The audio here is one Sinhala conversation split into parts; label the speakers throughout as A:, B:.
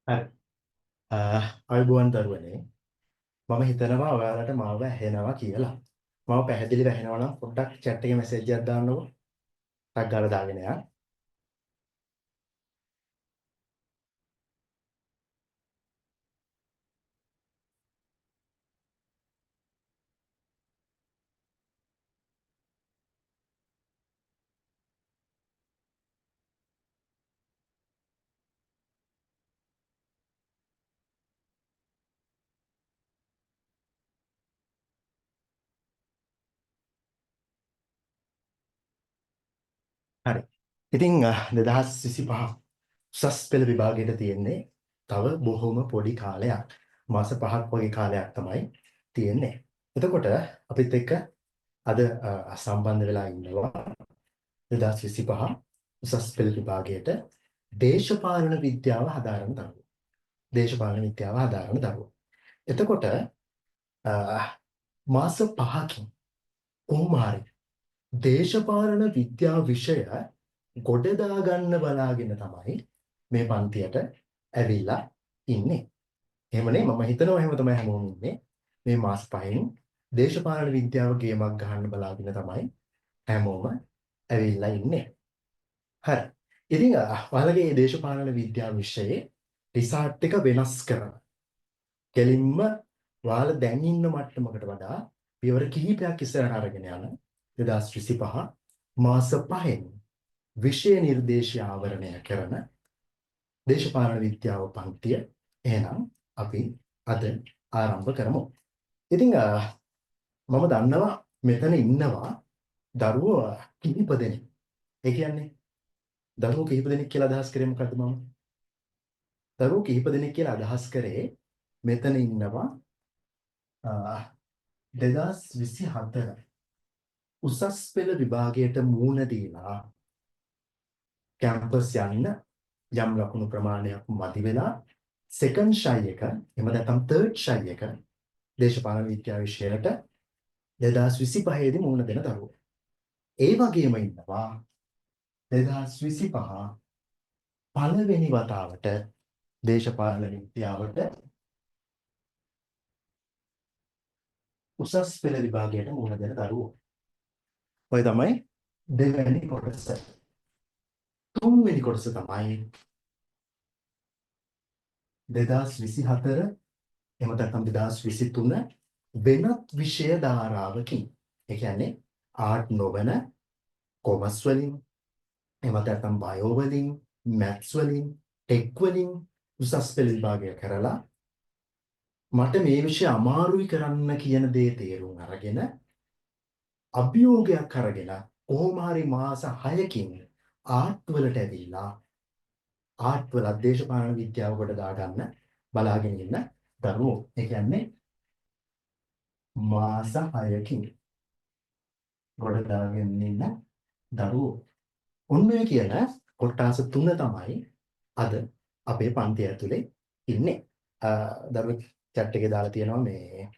A: හරි. ආයුබෝවන් දරුවනේ. මම හිතනවා ඔයාලට මාව ඇහෙනවා කියලා. මාව පැහැදිලිව ඇහෙනවා නම් පොඩ්ඩක් චැට් එකේ මැසේජ් එකක් දාන්නකෝ. ටක් ගාලා දාගෙන යන්න. හරි. ඉතින් 2025 උසස් පෙළ විභාගයට තියෙන්නේ තව බොහොම පොඩි කාලයක්. මාස 5ක් වගේ කාලයක් තමයි තියෙන්නේ. එතකොට අපිත් එක්ක අද සම්බන්ධ වෙලා ඉන්නවා 2025 උසස් පෙළ විභාගයට දේශපාලන විද්‍යාව හදාරන දරුවෝ. දේශපාලන විද්‍යාව හදාරන දරුවෝ. එතකොට මාස 5කින් කොහොම හරි දේශපාලන විද්‍යාව විෂය ගොඩ දාගන්න බලාගෙන තමයි මේ පන්තියට ඇවිල්ලා ඉන්නේ. එහෙමනේ මම හිතනවා එහෙම තමයි හැමෝම ඉන්නේ. මේ මාස 5න් දේශපාලන විද්‍යාව ගේමක් ගහන්න බලාගෙන තමයි හැමෝම ඇවිල්ලා ඉන්නේ. හරි. ඉතින් ඔයාලගේ මේ දේශපාලන විද්‍යාව විෂයේ රිසල්ට් එක වෙනස් කරන. කෙලින්ම ඔයාලා දැන් ඉන්න මට්ටමකට වඩා පියවර කිහිපයක් ඉස්සරහට අරගෙන යන 2025 මාස 5න් විෂය නිර්දේශය ආවරණය කරන දේශපාලන විද්‍යාව පන්තිය එහෙනම් අපි අද ආරම්භ කරමු. ඉතින් මම දන්නවා මෙතන ඉන්නවා දරුවෝ කිහිප දෙනෙක්. ඒ කියන්නේ දරුවෝ කිහිප දෙනෙක් කියලා අදහස් කරේ මොකද්ද මම? දරුවෝ කිහිප දෙනෙක් කියලා අදහස් කරේ මෙතන ඉන්නවා 2024 උසස් පෙළ විභාගයට මූණ දීලා කැම්පස් යන්න යම් ලකුණු ප්‍රමාණයක් මදි වෙලා සෙකන්ඩ් ෂයි එක එහෙම නැත්නම් තර්ඩ් ෂයි එක දේශපාලන විද්‍යාව විෂයට 2025 දී මූණ දෙන දරුවෝ. ඒ වගේම ඉන්නවා 2025 පළවෙනි වතාවට දේශපාලන විද්‍යාවට උසස් පෙළ විභාගයට මුහුණ දෙන දරුවෝ. ඔය තමයි දෙවැනි කොටස. තුන්වෙනි කොටස තමයි 2024 එහෙම නැත්නම් 2023 වෙනත් විෂය ධාරාවකින්. ඒ කියන්නේ ආර්ට් නොවන කොමර්ස් වලින් එහෙම නැත්නම් බයෝ වලින් මැත්ස් වලින් ටෙක් වලින් උසස් පෙළ විභාගය කරලා මට මේ විෂය අමාරුයි කරන්න කියන දේ තේරුම් අරගෙන අභියෝගයක් අරගෙන කොහොම හරි මාස 6කින් ආර්ට් වලට ඇවිල්ලා ආර්ට් වල දේශපාලන විද්‍යාව කොට දාගන්න බලාගෙන ඉන්න දරුවෝ. ඒ කියන්නේ මාස 6කින් ගොඩ දාගෙන ඉන්න දරුවෝ. ඔන්න ඔය කියන කොටස් තුන තමයි අද අපේ පන්ති ඇතුලේ ඉන්නේ. දරුවෙක් චැට් එකේ දාලා තියෙනවා මේ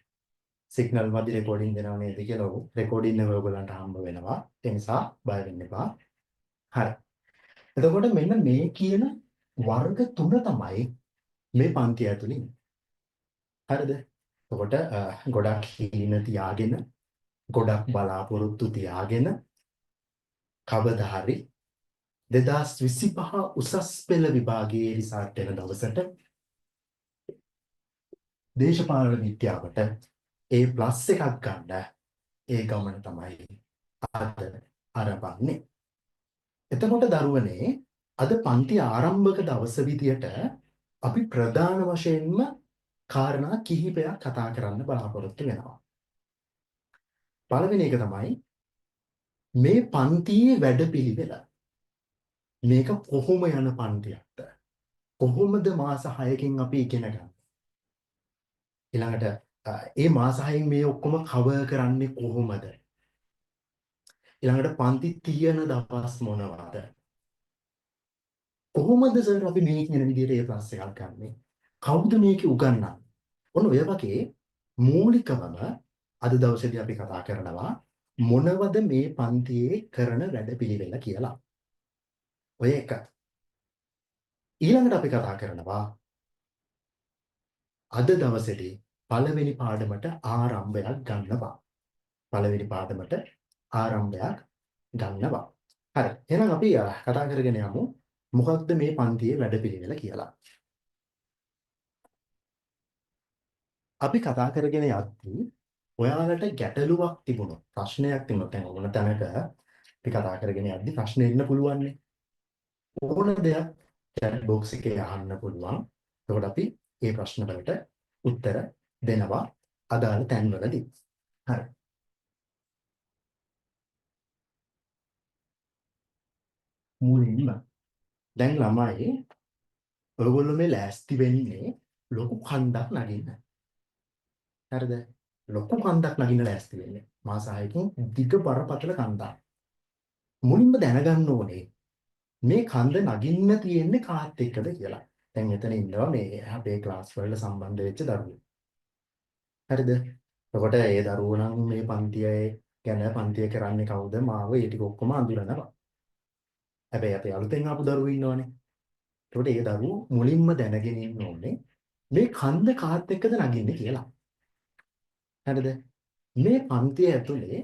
A: සිග්නල් මදි රෙකෝඩින් දෙනව නේද කියලා. ඔව් රෙකෝඩින් එක ඔයගොල්ලන්ට හම්බ වෙනවා. ඒ නිසා බය වෙන්න එපා. හරි. එතකොට මෙන්න මේ කියන වර්ග තුන තමයි මේ පන්ති ඇතුලේ ඉන්නේ. හරිද? එතකොට ගොඩක් හීන තියාගෙන ගොඩක් බලාපොරොත්තු තියාගෙන කවදා හරි 2025 උසස් පෙළ විභාගයේ රිසල්ට් එන දවසට දේශපාලන විද්‍යාවට A+ එකක් ගන්න ඒ ගමන තමයි අද ආරම්භන්නේ. එතකොට දරුවනේ අද පන්ති ආරම්භක දවස විදියට අපි ප්‍රධාන වශයෙන්ම කාරණා කිහිපයක් කතා කරන්න බලාපොරොත්තු වෙනවා. පළවෙනි එක තමයි මේ පන්තියේ වැඩපිළිවෙල. මේක කොහොම යන පන්තියක්ද? කොහොමද මාස 6කින් අපි ඉගෙන ගන්නේ? ඊළඟට ඒ මාස 6න් මේ ඔක්කොම කවර් කරන්නේ කොහොමද? ඊළඟට පන්ති තියෙන දවස් මොනවද? කොහොමද සර් අපි මේ කියන විදිහට A+ එකක් ගන්නෙ? කවුද මේක උගන්වන්නේ? ඔන්න ඔය වගේ මූලිකවම අද දවසේදී අපි කතා කරනවා මොනවද මේ පන්තියේ කරන වැඩපිළිවෙල කියලා. ඔය එක. ඊළඟට අපි කතා කරනවා අද දවසේදී පළවෙනි පාඩමට ආරම්භයක් ගන්නවා. පළවෙනි පාඩමට ආරම්භයක් ගන්නවා. හරි. එහෙනම් අපි කතා කරගෙන යමු මොකක්ද මේ පන්තියේ වැඩපිළිවෙල කියලා. අපි කතා කරගෙන යද්දී ඔයාලට ගැටලුවක් තිබුණොත්, ප්‍රශ්නයක් තිබුණොත්, දැන් ඕන තැනක අපි කතා කරගෙන යද්දී ප්‍රශ්න එන්න පුළුවන් නේ. ඕන දෙයක් චැට් බොක්ස් එකේ අහන්න පුළුවන්. එතකොට අපි මේ ප්‍රශ්න වලට උත්තර දෙනවා අදාළ තැන්වලදී. හරි. මුලින්ම දැන් ළමයි ඔයගොල්ලෝ මේ ලෑස්ති වෙන්නේ ලොකු කන්දක් නගින්න. හරිද? ලොකු කන්දක් නගින්න ලෑස්ති වෙන්නේ. මාස 6කින් දිග බරපතල කන්දක්. මුලින්ම දැනගන්න ඕනේ මේ කන්ද නගින්න තියෙන්නේ කාත් එක්කද කියලා. දැන් මෙතන ඉන්නවා මේ අපේ ක්ලාස් වලට සම්බන්ධ වෙච්ච දරුවෝ. හරිද? එතකොට ඒ දරුවෝ නම් මේ පන්තියේ ගැන පන්තිය කරන්නේ කවුද මාව ඒ ටික ඔක්කොම අඳුරනවා. හැබැයි අපේ අලුතෙන් ආපු දරුවෝ ඉන්නවනේ. එතකොට ඒ දරුවෝ මුලින්ම දැනගෙන ඉන්න ඕනේ මේ කන්ද කාත් එක්කද නගින්නේ කියලා. හරිද? මේ පන්තිය ඇතුලේ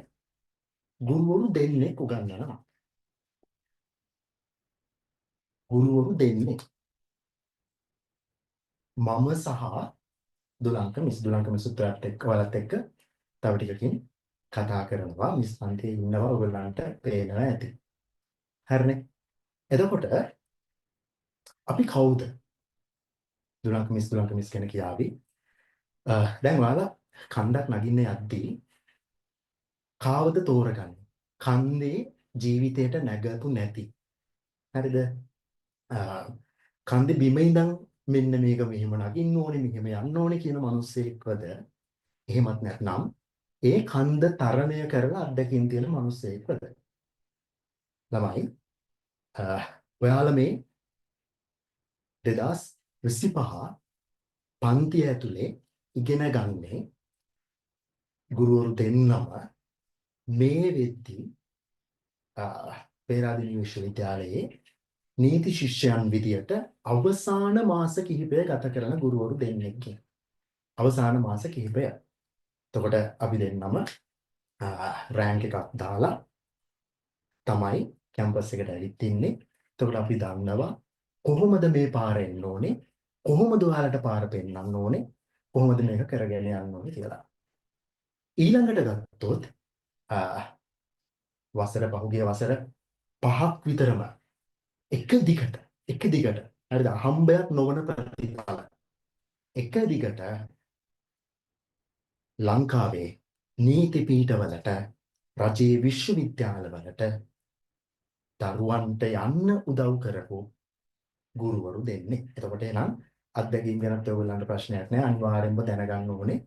A: ගුරුවරු දෙන්නෙක් උගන්වනවා. ගුරුවරු දෙන්නෙක්. මම සහ දුලංක මිස්. දුලංක මිස් උත්තරත් එක්ක ඔයාලත් එක්ක තව ටිකකින් කතා කරනවා. මිස් පන්තියේ ඉන්නවා ඔයගොල්ලන්ට පේනවා ඇති. හරිනේ. එතකොට අපි කවුද? දුලංක මිස්, දුලංක මිස් ගැන කියාවි. දැන් ඔයාලා කන්දක් නගින්න යද්දී කාවද තෝරගන්නේ? කන්දේ ජීවිතේට නැගපු නැති. හරිද? කන්දේ බිම ඉඳන් මෙන්න මේක මෙහෙම නගින්න ඕනේ, මෙහෙම යන්න ඕනේ කියන මිනිස්සෙක්වද? එහෙමත් නැත්නම් ඒ කන්ද තරණය කරලා අත්දැකීම් තියෙන මිනිස්සෙක්වද? ළමයි ඔයාලා මේ 2025 පන්තිය ඇතුලේ ඉගෙන ගන්නේ ගුරුවරු දෙන්නම මේ වෙද්දී පේරාදෙණිය විශ්වවිද්‍යාලයේ නීති ශිෂ්‍යයන් විදියට අවසාන මාස කිහිපය ගත කරන ගුරුවරු දෙන්නෙක්ගෙන්. අවසාන මාස කිහිපය. එතකොට අපි දෙන්නම රෑන්ක් එකක් දාලා තමයි කැම්පස් එකට ඇවිත් ඉන්නේ. එතකොට අපි දන්නවා කොහොමද මේ පාර එන්න ඕනේ, කොහොමද ඔයාලට පාර පෙන්වන්න ඕනේ, කොහොමද මේක කරගෙන යන්න ඕනේ කියලා. ඊළඟට ගත්තොත් වසර පහුගිය වසර 5ක් විතරම එක දිගට එක දිගට හරිද, හම්බයක් නොවන ප්‍රතිඵල එක දිගට ලංකාවේ නීති පීඨවලට රජයේ විශ්වවිද්‍යාලවලට දරුවන්ට යන්න උදව් කරපු ගුරුවරු දෙන්නේ. එතකොට එහෙනම් අත්දැකීම් ගැනත් ඔයගොල්ලන්ට ප්‍රශ්නයක් නෑ. අනිවාර්යෙන්ම දැනගන්න ඕනේ.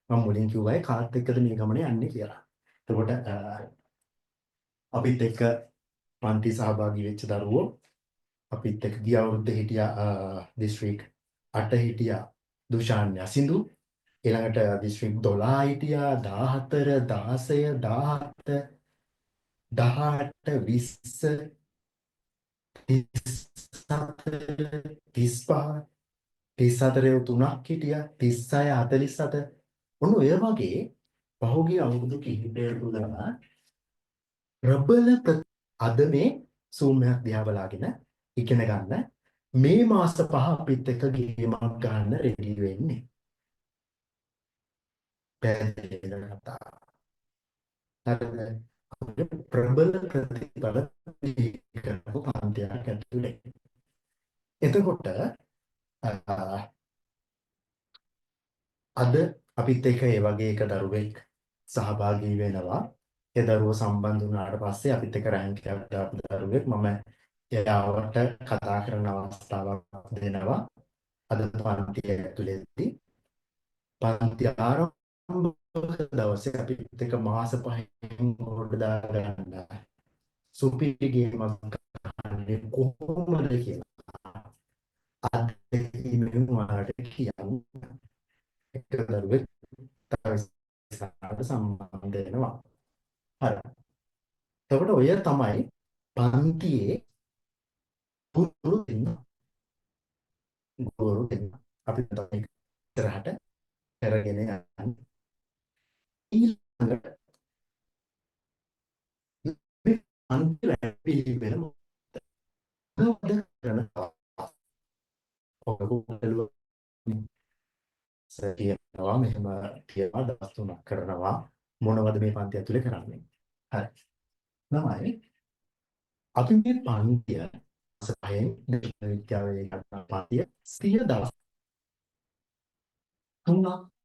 A: මම මුලින් කිව්වයි කාත් එක්කද මේ ගමන යන්නේ කියලා. එතකොට අපිත් එක්ක පන්ති සහභාගී වෙච්ච දරුවෝ අපිත් එක්ක ගිය අවුරුද්දේ හිටියා දිස්ත්‍රික් 8 හිටියා දුෂාන් යසිඳු, ඊළඟට දිස්ත්‍රික් 12 හිටියා 14 16 17 18 20 34 35 34 තුනක් හිටියා 36 47. ඔන්න ඔය වගේ පහුගිය අවුරුදු කිහිපය තුළම ප්‍රබල අද මේ Zoom එකක් දිහා බලාගෙන ඉගෙන ගන්න මේ මාස 5 අපිත් එක්ක ගේමක් ගන්න රෙඩි වෙන්නේ. පැහැදිලිද කතාව? හරිද? අපිට ප්‍රබල ප්‍රතිඵල කරපු පන්තියක් ඇතුලේ. එතකොට අද අපිත් එක්ක ඒ වගේ එක දරුවෙක් සහභාගී වෙනවා. ඒ දරුවෝ සම්බන්ධ වුණාට පස්සේ අපිත් එක්ක රෑන්ක් එකක් දාපු දරුවෙක් මම එයාට කතා කරන අවස්ථාවක් දෙනවා. අද පන්තිය ඇතුලේදී පන්ති ආරම්භක දවසේ අපිත් එක්ක මාස 5න් ගොඩ දාගන්න සුපිරි ගේමක් ගහන්නේ කොහොමද කියලා අත්දැකීමෙන් ඔයාලට කියන්න එක දරුවෙක් තව ඉස්සරහට සම්බන්ධ වෙනවා. හරි. එතකොට ඔය තමයි පන්තියේ ගුරු දෙන්න. ගුරු දෙන්න. අපි තමයි ඉස්සරහට කරගෙන යන්න. ඊළඟට මේ පන්ති වැඩපිළිවෙල මොනවද කරනවා? ඔයගොල්ලෝ කියනවා මෙහෙම කියනවා දවස් 3ක් කරනවා මොනවද මේ පන්ති ඇතුලේ කරන්නේ? හරි. ළමයි අපි මේ පන්තිය මාස පහෙන් විද්‍යාවේ ගන්න පන්තිය සිය දවස් 3ක්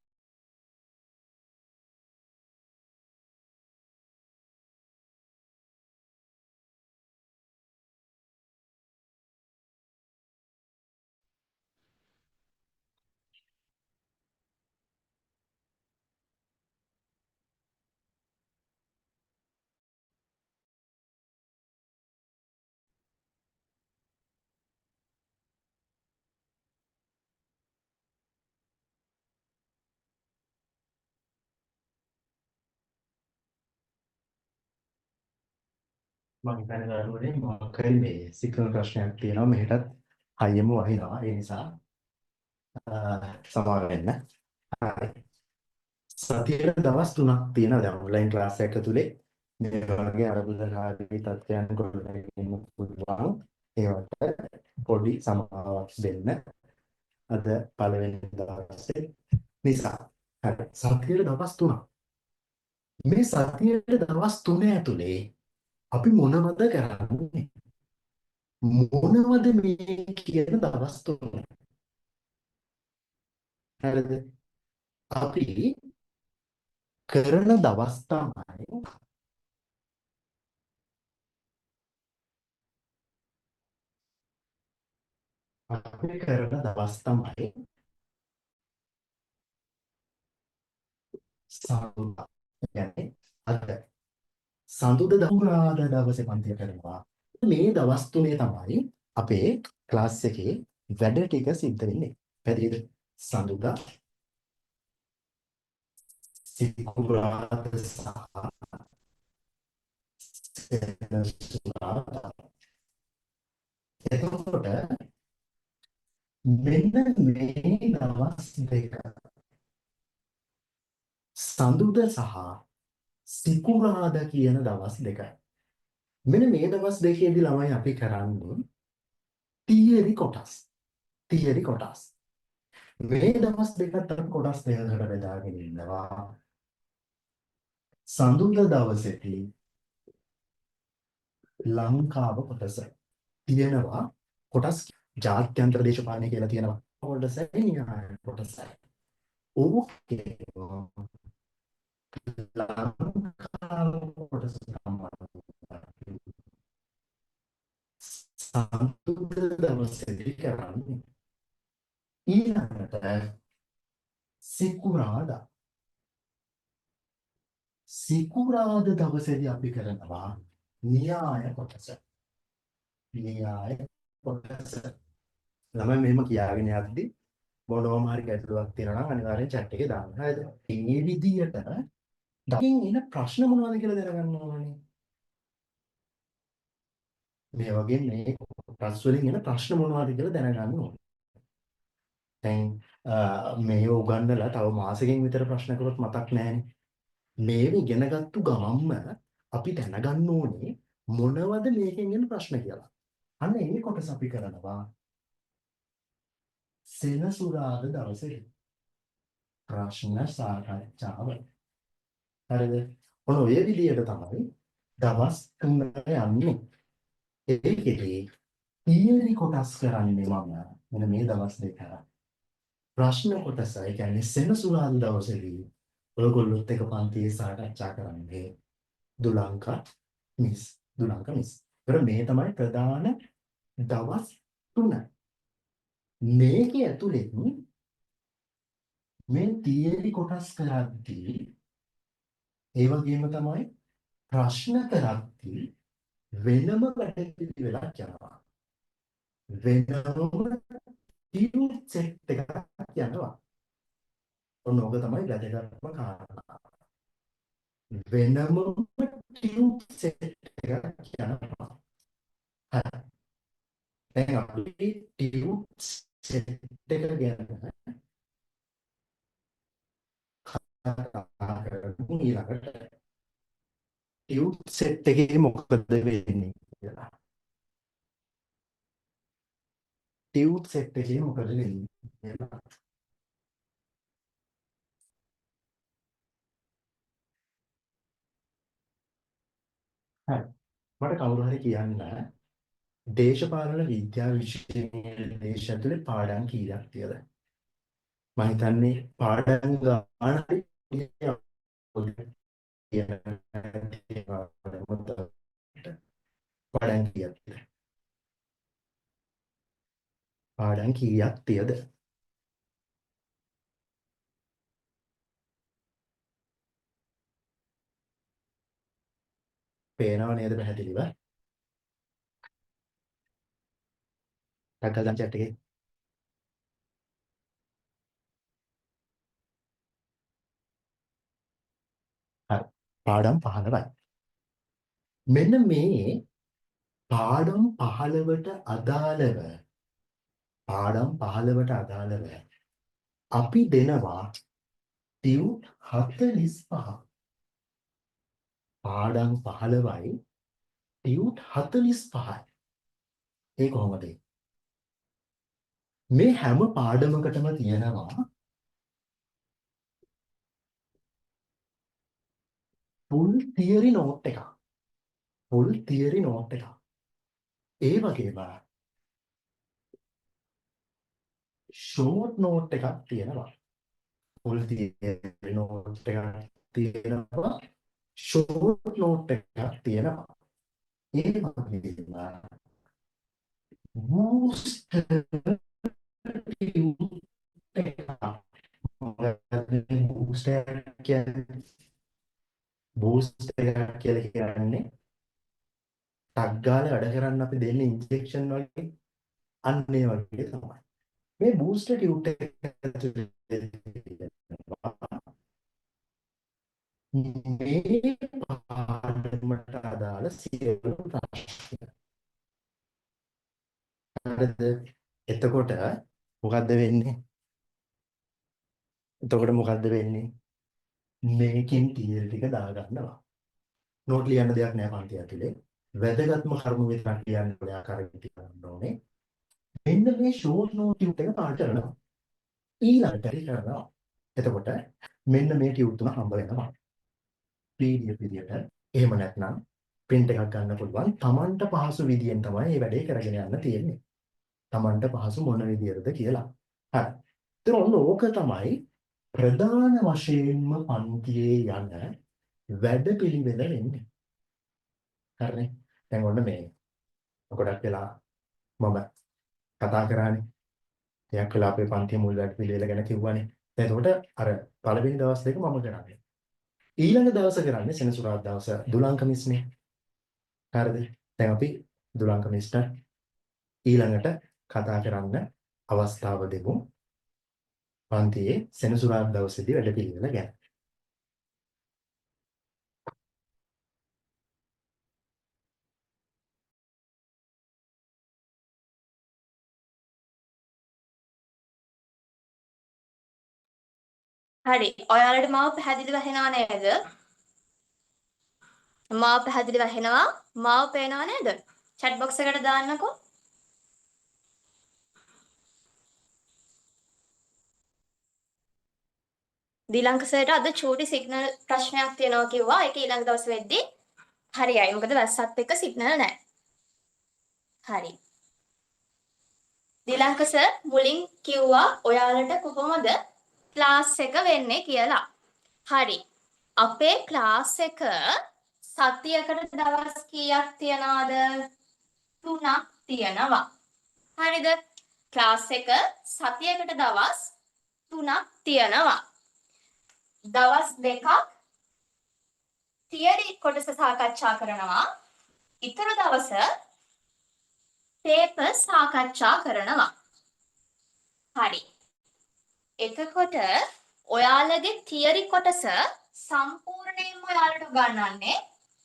A: මම හිතන්නේ දරුවනේ මොකක් හරි මේ සිග්නල් ප්‍රශ්නයක් තියෙනවා මෙහෙටත් හයියම වහිනවා ඒ නිසා සමා වෙන්න. හරි. සතියේ දවස් 3ක් තියෙනවා දැන් ඔන්ලයින් ක්ලාස් එක ඇතුලේ මේ වගේ අරබුදකාරී තත්ත්වයන් ගොඩනගෙන්න පුළුවන්. ඒවට පොඩි සමාවක් දෙන්න අද පළවෙනි දවසේ නිසා. හරි. සතියේ දවස් 3ක්. මේ සතියේ දවස් 3 ඇතුලේ අපි මොනවද කරන්නේ? මොනවද මේ කියන දවස් 3? හරිද? අපි කරන දවස් තමයි අපි කරන දවස් තමයි සඳුදා. කියන්නේ අද සඳුදා පුරාදා දවසේ පන්තිය කරනවා. මේ දවස් තුනේ තමයි අපේ ක්ලාස් එකේ වැඩ ටික සිද්ධ වෙන්නේ. පැහැදිලිද? සඳුදා සිකුරාදා සහ සෙනසුරාදා. එතකොට මෙන්න මේ දවස් දෙක සඳුදා සහ සිකුරාදා කියන දවස් දෙකයි. මෙන්න මේ දවස් දෙකේදී ළමයි අපි කරන්නේ තියරි කොටස්. තියරි කොටස්. මේ දවස් දෙකත් අපි කොටස් දෙකකට බෙදාගෙන ඉන්නවා. සඳුදා දවසේදී ලංකාව කොටස තියෙනවා කොටස් ජාත්‍යන්තර දේශපාලනය කියලා තියෙනවා. කොටසයි න්‍යාය කොටසයි. ඕකේ ලංකාව කොටස තමයි සඳුදා දවසේදී කරන්නේ. ඊළඟට සිකුරාදා. සිකුරාදා දවසේදී අපි කරනවා න්‍යාය කොටස. න්‍යාය කොටස. ළමයි මෙහෙම කියාගෙන යද්දි මොනවම හරි ගැටලුවක් තියෙනවා නම් අනිවාර්යෙන් chat එකේ දාන්න. හරිද? මේ විදියට දකින් එන ප්‍රශ්න මොනවද කියලා දැනගන්න ඕනේ. මේ වගේ මේ කොටස් වලින් එන ප්‍රශ්න මොනවද කියලා දැනගන්න ඕනේ. දැන් මේව උගන්නලා තව මාසෙකින් විතර ප්‍රශ්න කරොත් මතක් නෑනේ. මේව ඉගෙනගත්තු ගමන්ම අපි දැනගන්න ඕනේ මොනවද මේකෙන් එන ප්‍රශ්න කියලා. අන්න ඒ කොටස අපි කරනවා සෙනසුරාදා දවසේ ප්‍රශ්න සාකච්ඡාව. හරිද? ඔන්න ඔය විදියට තමයි දවස් 3 යන්නේ. ඒකෙදි තියරි කොටස් කරන්නේ මම මෙන්න මේ දවස් දෙක. ප්‍රශ්න කොටස ඒ කියන්නේ සෙනසුරාදා දවසේදී ඔයගොල්ලොත් එක පන්තියේ සාකච්ඡා කරන්නේ දුලංකා මිස්. දුලංකා මිස්. ඒතර මේ තමයි ප්‍රධාන දවස් 3. මේකේ ඇතුලෙන් මේ තියරි කොටස් කරද්දී ඒ වගේම තමයි ප්‍රශ්න කරද්දී වෙනම වැඩපිළිවෙලක් යනවා. වෙනම ටියුට් සෙට් එකක් යනවා. ඔන්න ඕක තමයි වැදගත්ම කාරණා. වෙනම ටියුට් සෙට් එකක් යනවා. හරි. දැන් අපි ටියුට් සෙට් එක ගැන එකේ මොකද වෙන්නේ කියලා. ටියුට් සෙට් එකේ මොකද වෙන්නේ කියලා. හරි. මට කවුරු හරි කියන්න දේශපාලන විද්‍යාව විෂය නිර්දේශ ඇතුලේ පාඩම් කීයක් තියෙද? මම හිතන්නේ පාඩම් ගාන හරි පාඩම් කීයක් තියෙද? පාඩම් කීයක් තියෙද? පේනව නේද පැහැදිලිව? ටක් ගාලා දාන්න චැට් එකේ. හරි. පාඩම් 15යි. මෙන්න මේ පාඩම් 15ට අදාළව පාඩම් 15ට අදාළව අපි දෙනවා ටියුට් 45. පාඩම් 15යි ටියුට් 45යි. ඒ කොහොමද? මේ හැම පාඩමකටම තියෙනවා ෆුල් තියරි නෝට් එකක්. ෆුල් තියරි නෝට් එකක්. ඒ වගේම ෂෝට් නෝට් එකක් තියෙනවා. ෆුල් තියරි නෝට් එකක් තියෙනවා. ෂෝට් නෝට් එකක් තියෙනවා. ඒ වගේම බූස්ටර් ටියුට් එකක්. බූස්ටර් කියන්නේ බූස්ටර් එකක් කියලා කියන්නේ ටක් ගාලා වැඩ කරන්න අපි දෙන්නේ ඉන්ජෙක්ෂන් වගේ. අන්න ඒ වගේ තමයි. මේ බූස්ටර් ටියුට් එක ඇතුලේ මේ පාඩමට අදාළ සියලු ප්‍රශ්න. හරිද? එතකොට මොකද්ද වෙන්නේ? එතකොට මොකද්ද වෙන්නේ? මේකෙන් තියරි ටික දාගන්නවා. නෝට් ලියන්න දෙයක් නෑ පන්ති ඇතුලේ. වැදගත්ම කරුණු විතරක් ලියන්න ඕනේ ආකාරයෙන් තියන්න ඕනේ. මෙන්න මේ ෂෝට් නෝට් ටියුට් එක පාට කරනවා. ඊළඟට හරි කරනවා. එතකොට මෙන්න මේ ටියුට් තුන හම්බ වෙනවා. PDF විදියට. එහෙම නැත්නම් ප්‍රින්ට් එකක් ගන්න පුළුවන්. Tamanට පහසු විදියෙන් තමයි මේ වැඩේ කරගෙන යන්න තියෙන්නේ. Tamanට පහසු මොන විදියටද කියලා. හරි. ඒතර ඔන්න ඕක තමයි ප්‍රධාන වශයෙන්ම පන්තියේ යන වැඩපිළිවෙල වෙන්නේ. හරිනේ. දැන් ඔන්න මේ ගොඩක් වෙලා මම කතා කරානේ. ටිකක් වෙලා අපේ පන්තියේ මුල් වැඩපිළිවෙල ගැන කිව්වනේ. දැන් එතකොට අර පළවෙනි දවස් දෙක මම කරන්නේ. ඊළඟ දවස කරන්නේ සෙනසුරාදා දවස දුලංක මිස්නේ. හරිද? දැන් අපි දුලංක මිස්ට ඊළඟට කතා කරන්න අවස්ථාව දෙමු. පන්තියේ සෙනසුරාදා දවසේදී වැඩපිළිවෙල ගැන.
B: හරි. ඔයාලට මාව පැහැදිලිව ඇහෙනව නේද? මාව පැහැදිලිව ඇහෙනවා? මාව පේනව නේද? චැට් බොක්ස් එකට දාන්නකෝ. දිලංක සර්ට අද චූටි සිග්නල් ප්‍රශ්නයක් තියෙනවා කිව්වා. ඒක ඊළඟ දවස් වෙද්දි හරියයි. මොකද වැස්සත් එක්ක සිග්නල් නැහැ. හරි. දිලංක සර් මුලින් කිව්වා ඔයාලට කොහොමද ක්ලාස් එක වෙන්නේ කියලා. හරි. අපේ ක්ලාස් එක සතියකට දවස් කීයක් තියනවද? 3ක් තියනවා. හරිද? ක්ලාස් එක සතියකට දවස් 3ක් තියනවා. දවස් දෙකක් තියරි කොටස සාකච්ඡා කරනවා. ඉතුරු දවස පේපර් සාකච්ඡා කරනවා. හරි. එතකොට ඔයාලගේ තියරි කොටස සම්පූර්ණයෙන්ම ඔයාලට උගන්වන්නේ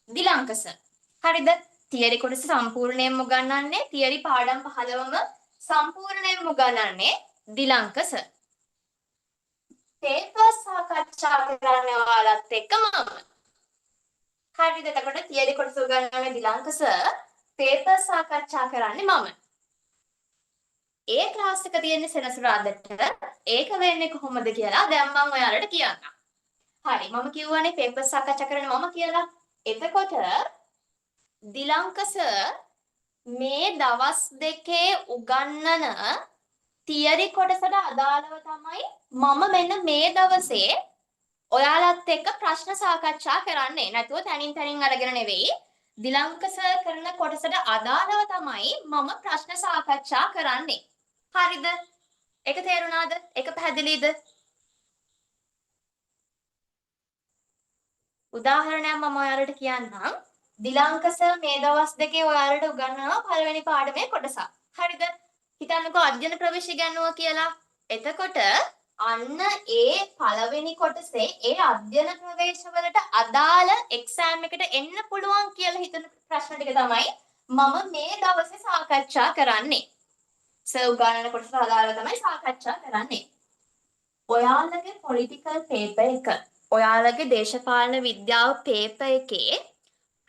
B: දිලංක සර්. හරිද? තියරි කොටස සම්පූර්ණයෙන්ම උගන්වන්නේ තියරි පාඩම් 15ම සම්පූර්ණයෙන්ම උගන්වන්නේ දිලංක සර්. පේපර් සාකච්ඡා කරන්නේ ඔයාලත් එක්ක මම. හරිද? එතකොට තියරි කොටස උගන්වන්නේ දිලංක සර්, පේපර් සාකච්ඡා කරන්නේ මම. ඒ ක්ලාස් එක තියෙන්නේ සෙනසුරාදාට. ඒක වෙන්නේ කොහොමද කියලා දැන් මම ඔයාලට කියන්නම්. හරි, මම කිව්වනේ පේපර් සාකච්ඡා කරන්නේ මම කියලා. එතකොට දිලංක සර් මේ දවස් දෙකේ උගන්වන තියරි කොටසට අදාළව තමයි මම මෙන්න මේ දවසේ ඔයාලත් එක්ක ප්‍රශ්න සාකච්ඡා කරන්නේ. නැතුව තනින් තනින් අරගෙන නෙවෙයි. දිලංක සර් කරන කොටසට අදාළව තමයි මම ප්‍රශ්න සාකච්ඡා කරන්නේ. හරිද? ඒක තේරුණාද? ඒක පැහැදිලිද? උදාහරණයක් මම ඔයාලට කියන්නම්. දිලංක සර් මේ දවස් දෙකේ ඔයාලට උගන්වනවා පළවෙනි පාඩමේ කොටසක්. හරිද? හිතන්නකෝ අධ්‍යයන ප්‍රවේශ ඉගැන්නුවා කියලා. එතකොට අන්න ඒ පළවෙනි කොටසේ ඒ අධ්‍යයන ප්‍රවේශවලට අදාළ එක්සෑම් එකට එන්න පුළුවන් කියලා හිතන ප්‍රශ්න ටික තමයි මම මේ දවසේ සාකච්ඡා කරන්නේ. සර් උගන්වන කොටසට අදාළව තමයි සාකච්ඡා කරන්නේ. ඔයාලගේ පොලිටිකල් පේපර් එක, ඔයාලගේ දේශපාලන විද්‍යාව පේපර් එකේ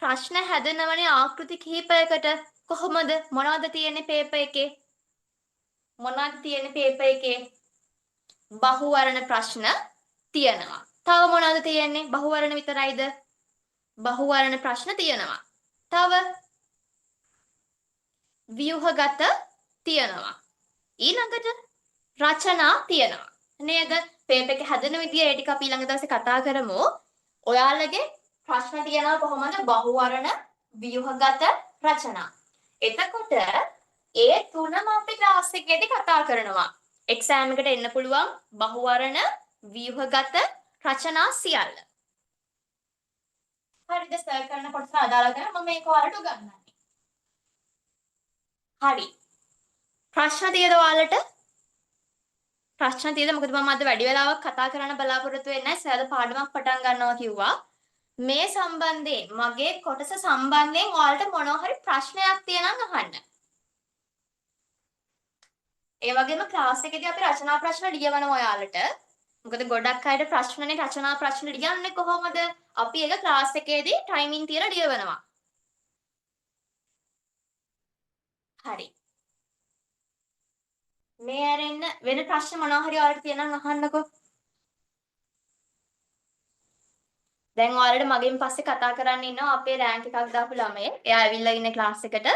B: ප්‍රශ්න හැදෙනවනේ ආකෘති කිහිපයකට. කොහොමද? මොනවද තියෙන්නේ පේපර් එකේ? මොනවද තියෙන්නේ පේපර් එකේ? බහුවර්ණ ප්‍රශ්න තියෙනවා. තව මොනවද තියෙන්නේ? බහුවර්ණ විතරයිද? බහුවර්ණ ප්‍රශ්න තියෙනවා. තව ව්‍යුහගත තියෙනවා. ඊළඟට රචනා තියෙනවා. නේද? පේපර් එක හැදෙන විදිය ඒ ටික අපි ඊළඟ දවසේ කතා කරමු. ඔයාලගේ ප්‍රශ්න තියෙනවා කොහොමද? බහුවර්ණ, ව්‍යුහගත, රචනා. එතකොට ඒ තුනම අපි ක්ලාස් එකේදී කතා කරනවා. එක්සෑම් එකට එන්න පුළුවන් බහුවර්ණ, ව්‍යුහගත, රචනා සියල්ල. හරිද? සර් කරන කොටස අදාළ කරලා මම මේක ඔයාලට උගන්වන්නේ. හරි. ප්‍රශ්න තියෙද ඔයාලට? ප්‍රශ්න තියෙද? මොකද මම අද වැඩි වෙලාවක් කතා කරන්න බලාපොරොත්තු වෙන්නේ නැහැ. සර් පාඩමක් පටන් ගන්නවා කිව්වා. මේ සම්බන්ධයෙන් මගේ කොටස සම්බන්ධයෙන් ඔයාලට මොනවා හරි ප්‍රශ්නයක් තියෙනම් අහන්න. ඒ වගේම ක්ලාස් එකේදී අපි රචනා ප්‍රශ්න ලියවනවා ඔයාලට. මොකද ගොඩක් අයට ප්‍රශ්නනේ රචනා ප්‍රශ්න ලියන්නේ කොහොමද? අපි ඒක ක්ලාස් එකේදී ටයිමින් තියලා ලියවනවා. හරි. මේ ඇරෙන්න වෙන ප්‍රශ්න මොනවා හරි ඔයාලට තියෙනම් අහන්නකෝ. දැන් ඔයාලට මගෙන් පස්සේ කතා කරන්න ඉන්නවා අපේ රෑන්ක් එකක් දාපු ළමයෙක්. එයා ඇවිල්ලා ඉන්නේ ක්ලාස් එකට.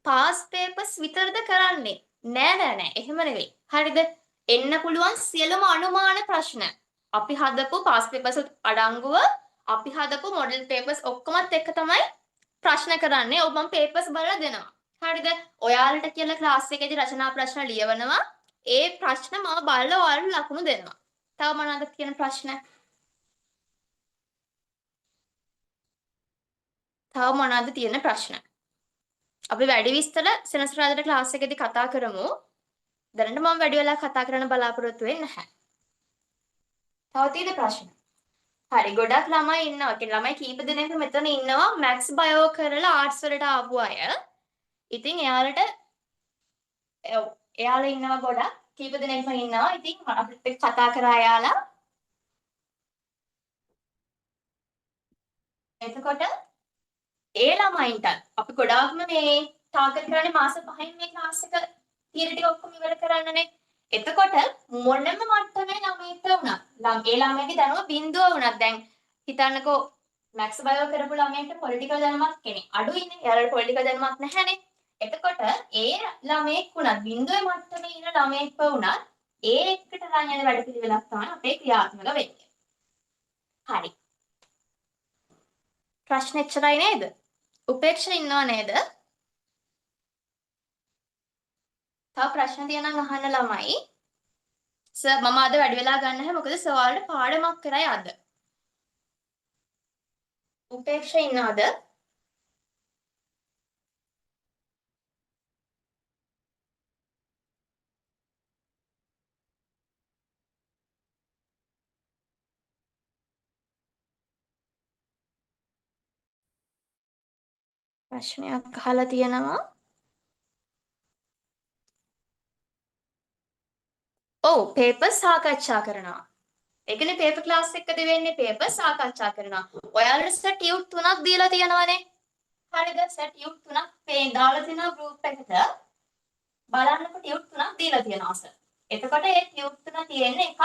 B: පාස් පේපර්ස් විතරද කරන්නේ? නෑ නෑ නෑ, එහෙම නෙවෙයි. හරිද? එන්න පුළුවන් සියලුම අනුමාන ප්‍රශ්න. අපි හදපු පාස් පේපර්ස් අඩංගුව අපි හදපු මොඩල් පේපර්ස් ඔක්කොමත් එක්ක තමයි ප්‍රශ්න කරන්නේ. ඔව් මම පේපර්ස් බලලා දෙනවා. හරිද? ඔයාලට කියලා ක්ලාස් එකේදී රචනා ප්‍රශ්න ලියවනවා. ඒ ප්‍රශ්න මම බලලා ඔයාලට ලකුණු දෙනවා. තව මොනවද කියන ප්‍රශ්න? තව මොනවද තියෙන ප්‍රශ්න? අපි වැඩි විස්තර සෙනසුරාදාට ක්ලාස් එකේදී කතා කරමු. දැනට මම වැඩි වෙලා කතා කරන්න බලාපොරොත්තු වෙන්නේ නැහැ. තව තියෙන ප්‍රශ්න? හරි, ගොඩක් ළමයි ඉන්නවා. ඒ කියන්නේ ළමයි කීප දෙනෙක්ම මෙතන ඉන්නවා මැක්ස් බයෝ කරලා ආර්ට්ස් වලට ආපු අය. ඉතින් එයාලට එයාලා ඉන්නවා ගොඩක් කීප දෙනෙක්ම ඉන්නවා. ඉතින් අපිත් එක්ක කතා කරා එයාලා. එතකොට ඒ ළමයින්ටත් අපි ගොඩාක්ම මේ ටාගට් කරන්නේ මාස 5න් මේ ක්ලාස් එක තියරි ටික ඔක්කොම ඉවර කරන්නනේ. එතකොට මොනම මට්ටමේ ළමයෙක්ට වුණත් ඒ ළමයාගේ දැනුම බිඳුව වුණත් දැන් හිතන්නකෝ මැක්ස් බයෝ කරපු ළමයෙක්ට පොලිටිකල් දැනුමක් කෙනෙක් අඩුයිනේ. එයාලට පොලිටිකල් දැනුමක් නැහැනේ. එතකොට ඒ ළමයෙක් වුණත් බිඳුවේ මට්ටමේ ඉන්න ළමයෙක්ව වුණත් ඒ එකට රන් යන වැඩ පිළිවෙලක් තමයි අපේ ක්‍රියාත්මක වෙන්නේ. හරි. ප්‍රශ්න එච්චරයි නේද? උපේක්ෂ ඉන්නව නේද? තව ප්‍රශ්න තියෙනම් අහන්න ළමයි. සර් මම අද වැඩි වෙලා ගන්න නැහැ මොකද සර් ඔයාලට පාඩමක් කරයි අද. උපේක්ෂ ඉන්නවද? ප්‍රශ්නයක් අහලා තියෙනවා. ඔව් පේපර් සාකච්ඡා කරනවා. ඒ කියන්නේ පේපර් ක්ලාස් එකකදී වෙන්නේ පේපර් සාකච්ඡා කරනවා. ඔයාලට සර් ටියුට් තුනක් දීලා තියෙනවනේ. හරිද? සර් ටියුට් තුනක් පේන් දාලා තියෙනවා ගෲප් එකට. බලන්නකො ටියුට් තුනක් දීලා තියෙනවා සර්. එතකොට ඒ ටියුට් තුන තියෙන්නේ එකක්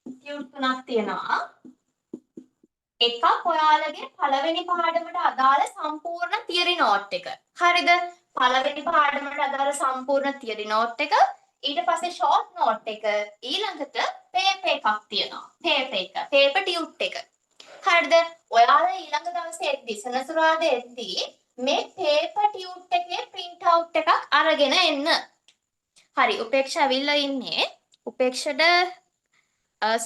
B: ටියුට් තුනක් තියෙනවා. එකක් ඔයාලගේ පළවෙනි පාඩමට අදාළ සම්පූර්ණ තියරි නෝට් එක. හරිද? පළවෙනි පාඩමට අදාළ සම්පූර්ණ තියරි නෝට් එක. ඊට පස්සේ ෂෝට් නෝට් එක. ඊළඟට පේපර් එකක් තියෙනවා. පේපර් එක. පේපර් ටියුට් එක. හරිද? ඔයාලා ඊළඟ දවසේ එද්දි සෙනසුරාදා එද්දි මේ පේපර් ටියුට් එකේ ප්‍රින්ට් අවුට් එකක් අරගෙන එන්න. හරි, උපේක්ෂා ඇවිල්ලා ඉන්නේ. උපේක්ෂට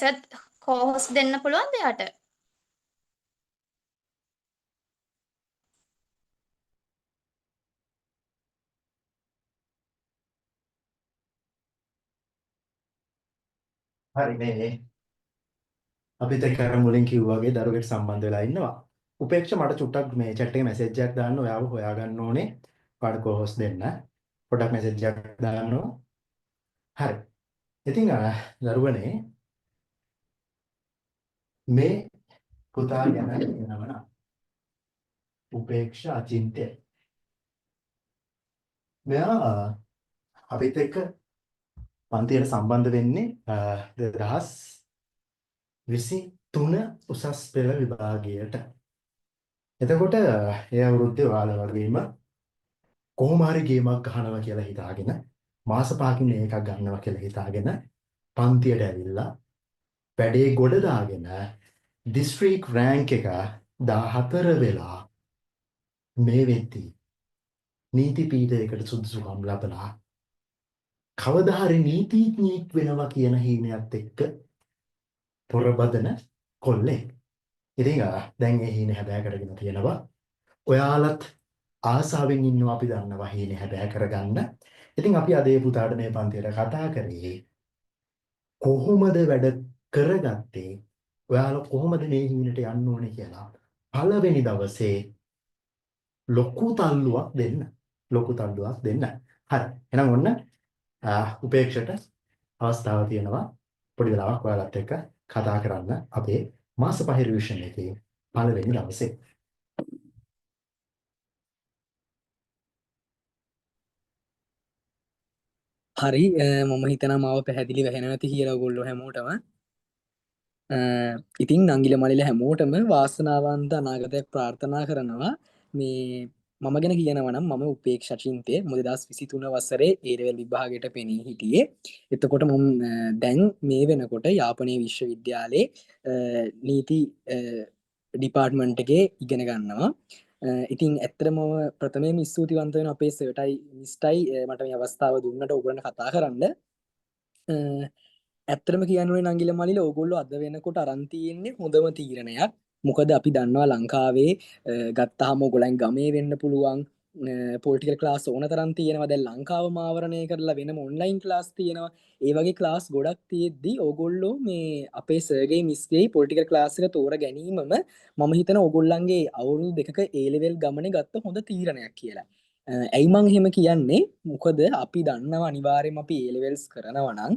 B: සර් කෝ-හෝස්ට් දෙන්න පුළුවන්ද එයාට?
A: හරි, මේ අපිත් එක්ක අර මුලින් කිව්වා වගේ දරුවෙක් සම්බන්ධ වෙලා ඉන්නවා. උපේක්ෂ මට චුට්ටක් මේ චැට් එකේ මැසේජ් එකක් දාන්න, ඔයාව හොයාගන්න ඕනේ. ඔයාට කෝ-හෝස්ට් දෙන්න. පොඩ්ඩක් මැසේජ් එකක් දාන්න ඕන. හරි. ඉතින් දරුවනේ මේ පුතා ගැන කියනවා නම් උපේක්ෂ අචින්ත්‍ය. මෙයා අපිත් එක්ක පන්තියට සම්බන්ධ වෙන්නේ 2023 උසස් පෙළ විභාගයට. එතකොට ඒ අවුරුද්දේ ඔයාලා වගේම කොහොම හරි ගේමක් ගහනවා කියලා හිතාගෙන මාස පහකින් එකක් ගන්නවා කියලා හිතාගෙන පන්තියට ඇවිල්ලා වැඩේ ගොඩ දාගෙන දිස්ත්‍රික් රෑන්ක් එක 14 වෙලා මේ වෙද්දී නීති පීඨයකට සුදුසුකම් ලබලා කවදා හරි නීතිඥයෙක් වෙනවා කියන හීනයත් එක්ක පොරබදන කොල්ලෙක්. ඉතින් දැන් ඒ හීන හැබෑ කරගෙන තියෙනවා. ඔයාලත් ආසාවෙන් ඉන්නවා අපි දන්නවා හීන හැබෑ කරගන්න. ඉතින් අපි අද ඒ පුතාට මේ පන්තියට කතා කරේ කොහොමද වැඩ කරගත්තේ, ඔයාලා කොහොමද මේ හීනට යන්න ඕනේ කියලා පළවෙනි දවසේ ලොකු තල්ලුවක් දෙන්න. ලොකු තල්ලුවක් දෙන්න. හරි. එහෙනම් ඔන්න උපේක්ෂට අවස්ථාව තියෙනවා පොඩි වෙලාවක් ඔයාලත් එක්ක කතා කරන්න අපේ මාස පහේ රිවිෂන් එකේ පළවෙනි දවසේ.
C: හරි, මම හිතනවා මාව පැහැදිලිව ඇහෙනවා ඇති කියලා ඔයගොල්ලෝ හැමෝටම. ඉතින් නංගිල මල්ලිලා හැමෝටම වාසනාවන්ත අනාගතයක් ප්‍රාර්ථනා කරනවා. මේ මම ගැන කියනවා නම් මම උපේක්ෂ චින්තය 2023 වසරේ ඒ ලෙවල් විභාගයට පෙනී හිටියේ. එතකොට මම දැන් මේ වෙනකොට යාපනයේ විශ්වවිද්‍යාලයේ නීති ඩිපාර්ට්මන්ට් එකේ ඉගෙන ගන්නවා. ඉතින් ඇත්තටම මම ප්‍රථමයෙන්ම ස්තුතිවන්ත වෙනවා අපේ සර්ටයි මිස්ටයි මට මේ අවස්ථාව දුන්නට ඔයගොල්ලන්ට කතා කරන්න. ඇත්තටම කියන්න ඕනේ නංගිල මල්ලිලා ඔයගොල්ලෝ අද වෙනකොට අරන් තියෙන්නේ හොඳම තීරණයක්. මොකද අපි දන්නවා ලංකාවේ ගත්තාම ඔයගොල්ලන් ගමේ වෙන්න පුළුවන්, පොලිටිකල් ක්ලාස් ඕන තරම් තියෙනවා. දැන් ලංකාවම ආවරණය කරලා වෙනම ඔන්ලයින් ක්ලාස් තියෙනවා. ඒ වගේ ක්ලාස් ගොඩක් තියෙද්දි ඔයගොල්ලෝ මේ අපේ සර්ගේ මිස්ගේ පොලිටිකල් ක්ලාස් එක තෝර ගැනීමම මම හිතන ඔයගොල්ලන්ගේ අවුරුදු දෙකක ඒ ලෙවල් ගමනේ ගත්ත හොඳ තීරණයක් කියලා. ඇයි මං එහෙම කියන්නේ? මොකද අපි දන්නවා අනිවාර්යයෙන්ම අපි ඒ ලෙවල්ස් කරනවා නම්,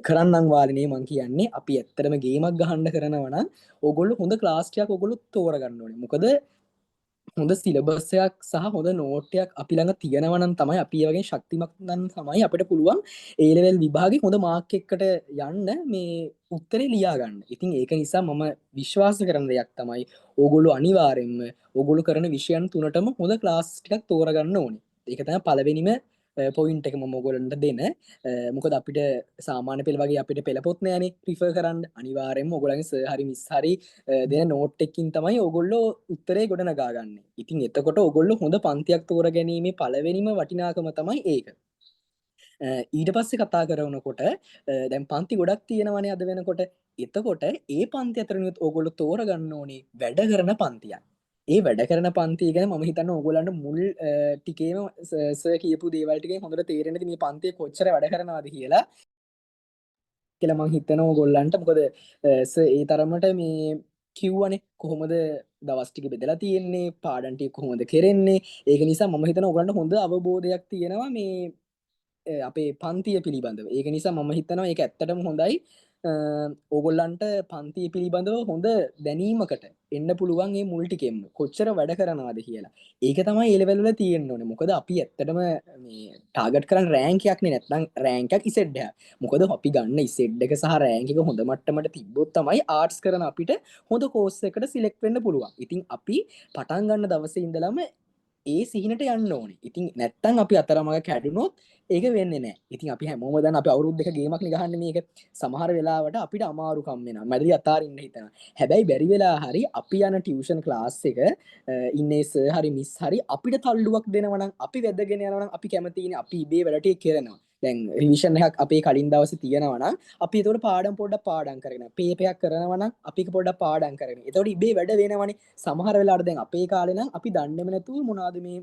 C: කරන්නම් වාලිනේ මං කියන්නේ අපි ඇත්තටම ගේමක් ගහන්න කරනවා නම් ඔයගොල්ලෝ හොඳ ක්ලාස් ටිකක් ඔයගොල්ලෝ තෝරගන්න ඕනේ. මොකද හොඳ සිලබස් එකක් සහ හොඳ නෝට් එකක් අපි ළඟ තියෙනවා නම් තමයි අපි ඒ වගේ ශක්තිමත් නම් තමයි අපිට පුළුවන් ඒ ලෙවල් විභාගේ හොඳ මාක් එකකට යන්න මේ උත්තරේ ලියා ගන්න. ඉතින් ඒක නිසා මම විශ්වාස කරන දෙයක් තමයි ඕගොල්ලෝ අනිවාර්යයෙන්ම ඕගොල්ලෝ කරන විෂයන් තුනටම හොඳ ක්ලාස් ටිකක් තෝරගන්න ඕනේ. ඒක තමයි පළවෙනිම පොයින්ට් එක මම ඕගොල්ලන්ට දෙන. මොකද අපිට සාමාන්‍ය පෙළ වගේ අපිට පෙළ පොත් නෑනේ රිෆර් කරන්න. අනිවාර්යයෙන්ම ඕගොල්ලන්ගේ සර් හරි මිස් හරි දෙන නෝට් එකකින් තමයි ඕගොල්ලෝ උත්තරේ ගොඩනගා ගන්නෙ. ඉතින් එතකොට ඕගොල්ලෝ හොඳ පන්තියක් තෝරගැනීමේ පළවෙනිම වටිනාකම තමයි ඒක. ඊට පස්සේ කතා කරනකොට දැන් පන්ති ගොඩක් තියෙනවනේ අද වෙනකොට. එතකොට ඒ පන්ති අතරිනුත් ඕගොල්ලෝ තෝරගන්න ඕනේ වැඩ කරන පන්තියක්. ඒ වැඩ කරන පන්තිය ගැන මම හිතන්නේ ඕගොල්ලන්ට මුල් ටිකේම සර් කියපු දේවල් ටිකෙන් හොඳට තේරෙන්න ඇති මේ පන්තිය කොච්චර වැඩ කරනවද කියලා මං හිතනවා ඕගොල්ලන්ට. මොකද සර් ඒ තරමට මේ කිව්වනේ කොහොමද දවස් ටික බෙදලා තියෙන්නේ, පාඩම් ටික කොහොමද කෙරෙන්නේ. ඒක නිසා මම හිතනවා ඕගොල්ලන්ට හොඳ අවබෝධයක් තියෙනවා මේ අපේ පන්තිය පිළිබඳව. ඒක නිසා මම හිතනවා ඒක ඇත්තටම හොඳයි. ඕගොල්ලන්ට පන්තිය පිළිබඳව හොඳ දැනීමකට එන්න පුළුවන් මේ මුල් ටිකෙන්ම කොච්චර වැඩ කරනවද කියලා. ඒක තමයි ඒ ලෙවල් වල තියෙන්න ඕනේ. මොකද අපි ඇත්තටම මේ ටාගට් කරන රෑන්ක් එකක් නේ, නැත්නම් රෑන්ක් එකක් ඉසෙඩ් එකක්. මොකද අපි ගන්න ඉසෙඩ් එක සහ රෑන්ක් එක හොඳ මට්ටමට තිබ්බොත් තමයි ආර්ට්ස් කරන අපිට හොඳ කෝස් එකකට සිලෙක්ට් වෙන්න පුළුවන්. ඉතින් අපි පටන් ගන්න දවසේ ඉඳලම ඒ සිහිනට යන්න ඕනේ. ඉතින් නැත්තම් අපි අතරමඟ කැඩුනොත් ඒක වෙන්නේ නැහැ. ඉතින් අපි හැමෝම දැන් අපි අවුරුදු දෙක ගේමක් නේ ගහන්නේ මේක. සමහර වෙලාවට අපිට අමාරුකම් වෙනවා. මැදදී අතාරින්න හිතෙනවා. හැබැයි බැරි වෙලා හරි අපි යන ටියුෂන් ක්ලාස් එක ඉන්නේ සර් හරි මිස් හරි අපිට තල්ලුවක් දෙනවා නම්, අපි වැදගෙන යනවා නම්, අපි කැමතිනේ, අපි ඉබේ වැඩ ටික කරනවා. දැන් රිවිෂන් එකක් අපේ කලින් දවසේ තියෙනවා නම් අපි ඒතකොට පාඩම් පොඩ්ඩක් පාඩම් කරගෙන, පේපර් එකක් කරනවා නම් අපි ඒක පොඩ්ඩක් පාඩම් කරගෙන. ඒතකොට ඉබේ වැඩ වෙනවනේ. සමහර වෙලාවට දැන් අපේ කාලේ නම් අපි දන්නේම නැතුව මොනවද මේ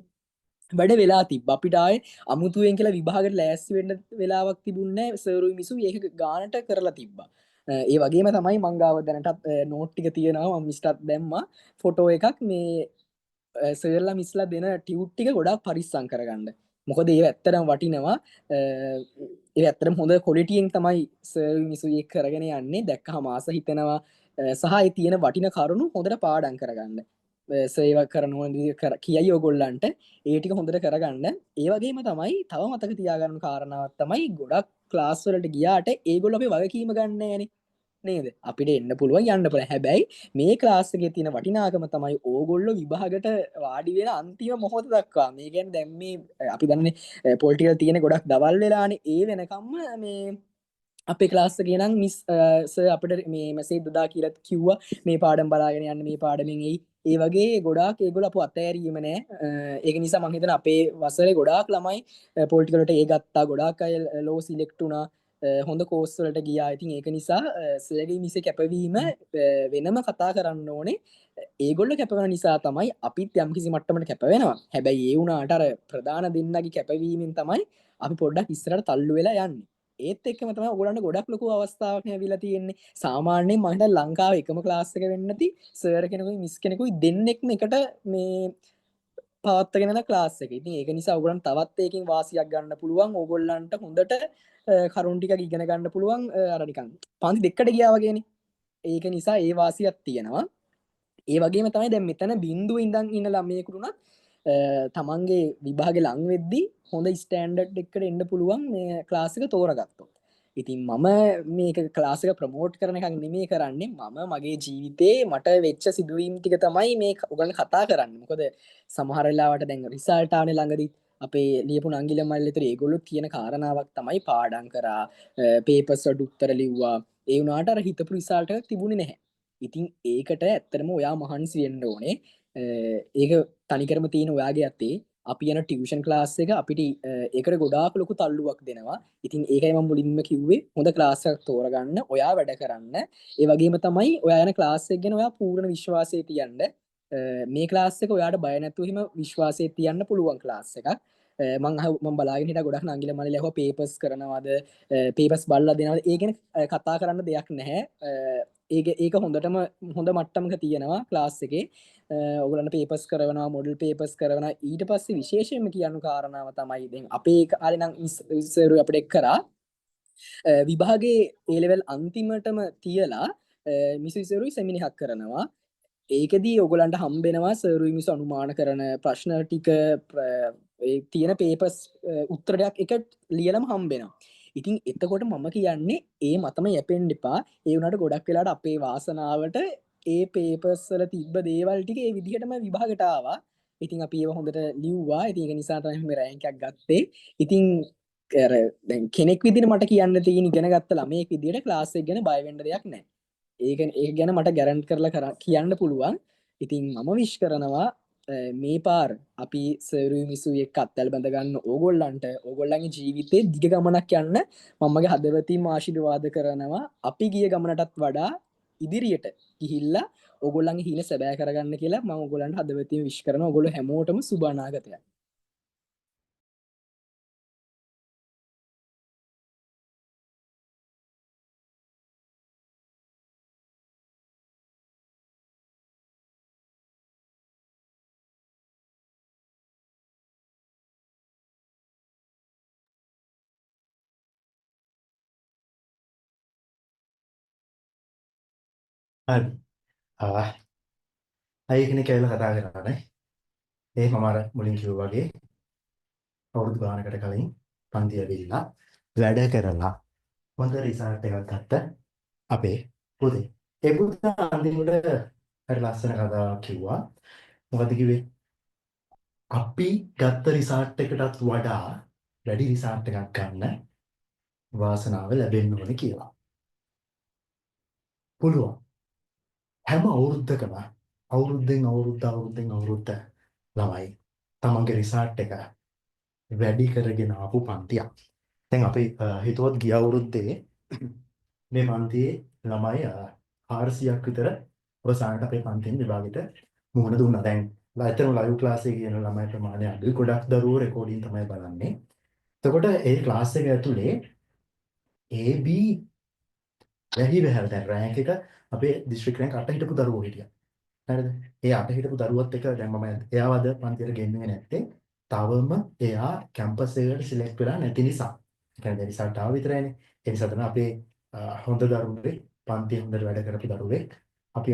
C: වැඩ වෙලා තිබ්බ. අපිට ආයේ අමුතුවෙන් කියලා විභාගෙට ලෑස්ති වෙන්න වෙලාවක් තිබුණේ නැහැ. සර්ුයි මිසුයි ඒක ගානට කරලා තිබ්බා. ඒ වගේම තමයි මං ගාව දැනටත් නෝට් ටික තියෙනවා. මං මිස්ටත් දැම්මා ෆොටෝ එකක්. මේ සර්ලා මිස්ලා දෙන ටියුට් ටික ගොඩාක් පරිස්සම් කරගන්න. මොකද ඒව ඇත්තටම වටිනවා. ඒ ඇත්තටම හොඳ ක්වොලිටියෙන් තමයි සර් මිසුයි එක්ක කරගෙන යන්නේ. දැක්කහම ආස හිතෙනවා. සහ ඒ තියෙන වටින කරුණු හොඳට පාඩම් කරගන්න. සර් ඒවා කරන ඕන විදිහ කියයි ඔයගොල්ලන්ට. ඒ ටික හොඳට කරගන්න. ඒ වගේම තමයි තව මතක තියාගන්න කාරණාවක් තමයි ගොඩක් ක්ලාස් වලට ගියාට ඒගොල්ලෝ අපේ වගකීම ගන්න නෑනේ. නේද? අපිට එන්න පුළුවන් යන්න පුළුවන්. හැබැයි මේ ක්ලාස් එකේ තියෙන වටිනාකම තමයි ඕගොල්ලෝ විභාගයට වාඩි වෙන අන්තිම මොහොත දක්වා. මේ කියන්නේ දැන් මේ අපි දන්නේ පොලිටිකල් තියෙන ගොඩක් දවල් වෙලානේ. ඒ වෙනකම්ම මේ අපේ ක්ලාස් එකේ නම් මිස් සර් අපිට මේ මැසේජ් දදා කියලා කිව්වා මේ පාඩම් බලාගෙන යන්න, මේ පාඩමෙන් එයි. ඒ වගේ ගොඩාක් ඒගොල්ලෝ අපව අතෑරීම නෑ. ඒක නිසා මං හිතනවා අපේ වසරේ ගොඩාක් ළමයි පොලිටිකල් වලට ඒ ගත්තා. ගොඩාක් අය ලෝ සිලෙක්ට් වුණා. හොඳ කෝස් වලට ගියා. ඉතින් ඒක නිසා සර්ගේ මිසේ කැපවීම වෙනම කතා කරන්න ඕනේ. ඒගොල්ලෝ කැපවෙන නිසා තමයි අපිත් යම්කිසි මට්ටමකට කැප වෙනවා. හැබැයි ඒ වුණාට අර ප්‍රධාන දෙන්නගේ කැපවීමෙන් තමයි අපි පොඩ්ඩක් ඉස්සරහට තල්ලු වෙලා යන්නේ. ඒත් එක්කම තමයි ඔයගොල්ලන්ට ගොඩක් ලොකු අවස්ථාවක් නේ ඇවිල්ලා තියෙන්නේ. සාමාන්‍යයෙන් මම හිතන්නේ ලංකාවේ එකම ක්ලාස් එක වෙන්න නැති සර් කෙනෙකුයි මිස් කෙනෙකුයි දෙන්නෙක්ම එකට මේ පවත්වාගෙන යන ක්ලාස් එක. ඉතින් ඒක නිසා ඔයගොල්ලන් තවත් ඒකෙන් වාසියක් ගන්න පුළුවන්. ඔයගොල්ලන්ට හොඳට කරුණු ටිකක් ඉගෙන ගන්න පුළුවන්. අර නිකන් පන්ති දෙකකට ගියා වගේනේ. ඒක නිසා ඒ වාසියක් තියෙනවා. ඒ වගේම තමයි දැන් මෙතන බිඳුව ඉඳන් ඉන්න ළමයෙකුට උනත් තමන්ගේ විභාගේ ලං වෙද්දී හොඳ ස්ටෑන්ඩඩ් එකකට එන්න පුළුවන් මේ ක්ලාස් එක තෝරගත්තොත්. ඉතින් මම මේක ක්ලාස් එක ප්‍රමෝට් කරන එකක් නෙමෙයි කරන්නේ. මම මගේ ජීවිතේ මට වෙච්ච සිදුවීම් ටික තමයි මේ ඔයගොල්ලන් කතා කරන්නේ. මොකද සමහර වෙලාවට දැන් රිසල්ට් ආනේ ළඟදී අපේ ලියපු නංගිල මල්ලි විතර ඒගොල්ලෝ කියන කාරණාවක් තමයි පාඩම් කරා, පේපර්ස් වලට උත්තර ලිව්වා. ඒ වුණාට අර හිතපු රිසල්ට් එකක් තිබුණේ නැහැ. ඉතින් ඒකට ඇත්තටම ඔයා මහන්සි වෙන්න ඕනේ. ඒක තනිකරම තියෙන ඔයාගේ අතේ. අපි යන ටියුෂන් ක්ලාස් එක අපිට ඒකට ගොඩාක් ලොකු තල්ලුවක් දෙනවා. ඉතින් ඒකයි මම මුලින්ම කිව්වේ හොඳ ක්ලාස් එකක් තෝරගන්න, ඔයා වැඩ කරන්න. ඒ වගේම තමයි ඔයා යන ක්ලාස් එක ගැන ඔයා පූර්ණ විශ්වාසය තියන්න. මේ ක්ලාස් එක ඔයාට බය නැතුව එහෙම විශ්වාසය තියන්න පුළුවන් ක්ලාස් එකක්. මං බලාගෙන හිටියා ගොඩක් නංගිලා මල්ලිලා ඇහුවා පේපර්ස් කරනවද, පේපර්ස් බලලා දෙනවද? ඒ ගැන කතා කරන්න දෙයක් නැහැ. ඒක හොඳටම හොඳ මට්ටමක තියෙනවා ක්ලාස් එකේ. ඔයගොල්ලන්ට පේපර්ස් කරනවා, මොඩල් පේපර්ස් කරනවා. ඊට පස්සේ විශේෂයෙන්ම කියන්න කාරණාව තමයි දැන් අපේ කාලේ නම් සර් අපිට එක් කරා. විභාගයේ ඒ ලෙවල් අන්තිමටම තියලා මිසු සරුයි සෙමිනි එකක් කරනවා. ඒකෙදී ඔයගොල්ලන්ට හම්බෙනවා සරුයි මිසු අනුමාන කරන ප්‍රශ්න ටික, ඒ තියෙන පේපර්ස් උත්තරයක් එක ලියලම හම්බෙනවා. ඉතින් එතකොට මම කියන්නේ ඒ මතම යැපෙන්න එපා. ඒ වුණාට ගොඩක් වෙලාවට අපේ වාසනාවට ඒ පේපර්ස් වල තිබ්බ දේවල් ටික ඒ විදිහටම විභාගයට ආවා. ඉතින් අපි ඒව හොඳට ලිව්වා. ඉතින් ඒක නිසා තමයි මේ රෑන්ක් එකක් ගත්තේ. ඉතින් අර දැන් කෙනෙක් විදිහට මට කියන්න තියෙන ඉගෙන ගත්ත ළමයෙක් විදිහට ක්ලාස් එක ගැන බය වෙන්න දෙයක් නැහැ. ඒක ගැන මට ගැරන්ට් කරලා කියන්න පුළුවන්. ඉතින් මම විශ් කරනවා මේ පාර අපි සරුයි මිසුයි එක්ක අත්වැල් බැඳ ගන්න ඕගොල්ලන්ට ඕගොල්ලන්ගේ ජීවිතේ දිග ගමනක් යන්න මම මගේ හදවතින්ම ආශිර්වාද කරනවා. අපි ගිය ගමනටත් වඩා ඉදිරියට ගිහිල්ලා ඕගොල්ලන්ගේ හීන සැබෑ කරගන්න කියලා මම ඕගොල්ලන්ට හදවතින්ම විශ් කරනවා. ඕගොල්ලෝ හැමෝටම සුබ අනාගතයක්.
A: හරි. ආ අය කෙනෙක් ඇවිල්ලා කතා කරා නේ. ඒ මම අර මුලින් කිව්වා වගේ අවුරුදු ගානකට කලින් පන්ති ඇවිල්ලා වැඩ කරලා හොඳ රිසල්ට් එකක් ගත්ත අපේ පුතේ. ඒ පුතා අන්තිමට හරි ලස්සන කතාවක් කිව්වා. මොකද කිව්වේ? අපි ගත්ත රිසල්ට් එකටත් වඩා වැඩි රිසල්ට් එකක් ගන්න වාසනාව ලැබෙන්න ඕනේ කියලා. පුළුවන්. හැම අවුරුද්දකම අවුරුද්දෙන් අවුරුද්ද අවුරුද්දෙන් අවුරුද්ද ළමයි තමන්ගේ රිසල්ට් එක වැඩි කරගෙන ආපු පන්තියක්. දැන් අපි හිතුවොත් ගිය අවුරුද්දේ මේ පන්තියේ ළමයි 400ක් විතර අවසානට අපේ පන්තියෙන් විභාගෙට මුහුණ දුන්නා. දැන් ඇත්තටම ලයිව් ක්ලාස් එකේ කියන ළමයි ප්‍රමාණය අඩුයි. ගොඩක් දරුවෝ රෙකෝඩින් තමයි බලන්නේ. එතකොට ඒ ක්ලාස් එක ඇතුලේ AB වැහි වැහැලා දැන් රෑන්ක් එක අපේ දිස්ත්‍රික් රෑන්ක් 8 හිටපු දරුවෝ හිටියා. හරිද? ඒ 8 හිටපු දරුවත් එක්ක දැන් මම එයාව අද පන්තියට ගෙන්නුවේ නැත්තේ තවම එයා කැම්පස් එකකට සිලෙක්ට් වෙලා නැති නිසා. ඒ කියන්නේ දැන් රිසල්ට් ආව විතරයිනේ. ඒ නිසා තමයි අපේ හොඳ දරුවෙක් පන්තියේ හොඳට වැඩ කරපු දරුවෙක් අපි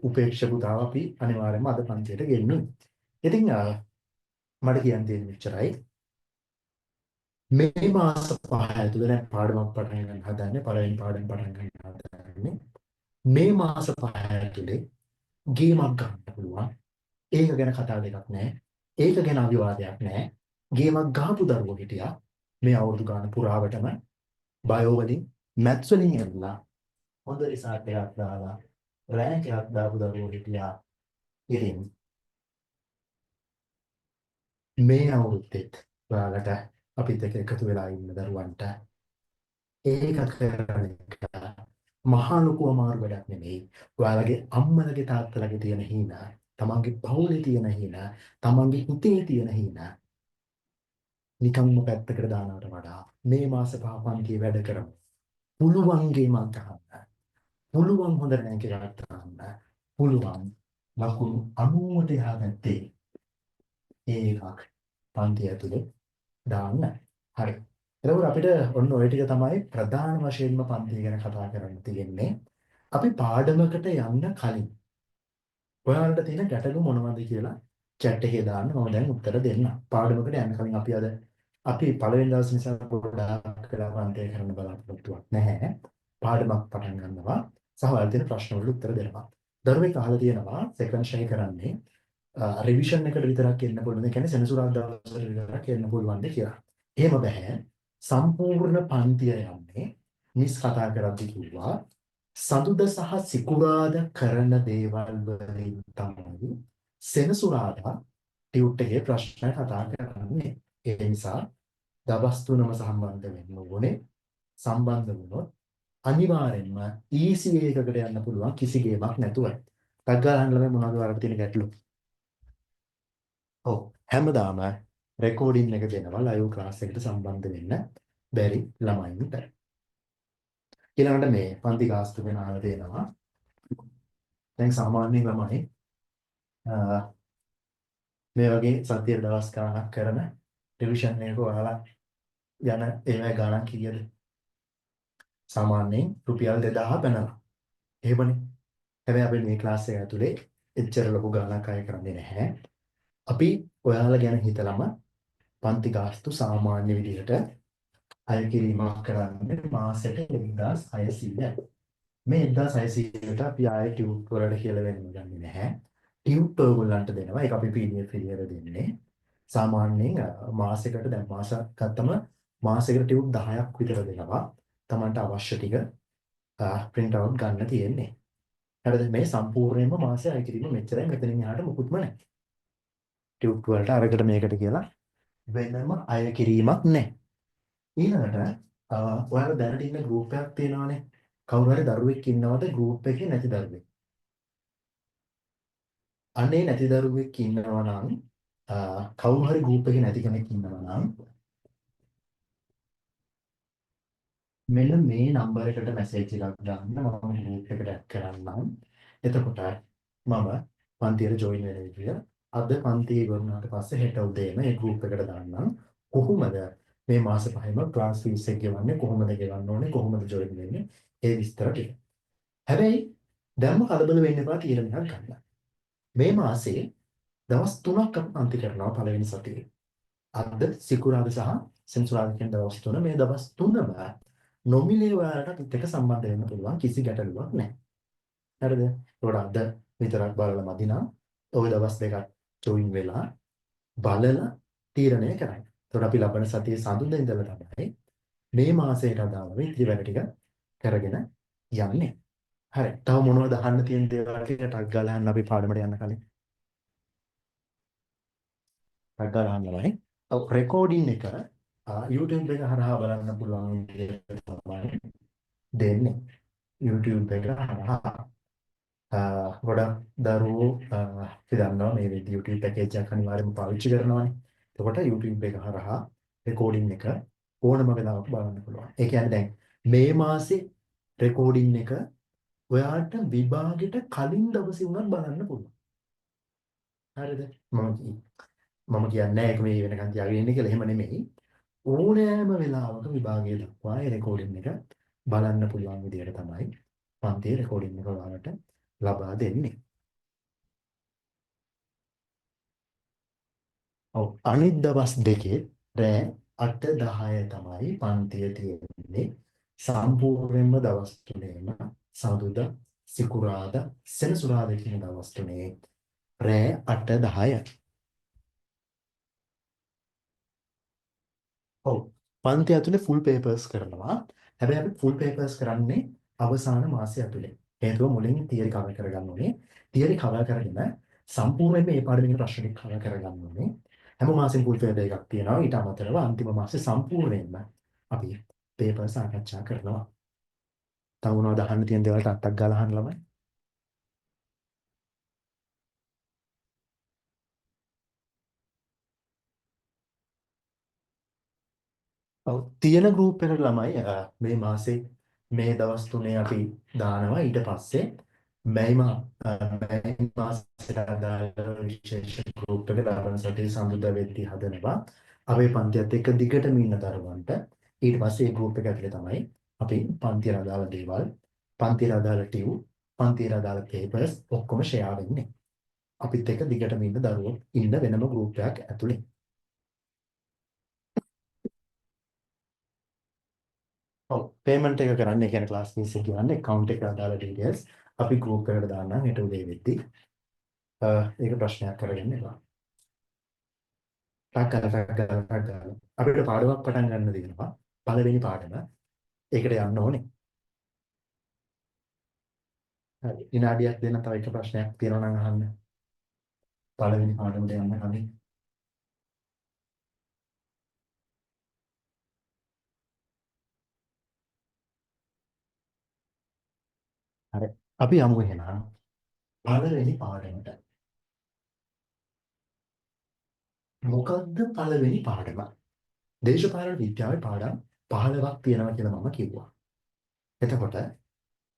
A: උපේක්ෂ පුතාව අපි අනිවාර්යයෙන්ම අද පන්තියට ගෙන්නුවේ. ඉතින් මට කියන්න තියෙන මෙච්චරයි. මේ මාස පහ ඇතුළත දැන් පාඩමක් පටන් ගන්න හදන්නේ, පළවෙනි පාඩම පටන් ගන්න හදන්නේ. මේ මාස පහ ඇතුලේ ගේමක් ගන්න පුළුවන්. ඒක ගැන කතා දෙකක් නෑ. ඒක ගැන අවිවාදයක් නෑ. ගේමක් ගහපු දරුවෝ හිටියා. මේ අවුරුදු ගාන පුරාවටම බයෝ වලින් මැත්ස් වලින් ඇවිල්ලා හොඳ රිසල්ට් එකක් දාලා රෑන්ක් එකක් දාපු දරුවෝ හිටියා. ඉතින් මේ අවුරුද්දෙත් ඔයාලට අපිත් එක්ක එකතු වෙලා ඉන්න දරුවන්ට ඒක කරන එක මහා ලොකු අමාරු වැඩක් නෙමෙයි. ඔයාලගේ අම්මලගේ තාත්තලගේ තියෙන හීන, තමන්ගේ පවුලේ තියෙන හීන, තමන්ගේ හිතේ තියෙන හීන නිකම්ම පැත්තකට දානවට වඩා මේ මාස පහ පන්තියේ වැඩ කරමු. පුළුවන් ගේමක් ගහන්න. පුළුවන් හොඳ රෑන්ක් එකක් දාන්න. පුළුවන් ලකුණු 90ට එහා පැත්තේ ඒ එකක් පන්ති ඇතුලේ දාන්න. හරි. එතකොට අපිට ඔන්න ඔය ටික තමයි ප්‍රධාන වශයෙන්ම පන්තිය ගැන කතා කරන්න තියෙන්නේ. අපි පාඩමකට යන්න කලින් ඔයාලට තියෙන ගැටලු මොනවද කියලා චැට් එකේ දාන්න, මම දැන් උත්තර දෙන්නම්. පාඩමකට යන්න කලින් අපි අද අපි පළවෙනි දවස් නිසා ගොඩාක් වෙලා පන්තිය කරන්න බලාපොරොත්තුවක් නැහැ. පාඩමක් පටන් ගන්නවා සහ ඔයාලට තියෙන ප්‍රශ්න වලට උත්තර දෙනවා. දරුවෙක් අහලා තියෙනවා සෙකන්ඩ් ෂයි කරන්නේ රිවිෂන් එකට විතරක් එන්න පුළුවන්ද? ඒ කියන්නේ සෙනසුරාදා දවසට විතරක් එන්න පුළුවන්ද කියලා. එහෙම බෑ. සම්පූර්ණ පන්තිය යන්නේ මිස් කතා කරද්දි කිව්වා සඳුද සහ සිකුරාද කරන දේවල් වලින් තමයි සෙනසුරාදා ටියුට් එකේ ප්‍රශ්න කතා කරන්නේ. ඒ නිසා දවස් තුනම සම්බන්ධ වෙන්න ඕනේ. සම්බන්ධ වුණොත් අනිවාර්යෙන්ම ඊසි එකකට යන්න පුළුවන් කිසි ගේමක් නැතුව. ටක් ගාලා අහන්න ළමයි, මොනවද ඔයාලට තියෙන ගැටලු? ඔව්, හැමදාම රෙකෝඩින් එක දෙනවා ලයිව් ක්ලාස් එකට සම්බන්ධ වෙන්න බැරි ළමයින්ට. ඊළඟට මේ පන්ති ගාස්තු ගැන අහලා තියෙනවා. දැන් සාමාන්‍යයෙන් ළමයි මේ වගේ සතිය දවස් ගාණක් කරන රිවිෂන් එකක ඔයාලා යන ඒවැ ගාණක් කීයද? සාමාන්‍යයෙන් රුපියල් 2000 පැනලා. එහෙමනේ. හැබැයි අපි මේ ක්ලාස් එක ඇතුලේ එච්චර ලොකු ගාණක් අය කරන්නේ නැහැ. අපි ඔයාලා ගැන හිතලම පන්ති ගාස්තු සාමාන්‍ය විදිහට අය කිරීමක් කරන්නේ මාසෙට 1600යි. මේ 1600ට අපි ආයේ ටියුට් වලට කියලා වෙනම ගන්නේ නැහැ. ටියුට් ඔයගොල්ලන්ට දෙනවා. ඒක අපි PDF විදියට දෙන්නේ. සාමාන්‍යයෙන් මාසෙකට දැන් මාස ගත්තම මාසෙකට ටියුට් 10ක් විතර දෙනවා. තමන්ට අවශ්‍ය ටික ප්‍රින්ට් අවුට් ගන්න තියෙන්නේ. හරිද? මේ සම්පූර්ණයෙන්ම මාසෙ අය කිරීම මෙච්චරයි, මෙතනින් එහාට මුකුත්ම නැහැ. ටියුට් වලට අරකට මේකට කියලා වෙනම අය කිරීමක් නැහැ. ඊළඟට ඔයාලා දැනට ඉන්න ගෲප් එකක් තියෙනවනේ. කවුරු හරි දරුවෙක් ඉන්නවද ගෲප් එකේ නැති දරුවෙක්? අනේ නැති දරුවෙක් ඉන්නවා නම්, කවුරු හරි ගෲප් එකේ නැති කෙනෙක් ඉන්නවා නම්, මෙන්න මේ නම්බර් එකට මැසේජ් එකක් දාන්න, මම ගෲප් එකට ඇඩ් කරන්නම්. එතකොට මම පන්තියට ජොයින් වෙන විදිය අද පන්තිය ඉවර වුණාට පස්සේ හෙට උදේම ඒ ගෲප් එකට දාන්නම්. කොහොමද මේ මාස පහෙම ක්ලාස් ෆීස් එක ගෙවන්නේ, කොහොමද ගෙවන්න ඕනේ, කොහොමද ජොයින් වෙන්නේ, ඒ විස්තර ටික. හැබැයි දැන්ම කලබල වෙන්න එපා තීරණයක් ගන්න. මේ මාසේ දවස් 3ක් අපි පන්ති කරනවා පළවෙනි සතියේ. අද සිකුරාදා සහ සෙනසුරාදා කියන දවස් තුන මේ දවස් තුනම නොමිලේ ඔයාලට අපිත් එක්ක සම්බන්ධ වෙන්න පුළුවන් කිසි ගැටලුවක් නැහැ. හරිද? ඒකට අද විතරක් බලලා මදි නම් ඔය දවස් දෙකක් ජොයින් වෙලා බලලා තීරණය කරන්න. ඒතකොට අපි ලබන සතියේ සඳුදා ඉඳලා තමයි මේ මාසයට අදාළව ඉතිරි වැඩ ටික කරගෙන යන්නේ. හරි. තව මොනවද අහන්න තියෙන දේවල් ටික ටක් ගාලා අහන්න අපි පාඩමට යන්න කලින්. ටක් ගාලා අහන්න ළමයි. ඔව් රෙකෝඩින් එක YouTube එක හරහා බලන්න පුළුවන් විදිහට තමයි දෙන්නේ. YouTube එක හරහා ගොඩක් දරුවෝ අපි දන්නවා මේ වෙද්දි YouTube package එකක් අනිවාර්යයෙන්ම පාවිච්චි කරනවානේ. එතකොට YouTube එක හරහා රෙකෝඩින් එක ඕනම වෙලාවක බලන්න පුළුවන්. ඒ කියන්නේ දැන් මේ මාසේ රෙකෝඩින් එක ඔයාට විභාගෙට කලින් දවසේ වුණත් බලන්න පුළුවන්. හරිද? මම කියන්නේ ඒක මේ වෙනකන් තියාගෙන ඉන්න කියලා එහෙම නෙමෙයි. ඕනෑම වෙලාවක විභාගය දක්වා ඒ රෙකෝඩින් එක බලන්න පුළුවන් විදිහට තමයි පන්තියේ රෙකෝඩින් එක ඔයාලට ලබා දෙන්නේ. ඔව් අනිත් දවස් දෙකේ රෑ 8:10 තමයි පන්තිය තියෙන්නේ. සම්පූර්ණයෙන්ම දවස් තුනේම සඳුදා සිකුරාදා සෙනසුරාදා කියන දවස් තුනේ රෑ 8:10. ඔව් පන්ති ඇතුලේ ෆුල් පේපර්ස් කරනවා. හැබැයි අපි ෆුල් පේපර්ස් කරන්නේ අවසාන මාසය ඇතුලේ. හේතුව මුලින් තියරි කවර් කරගන්න ඕනේ. තියරි කවර් කරගෙන සම්පූර්ණයෙන්ම මේ පාඩමේ ප්‍රශ්න ටික කවර් කරගන්න ඕනේ. හැම මාසෙම ෆුල් පේපර් එකක් තියෙනවා. ඊට අමතරව අන්තිම මාසේ සම්පූර්ණයෙන්ම අපි පේපර් සාකච්ඡා කරනවා. තව මොනවද අහන්න තියෙන දේවල් ටක් ගාලා අහන්න ළමයි. ඔව් තියෙන ගෲප් එකට ළමයි මේ මාසේ මේ දවස් තුනේ අපි දානවා. ඊට පස්සේ මැයි මාසෙට අදාළ විශේෂ ගෲප් එක ලබන සතියේ සඳුදා වෙද්දී හදනවා. අපේ පන්තියත් එක්ක දිගටම ඉන්න දරුවන්ට ඊට පස්සේ ඒ ගෲප් එක ඇතුලේ තමයි අපි පන්තියට අදාළ දේවල්, පන්තියට අදාළ ටියු, පන්තියට අදාළ පේපර්ස් ඔක්කොම ෂෙයා වෙන්නේ. අපිත් එක්ක දිගටම ඉන්න දරුවෝ ඉන්න වෙනම ගෲප් එකක් ඇතුලේ. ඔව් පේමන්ට් එක කරන්න, ඒ කියන්නේ ක්ලාස් ෆීස් එක ගෙවන්න ඇකවුන්ට් එකට අදාළ ඩීටේල්ස් අපි ගෲප් එකට දාන්නම් හෙට උදේ වෙද්දි. ඒක ප්‍රශ්නයක් කරගන්න එපා. ටක් ගාලා ටක් ගාලා ටක් ගාලා අපිට පාඩමක් පටන් ගන්න තියෙනවා. පළවෙනි පාඩම. ඒකට යන්න ඕනේ. හරි. විනාඩියක් දෙන්න තව එක ප්‍රශ්නයක් තියෙනවා නම් අහන්න. පළවෙනි පාඩමට යන්න කලින්. හරි. අපි යමු එහෙනම් පළවෙනි පාඩමට. මොකද්ද පළවෙනි පාඩම? දේශපාලන විද්‍යාවේ පාඩම් 15ක් තියෙනවා කියලා මම කිව්වා. එතකොට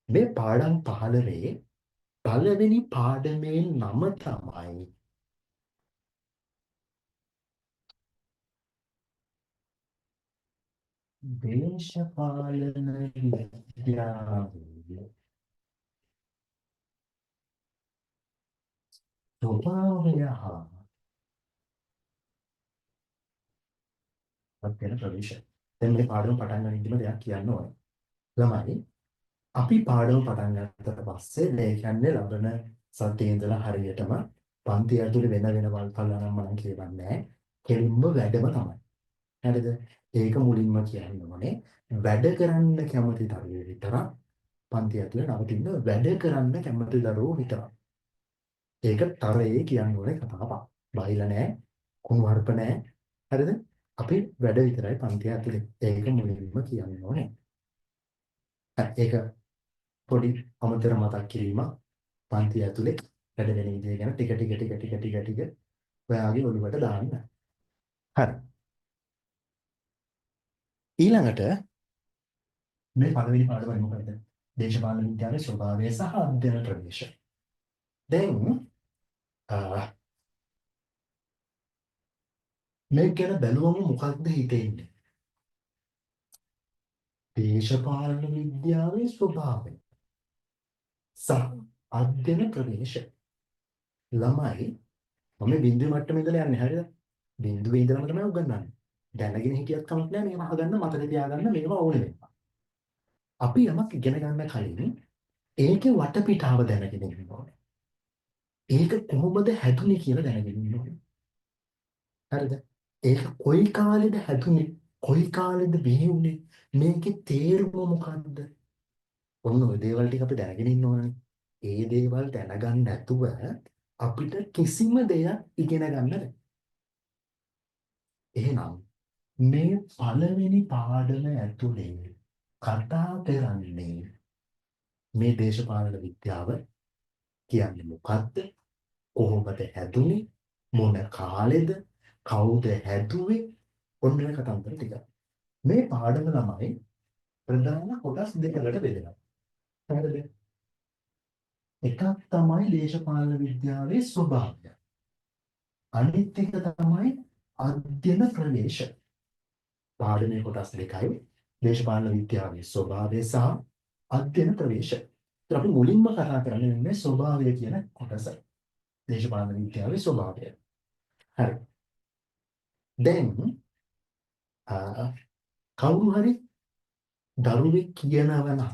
A: මේ පාඩම් 15 පළවෙනි පාඩමේ නම තමයි දේශපාලන විද්‍යාවේ ස්වභාවය හා අධ්‍යයන ප්‍රවේශ. දැන් මේ පාඩම පටන් ගනිද්දිම දෙයක් කියන්න ඕනේ. ළමයි අපි පාඩම පටන් ගත්තට පස්සේ මේ කියන්නේ ලබන සතියේ ඉඳලා හරියටම පන්ති ඇතුලේ වෙන වෙන වල්පල් අරන් මනම් කියවන්නේ නැහැ. කෙලින්ම වැඩම තමයි. හරිද? ඒක මුලින්ම කියන්න ඕනේ. වැඩ කරන්න කැමති දරුවෝ විතරක් පන්ති ඇතුලේ නවතින්න වැඩ කරන්න කැමති දරුවෝ විතරක්. ඒක තරයේ කියන්න ඕනේ කතාවක්. බයිලා නැහැ, කුණු හarp නැහැ. හරිද? අපි වැඩ විතරයි පන්ති ඇතුලේ. ඒක මුලින්ම කියන්න ඕනේ. හරි, ඒක පොඩි අමතර මතක් කිරීමක්. පන්ති ඇතුලේ වැඩ වෙන විදිය ගැන ටික ටික ටික ටික ටික ටික ඔයාගේ ඔළුවට දාන්න. හරි. ඊළඟට මේ පළවෙනි පාඩම මොකද්ද? දේශපාලන විද්‍යාවේ ස්වභාවය සහ අධ්‍යයන ප්‍රවේශ. දැන් මේක ගැන බැලුවම මොකක්ද හිතෙන්නේ? දේශපාලන විද්‍යාවේ ස්වභාවය. සහ අධ්‍යයන ප්‍රවේශ. ළමයි, මම මේ බිඳුවේ මට්ටමේ ඉඳලා යන්නේ, හරිද? බිඳුවේ ඉඳලම තමයි උගන්වන්නේ. දැනගෙන හිටියත් කමක් නෑ, මේවා අහගන්න, මතක තියාගන්න, මේවා ඕනේ වෙනවා. අපි යමක් ඉගෙන ගන්න කලින් ඒකේ වටපිටාව දැනගෙන ඉන්න ඕනේ. ඒක කොහොමද හැදුනේ කියලා දැනගෙන ඉන්න ඕනේ. හරිද? ඒක කොයි කාලෙද හැදුනේ? කොයි කාලෙද බිහි වුනේ? මේකේ තේරුම මොකද්ද? ඔන්න ඔය දේවල් ටික අපි දැනගෙන ඉන්න ඕනනේ. ඒ දේවල් දැනගන්න නැතුව අපිට කිසිම දෙයක් ඉගෙන ගන්න බැහැ. එහෙනම් මේ පළවෙනි පාඩම ඇතුලේ කතා කරන්නේ මේ දේශපාලන විද්‍යාව කියන්නේ මොකද්ද? කොහොමද හැදුනේ? මොන කාලෙද? කවුද හැදුවේ? ඔන්න ඔය කතන්දර ටික. මේ පාඩම ළමයි ප්‍රධාන කොටස් දෙකකට බෙදෙනවා. හරිද? එකක් තමයි දේශපාලන විද්‍යාවේ ස්වභාවය. අනිත් එක තමයි අධ්‍යයන ප්‍රවේශ. පාඩමේ කොටස් දෙකයි: දේශපාලන විද්‍යාවේ ස්වභාවය සහ අධ්‍යයන ප්‍රවේශ. ඒතර අපි මුලින්ම කතා කරන්නේ මේ ස්වභාවය කියන කොටස. දේශපාලන විද්‍යාවේ ස්වභාවය. හරි. දැන් කවුරු හරි දරුවෙක් කියනවා නම්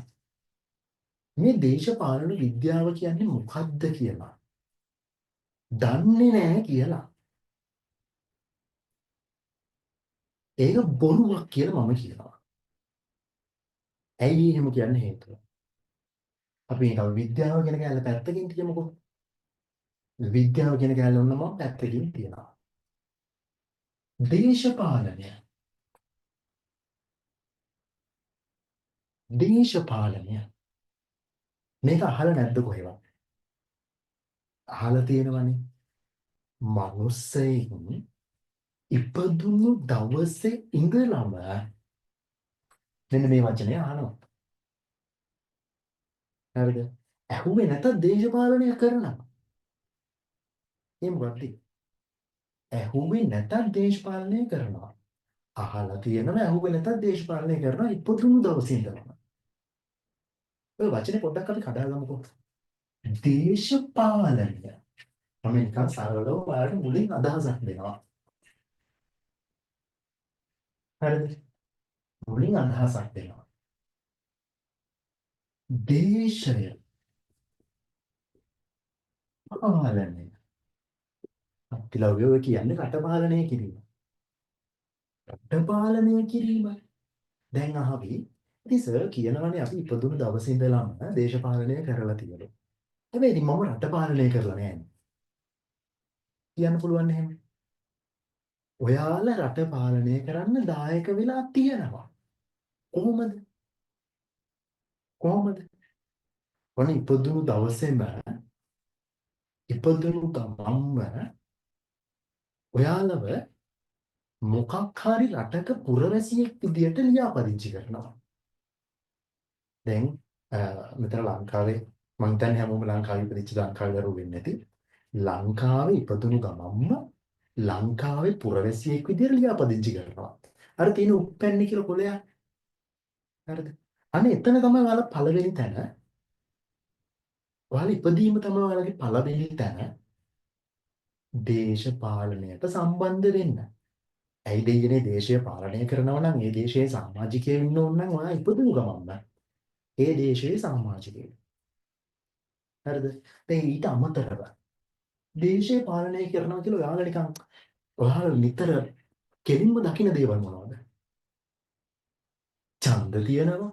A: මේ දේශපාලන විද්‍යාව කියන්නේ මොකද්ද කියලා දන්නේ නැහැ කියලා, ඒක බොරුවක් කියලා මම කියනවා. ඇයි එහෙම කියන්න හේතුව? අපි නිකන් විද්‍යාව කියන කෑල්ල පැත්තකින් තියමුකෝ. විද්‍යාව කියන කෑල්ල ඔන්න මම පැත්තකින් තියනවා. දේශපාලනය. දේශපාලනය. මේක අහලා නැද්ද කොහෙවත්? අහලා තියෙනවනේ. මනුස්සයෙක් ඉපදුණු දවසේ ඉඳලම මෙන්න මේ වචනය අහනවා. හරිද? ඇහුවේ නැතත් දේශපාලනය කරනවා. ඒ මොකද්ද? ඇහුවේ නැතත් දේශපාලනය කරනවා. අහලා තියෙනවා, ඇහුවේ නැතත් දේශපාලනය කරනවා ඉපදුණු දවසේ ඉඳලම. ඔය වචනේ පොඩ්ඩක් අපි කඩාගමුකෝ. දේශපාලනය. මම නිකන් සරලව ඔයාලට මුලින් අදහසක් දෙනවා. හරිද? මුලින් අදහසක් දෙනවා. දේශය පාලනය. අත්තිලව්‍ය ඔය කියන්නේ රට පාලනය කිරීම. රට පාලනය කිරීම. දැන් අහවි. ඉතින් සර් කියනවනේ අපි ඉපදුණු දවසේ ඉඳලම දේශපාලනය කරලා තියෙනවා. හැබැයි ඉතින් මම රට පාලනය කරලා නෑනේ. කියන්න පුළුවන් එහෙම. ඔයාලා රට පාලනය කරන්න දායක වෙලා තියෙනවා. කොහොමද? කොහොමද? ඔන්න ඉපදුණු දවසේම, ඉපදුණු ගමන්ම ඔයාලව මොකක් හරි රටක පුරවැසියෙක් විදියට ලියාපදිංචි කරනවා. දැන් මෙතන ලංකාවේ, මං හිතන්නේ හැමෝම ලංකාවේ ඉපදිච්ච ලංකාවේ දරුවෝ වෙන්නේ නැති. ලංකාවේ ඉපදුණු ගමන්ම ලංකාවේ පුරවැසියෙක් විදියට ලියාපදිංචි කරනවා. අර තියෙන උප්පැන්නේ කියලා කොලයක්. හරිද? අනේ එතන තමයි ඔයාලා පළවෙනි තැන. ඔයාලා ඉපදීම තමයි ඔයාලගේ පළවෙනි තැන දේශපාලනයට සම්බන්ධ වෙන්න. ඇයි දෙයියනේ, දේශය පාලනය කරනවා නම් ඒ දේශයේ සමාජිකයෙක් වෙන්න ඕන නම් ඔයා ඉපදුණු ගමන්ම ඒ දේශයේ සමාජිකයෙක්. හරිද? දැන් ඊට අමතරව දේශය පාලනය කරනවා කියලා ඔයාලා නිකන් ඔයාලා නිතර කෙලින්ම දකින දේවල් මොනවද? ඡන්ද තියනවා.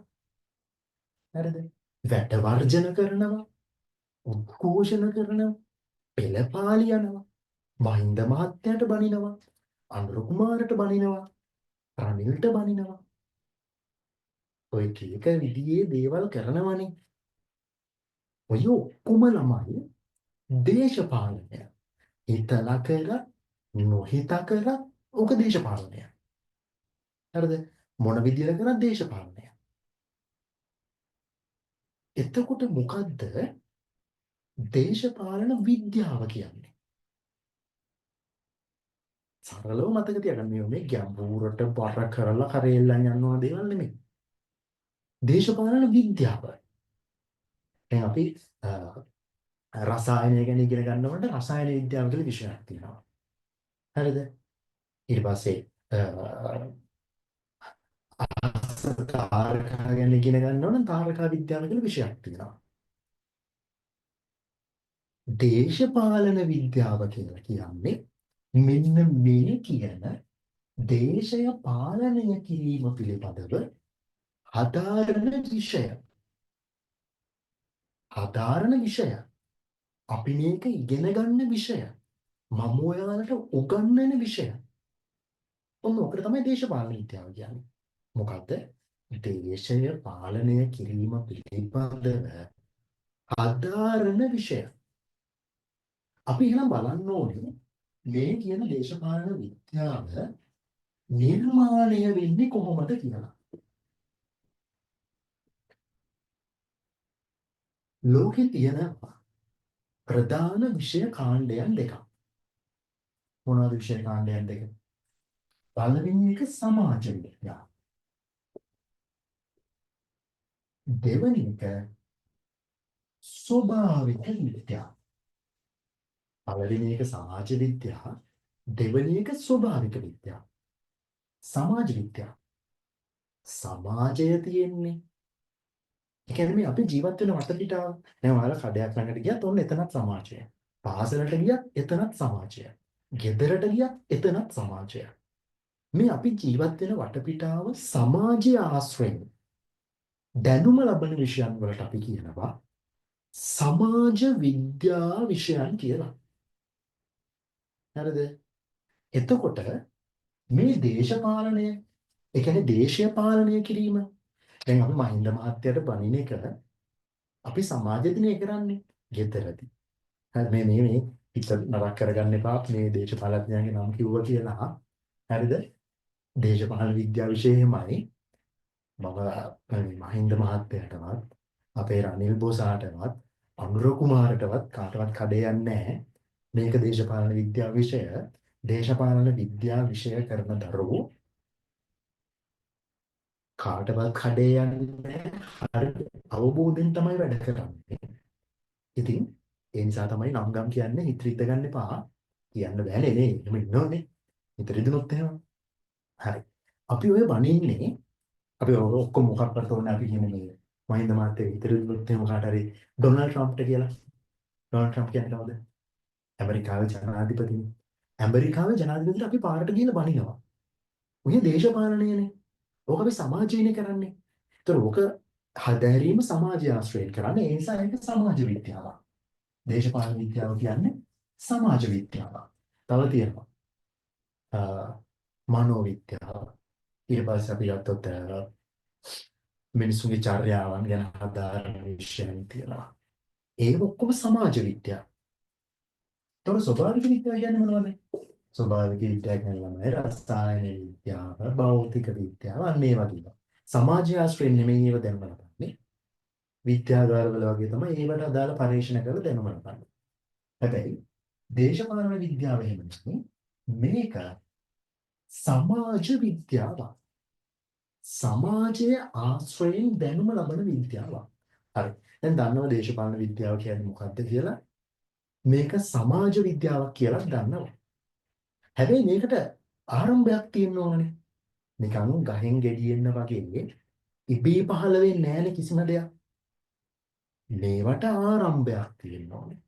A: හරිද? වැට වර්ජන කරනවා. උද්ඝෝෂණ කරනවා. පෙළපාලි යනවා. මහින්ද මහත්තයාට බනිනවා. අනුර කුමාරට බනිනවා. රනිල්ට බනිනවා. ඔය එක එක විදිහේ දේවල් කරනවනේ. ඔය ඔක්කොම ළමයි දේශපාලනය. හිතලා කරා නොහිතා කරා ඕක දේශපාලනය. හරිද? මොන විදියට කරත් දේශපාලනය. එතකොට මොකද්ද දේශපාලන විද්‍යාව කියන්නේ? සරලව මතක තියාගන්න, මේ මේ ගැඹුරට බර කරලා කරෙල්ලන් යන ඕන දේවල් නෙමෙයි. දේශපාලන විද්‍යාව. දැන් අපි රසායනය ගැන ඉගෙන ගන්නකොට රසායන විද්‍යාව කියලා විෂයක් තියෙනවා. හරිද? ඊට පස්සේ තාරකා ගැන ඉගෙන ගන්න ඕන තාරකා විද්‍යාව කියලා විෂයක් තියෙනවා. දේශපාලන විද්‍යාව කියලා කියන්නේ මෙන්න මේ කියන දේශය පාලනය කිරීම පිළිබඳව හදාරන විෂය. හදාරන විෂය. අපි මේක ඉගෙන ගන්න විෂය. මම ඔයාලට උගන්වන විෂය. ඔන්න ඔකට තමයි දේශපාලන විද්‍යාව කියන්නේ. මොකද්ද? දේශය පාලනය කිරීම පිළිබඳව හදාරන විෂය. අපි එහෙනම් බලන්න ඕනේ මේ කියන දේශපාලන විද්‍යාව නිර්මාණය වෙන්නේ කොහොමද කියලා. ලෝකේ තියෙන ප්‍රධාන විෂය කාණ්ඩයන් දෙකක්. මොනවද විෂය කාණ්ඩයන් දෙක? පළවෙනි එක සමාජ විද්‍යාව. දෙවෙනි එක ස්වභාවික විද්‍යාව. පළවෙනි එක සමාජ විද්‍යාව, දෙවෙනි එක ස්වභාවික විද්‍යාව. සමාජ විද්‍යාව. සමාජය තියෙන්නේ. ඒ කියන්නේ මේ අපි ජීවත් වෙන වටපිටාව. දැන් ඔයාලා කඩයක් ළඟට ගියත් ඔන්න එතනත් සමාජය. පාසලට ගියත් එතනත් සමාජය. ගෙදරට ගියත් එතනත් සමාජය. මේ අපි ජීවත් වෙන වටපිටාව සමාජය ආශ්‍රයෙන් දැනුම ලබන විෂයන් වලට අපි කියනවා සමාජ විද්‍යා විෂයන් කියලා. හරිද? එතකොට මේ දේශපාලනය, ඒ කියන්නේ දේශය පාලනය කිරීම. දැන් අපි මහින්ද මහත්තයාට බනින එක අපි සමාජෙදිනේ කරන්නේ ගෙදරදී. හරි, මේ මේ මේ හිත නරක කරගන්න එපා මේ දේශපාලඥයාගේ නම කිව්වා කියලා. හරිද? දේශපාලන විද්‍යාව විෂයෙහිමයි මම මහින්ද මහත්තයාටවත් අපේ රනිල් බොසාටවත් අනුර කුමාරටවත් කාටවත් කඩේ යන්නේ නැහැ. මේක දේශපාලන විද්‍යාව විෂය. දේශපාලන විද්‍යාව විෂය කරන දරුවෝ කාටවත් කඩේ යන්නේ නැහැ. හරි අවබෝධයෙන් තමයි වැඩ කරන්නේ. ඉතින් ඒ නිසා තමයි නම් ගම් කියන්නේ හිත රිද්ද ගන්න එපා. කියන්න බෑනේ නේ. එහෙම ඉන්නෝනේ. හිත රිදුනොත් එහෙම. හරි. අපි ඔය බනින්නේ අපි ඔක්කොම මොකක්වත් ඕනේ අපි කියන්නේ මේ මහින්ද මහත්තයා හිත රිදුනොත් එහෙම කාට හරි ඩොනල්ඩ් ට්‍රම්ප්ට කියලා. ඩොනල්ඩ් ට්‍රම්ප් කියන්නේ කවුද? ඇමරිකාවේ ජනාධිපතිනේ. ඇමරිකාවේ ජනාධිපතිට අපි පාරට ගිහලා බනිනවා. ඔය දේශපාලනයනේ. ඕක අපි සමාජයනේ කරන්නේ. ඒතර ඕක හදාරීම සමාජය ආශ්‍රයෙන් කරන්නේ. ඒ නිසා ඒක සමාජ විද්‍යාවක්. දේශපාලන විද්‍යාව කියන්නේ සමාජ විද්‍යාවක්. තව තියෙනවා මනෝවිද්‍යාව. ඊට පස්සේ අපි ගත්තොත් මිනිසුන්ගේ චර්යාවන් ගැන හදාරන විෂයන් තියෙනවා. ඒක ඔක්කොම සමාජ විද්‍යාව. ඒතකොට ස්වභාවික විද්‍යාව කියන්නේ මොනවද? ස්වභාවික විද්‍යාව කියන්නේ ළමයි රසායන විද්‍යාව, භෞතික විද්‍යාව, අන්න ඒ වගේ ඒවා. සමාජය ආශ්‍රයෙන් නෙමෙයි ඒව දැනුම ලබන්නේ. විද්‍යාගාරවල වගේ තමයි ඒවට අදාළ පරීක්ෂණ කරලා දැනුම ලබන්නේ. හැබැයි දේශපාලන විද්‍යාව එහෙම නෙමෙයි. මේක සමාජ විද්‍යාවක්. සමාජය ආශ්‍රයෙන් දැනුම ලබන විද්‍යාවක්. හරි. දැන් දන්නවා දේශපාලන විද්‍යාව කියන්නේ මොකක්ද කියලා? මේක සමාජ විද්‍යාවක් කියලා දන්නවා. හැබැයි මේකට ආරම්භයක් තියෙන්න ඕනනේ. නිකන් ගහෙන් ගෙඩියෙන්න වගේ ඉබේ පහළ වෙන්නේ නෑනේ කිසිම දෙයක්. මේවට ආරම්භයක් තියෙන්න ඕනේ.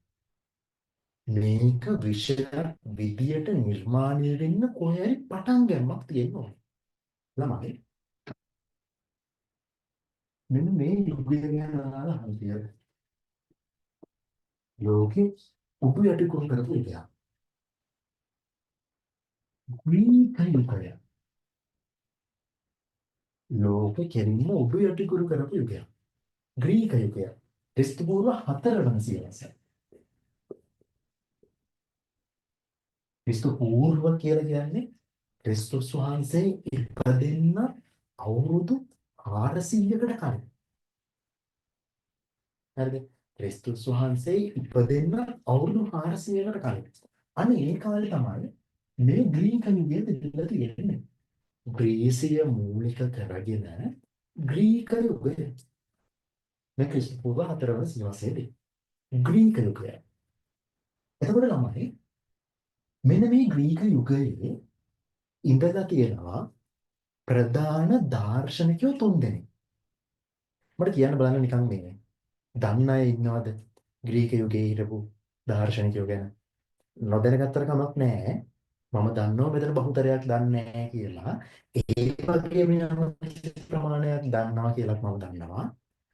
A: මේක විෂයක් විදියට නිර්මාණය වෙන්න කොහේ හරි පටන් ගැනීමක් තියෙන්න ඕනේ. ළමයි මෙන්න මේ යුගය ගැන ඔයාලා අහලා තියෙද? ලෝකෙ උඩු යටි කුරු කරපු යුගයක්. ග්‍රීක යුගය. ලෝකෙ කෙලින්ම උඩු යටි කුරු කරපු යුගයක්. ග්‍රීක යුගය. ක්‍රිස්තු පූර්ව 4 වන සියවස. ක්‍රිස්තු පූර්ව කියලා කියන්නේ ක්‍රිස්තුස් වහන්සේ ඉපදෙන්න අවුරුදු 400කට කලින්. හරිද? ක්‍රිස්තුස් වහන්සේ ඉපදෙන්න අවුරුදු 400කට කලින්. අන්න ඒ කාලේ තමයි මේ ග්‍රීක යුගය තිබිලා තියෙන්නේ. ග්‍රීසිය මූලික කරගෙන ග්‍රීක යුගය. මේ ක්‍රිස්තු පූර්ව 4 වන සියවසේදී ග්‍රීක යුගය. එතකොට ළමයි මෙන්න මේ ග්‍රීක යුගයේ ඉඳලා තියෙනවා ප්‍රධාන දාර්ශනිකයෝ තුන්දෙනෙක්. මට කියන්න බලන්න නිකන් මේ දන්න අය ඉන්නවද ග්‍රීක යුගයේ හිටපු දාර්ශනිකයෝ ගැන? නොදැනගත්තට කමක් නෑ. මම දන්නවා මෙතන බහුතරයක් දන්නේ නෑ කියලා. ඒ වගේම යම් ප්‍රමාණයක් දන්නවා කියලාත් මම දන්නවා.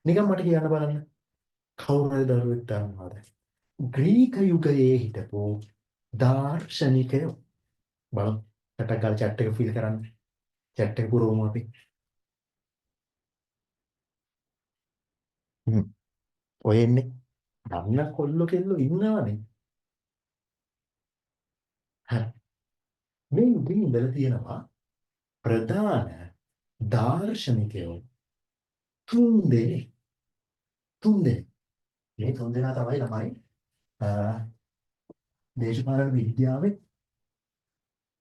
A: නිකන් මට කියන්න බලන්න. කවුරු හරි දරුවෙක් දන්නවද? ග්‍රීක යුගයේ හිටපු දාර්ශනිකයෝ. බලමු. ටටක් ගාලා චැට් එක ෆිල් කරන්න. චැට් එක පුරවමු අපි. හ්ම්. ඔය එන්නේ. දන්න කොල්ලෝ කෙල්ලෝ ඉන්නවනේ. හරි. මේ යුගයේ ඉඳලා තියෙනවා ප්‍රධාන දාර්ශනිකයෝ තුන් දෙනෙක්. තුන් දෙනෙක්. මේ තුන් දෙනා තමයි ළමයි දේශපාලන විද්‍යාවේ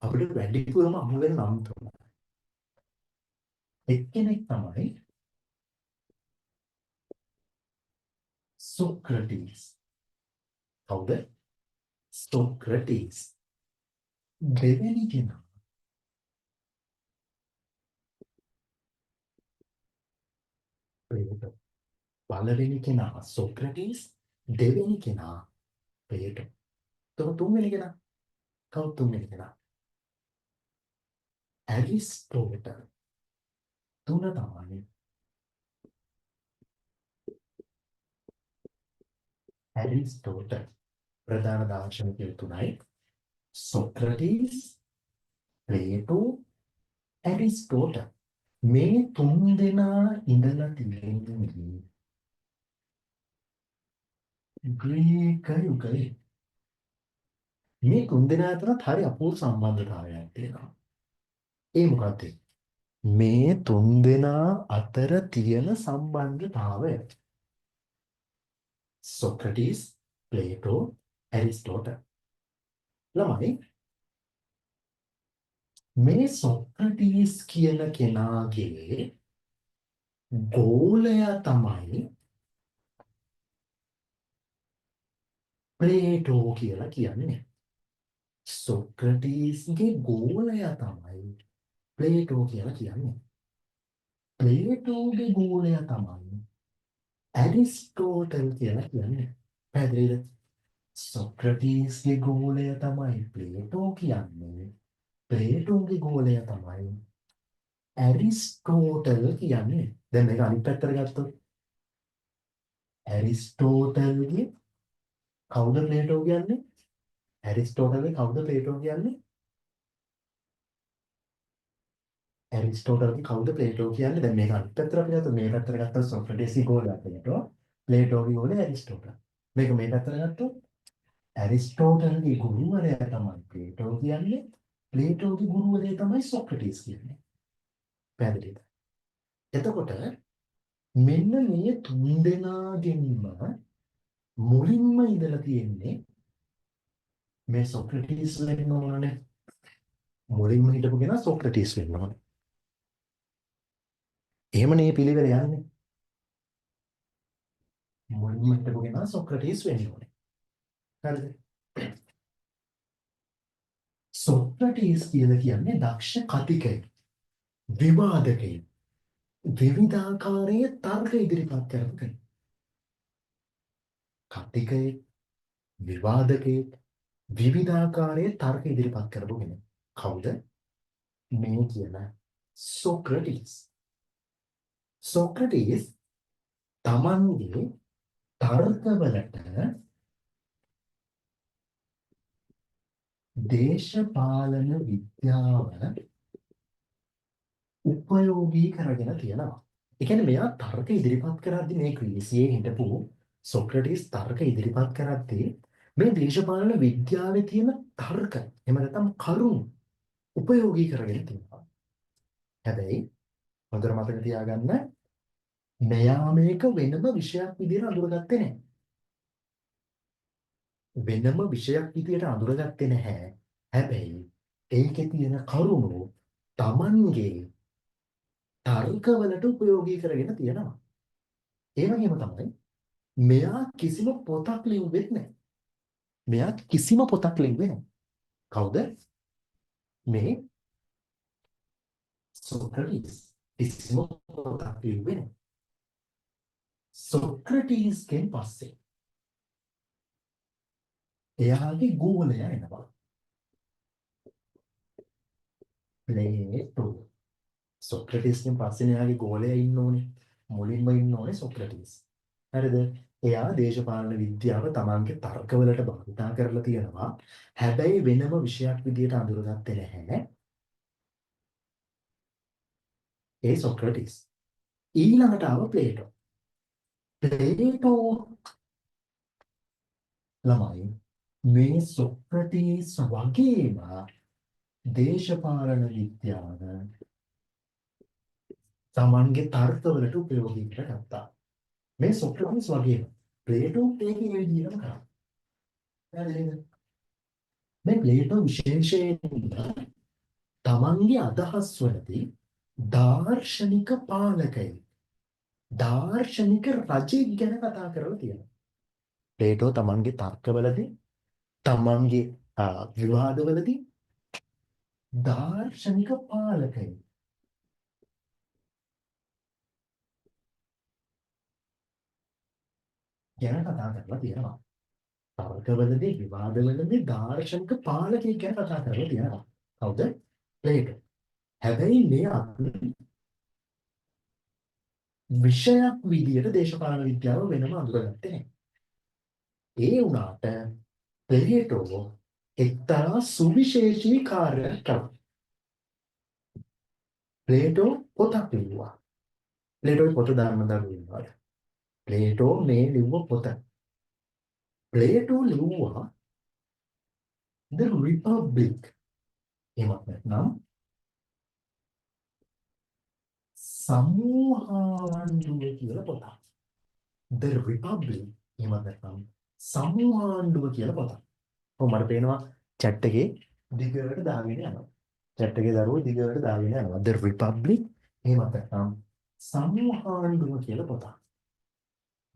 A: අපිට වැඩිපුරම අහු වෙන නම් තුන. එක්කෙනෙක් තමයි සොක්‍රටිස්. කවුද? සොක්‍රටිස්. දෙවෙනි කෙනා ප්ලේටෝ. පළවෙනි කෙනා සොක්‍රටිස්, දෙවෙනි කෙනා ප්ලේටෝ. එතකොට තුන්වෙනි කෙනා කවුද තුන්වෙනි කෙනා? ඇරිස්ටෝටල්. තුන තමයි ඇරිස්ටෝටල්. ප්‍රධාන දාර්ශනිකයෝ තුනයි. Socrates, Plato, Aristotle. මේ තුන් දෙනා ඉඳලා තියෙන්නේ ග්‍රීක යුගයේ. මේ තුන් දෙනා අතරත් හරි අපූර්ව සම්බන්ධතාවයක් තියෙනවා. ඒ මොකද්ද? මේ තුන් දෙනා අතර තියෙන සම්බන්ධතාවය. Socrates, Plato, Aristotle. ළමයි මේ සොක්‍රටිස් කියන කෙනාගේ ගෝලයා තමයි ප්ලේටෝ කියලා කියන්නේ. සොක්‍රටිස්ගේ ගෝලයා තමයි ප්ලේටෝ කියලා කියන්නේ. ප්ලේටෝගේ ගෝලයා තමයි ඇරිස්ටෝටල් කියලා කියන්නේ. පැහැදිලිද? සොක්‍රටිස්ගේ ගෝලය තමයි ප්ලේටෝ කියන්නේ. ප්ලේටෝගේ ගෝලය තමයි ඇරිස්ටෝටල් කියන්නේ. දැන් මේක අනිත් පැත්තට ගත්තොත් ඇරිස්ටෝටල්ගේ කවුද ප්ලේටෝ කියන්නේ? ඇරිස්ටෝටල්ගේ කවුද ප්ලේටෝ කියන්නේ? ඇරිස්ටෝටල්ගේ කවුද ප්ලේටෝ කියන්නේ? දැන් මේක අනිත් පැත්තට අපි ගත්තොත් මේ පැත්තට ගත්තොත් සොක්‍රටිස්ගේ ගෝලයා ප්ලේටෝ, ප්ලේටෝගේ ගෝලයා ඇරිස්ටෝටල්. මේක මේ පැත්තට ගත්තොත් ඇරිස්ටෝටල්ගේ ගුරුවරයා තමයි ප්ලේටෝ කියන්නේ, ප්ලේටෝගේ ගුරුවරයා තමයි සොක්‍රටිස් කියන්නේ. පැහැදිලිද? එතකොට මෙන්න මේ තුන් දෙනාගෙන්ම මුලින්ම ඉඳලා තියෙන්නේ මේ සොක්‍රටිස් වෙන්න ඕනනේ. මුලින්ම හිටපු කෙනා සොක්‍රටිස් වෙන්න ඕනේ. එහෙමනේ පිළිවෙල යන්නේ. මුලින්ම හිටපු කෙනා සොක්‍රටිස් වෙන්න ඕනේ. හරිද? සොක්‍රටිස් කියලා කියන්නේ දක්ෂ කතිකයෙක්, විවාදකයෙක්, විවිධාකාරයේ තර්ක ඉදිරිපත් කරපු කෙනෙක්. කතිකයෙක්, විවාදකයෙක්, විවිධාකාරයේ තර්ක ඉදිරිපත් කරපු කෙනෙක්. කවුද? මේ කියන සොක්‍රටිස්. සොක්‍රටිස් තමන්ගේ තර්කවලට දේශපාලන විද්‍යාව උපයෝගී කරගෙන තියෙනවා. ඒ කියන්නේ මෙයා තර්ක ඉදිරිපත් කරද්දී මේ ග්‍රීසියේ හිටපු සොක්‍රටිස් තර්ක ඉදිරිපත් කරද්දී මේ දේශපාලන විද්‍යාවේ තියෙන තර්ක එහෙම නැත්නම් කරුණු උපයෝගී කරගෙන තියෙනවා. හැබැයි හොඳට මතක තියාගන්න මෙයා මේක වෙනම විෂයක් විදියට අඳුරගත්තේ නැහැ. වෙනම විෂයක් විදියට අඳුරගත්තේ නැහැ. හැබැයි ඒකේ තියෙන කරුණු Tamanගේ තර්කවලට උපයෝගී කරගෙන තියෙනවා. ඒ වගේම තමයි මෙයා කිසිම පොතක් ලිව්වෙත් නැහැ. මෙයා කිසිම පොතක් ලිව්වේ නැහැ. කවුද? මේ සොක්‍රටිස් කිසිම පොතක් ලිව්වේ නැහැ. සොක්‍රටිස්ගෙන් පස්සේ එයාගේ ගෝලයා එනවා. ප්ලේටෝ. සොක්‍රටිස්ගෙන් පස්සේ එයාගේ ගෝලයා ඉන්න ඕනේ. මුලින්ම ඉන්න ඕනේ සොක්‍රටිස්. හරිද? එයා දේශපාලන විද්‍යාව තමන්ගේ තර්කවලට භාවිතා කරලා තියෙනවා. හැබැයි වෙනම විෂයක් විදියට අඳුරගත්තේ නැහැ. ඒ සොක්‍රටිස්. ඊළඟට ආව ප්ලේටෝ. ප්ලේටෝ ළමයි මේ සොක්‍රටිස් වගේම දේශපාලන විද්‍යාව තමන්ගේ තර්කවලට උපයෝගී කරගත්තා. මේ සොක්‍රටිස් වගේම ප්ලේටෝ ඒක ඒ විදිහටම කරා. හරිද? මේ ප්ලේටෝ විශේෂයෙන්ම තමන්ගේ අදහස් වලදී දාර්ශනික පාලකයෙක්, දාර්ශනික රජෙක් ගැන කතා කරලා තියෙනවා. ප්ලේටෝ තමන්ගේ තර්කවලදී, තමන්ගේ විවාදවලදී දාර්ශනික පාලකයෙක් ගැන කතා කරලා තියෙනවා. තර්කවලදී, විවාදවලදී දාර්ශනික පාලකයෙක් ගැන කතා කරලා තියෙනවා. කවුද? ප්ලේටෝ. හැබැයි මේ අපි විෂයක් විදියට දේශපාලන විද්‍යාව වෙනම අඳුරගත්තේ නැහැ. ඒ වුණාට ප්ලේටෝ එක්තරා සුවිශේෂී කාර්යයක් කළා. ප්ලේටෝ පොතක් ලිව්වා. ප්ලේටෝගේ පොත දන්න දරුවෝ ඉන්නවද? ප්ලේටෝ මේ ලිව්ව පොත. ප්ලේටෝ ලිව්වා The Republic. එහෙමත් නැත්නම් සමූහාණ්ඩුව කියලා පොතක්. The Republic එහෙමත් නැත්නම් සමූහාණ්ඩුව කියලා පොතක්. ඔව් මට පේනවා චැට් එකේ දිගට දාගෙන යනවා. චැට් එකේ දරුවෝ දිගට දාගෙන යනවා. The Republic එහෙමත් නැත්නම් සමූහාණ්ඩුව කියලා පොතක්.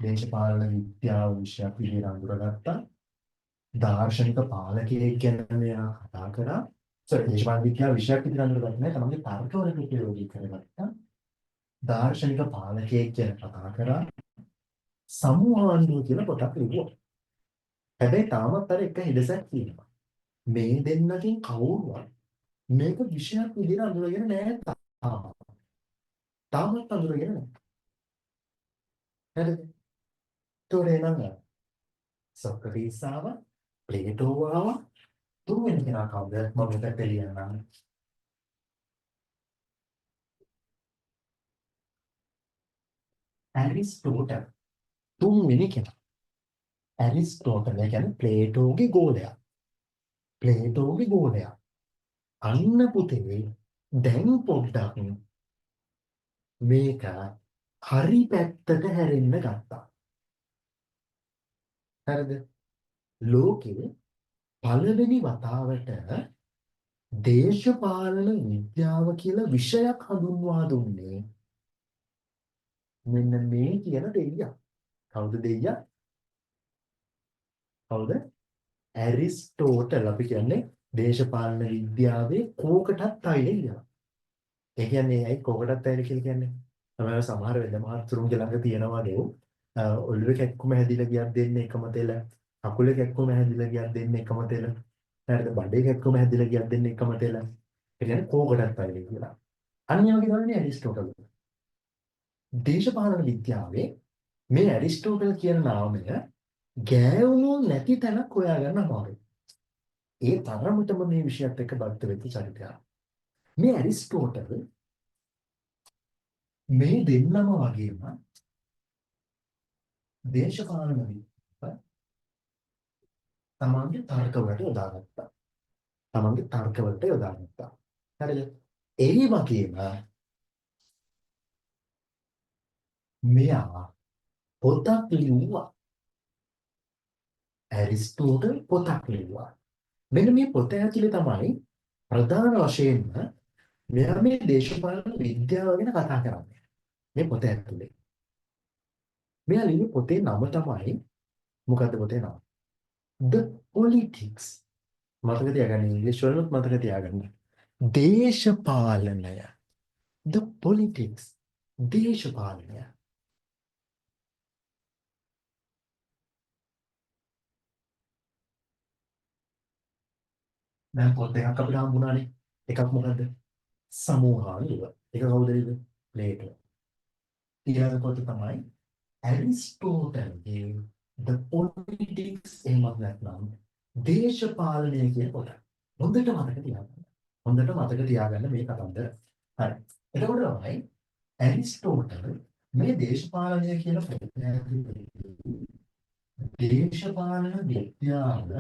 A: දේශපාලන විද්‍යාව විෂයක් විදිහට අඳුරගත්තා. දාර්ශනික පාලකයෙක් ගැන මෙයා කතා කරා. සෝරි, දේශපාලන විද්‍යාව විෂයක් විදිහට අඳුරගත්තේ නෑ. තමන්ගේ තර්කවලට උපයෝගී කරගත්තා. දාර්ශනික පාලකයෙක් ගැන කතා කරා. සමූහාණ්ඩුව කියලා පොතක් ලිව්වා. හැබැයි තාමත් අර එක හිඩසක් තියෙනවා. මේ දෙන්නකින් කවුරුවත් මේක විෂයක් විදිහට අඳුරගෙන නෑ තාම. තාමත් අඳුරගෙන නෑ. හරිද? ඒතකොට එහෙනම් සොක්‍රටිස් ආවා, ප්ලේටෝ ආවා, තුන්වෙනි කෙනා කවුද? මම මේ පැත්තේ ලියන්නම්. ඇරිස්ටෝටල්. තුන්වෙනි කෙනා. ඇරිස්ටෝටල්. ඒ කියන්නේ ප්ලේටෝගේ ගෝලයා. ප්ලේටෝගේ ගෝලයා. අන්න පුතේ දැන් පොඩ්ඩක් මේක හරි පැත්තට හැරෙන්න ගත්තා. හරිද? ලෝකේ පළවෙනි වතාවට දේශපාලන විද්‍යාව කියලා විෂයක් හඳුන්වා දුන්නේ මෙන්න මේ කියන දෙයියා. කවුද දෙයියා? කවුද? ඇරිස්ටෝටල්. අපි කියන්නේ දේශපාලන විද්‍යාවේ කෝකටත් අයිල කියලා. ඒ කියන්නේ ඇයි කෝකටත් අයිල කියලා කියන්නේ? තමයි සමහර වෙද මහත්තුරුන්ගේ ළඟ තියෙනවලු ඔළුවේ කැක්කුම හැදිලා ගියත් දෙන්නේ එකම තෙල, කකුලේ කැක්කුම හැදිලා ගියත් දෙන්නේ එකම තෙල, හරිද? බඩේ කැක්කුම හැදිලා ගියත් දෙන්නේ එකම තෙල. ඒ කියන්නේ කෝකටත් අයිල කියලා. අන්න ඒ වගේ තමයි ඇරිස්ටෝටල්. දේශපාලන විද්‍යාවේ මේ ඇරිස්ටෝටල් කියන නාමය ගෑවුණු නැති තැනක් හොයාගන්න අමාරුයි. ඒ තරමටම මේ විෂයත් එක්ක බද්ධ වෙච්ච චරිතයක්. මේ ඇරිස්ටෝටල් මේ දෙන්නම වගේම දේශපාලන විද්‍යාව තමන්ගේ තර්කවලට යොදාගත්තා. තමන්ගේ තර්කවලට යොදාගත්තා. හරිද? ඒ වගේම මෙයා පොතක් ලිව්වා. ඇරිස්ටෝටල් පොතක් ලිව්වා. මෙන්න මේ පොත ඇතුලේ තමයි ප්‍රධාන වශයෙන්ම මෙයා මේ දේශපාලන විද්‍යාව ගැන කතා කරන්නේ. මේ පොත ඇතුලේ. මෙයා ලියපු පොතේ නම තමයි මොකද්ද පොතේ නම? The Politics. මතක තියාගන්න ඉංග්‍රීසි වලිනුත් මතක තියාගන්න. දේශපාලනය. The Politics. දේශපාලනය. දැන් පොත් දෙකක් අපිට හම්බුණානේ. එකක් මොකද්ද? සමූහානුව. එක කවුද ලිව්වේ? ප්ලේටෝ. ඊළඟ පොත තමයි ඇරිස්ටෝටල්ගේ The Politics එහෙමත් නැත්නම් දේශපාලනය කියන පොත. හොඳට මතක තියාගන්න. හොඳට මතක තියාගන්න මේ කතන්දර. හරි. එතකොට තමයි ඇරිස්ටෝටල් මේ දේශපාලනය කියන පොත දේශපාලන විද්‍යාව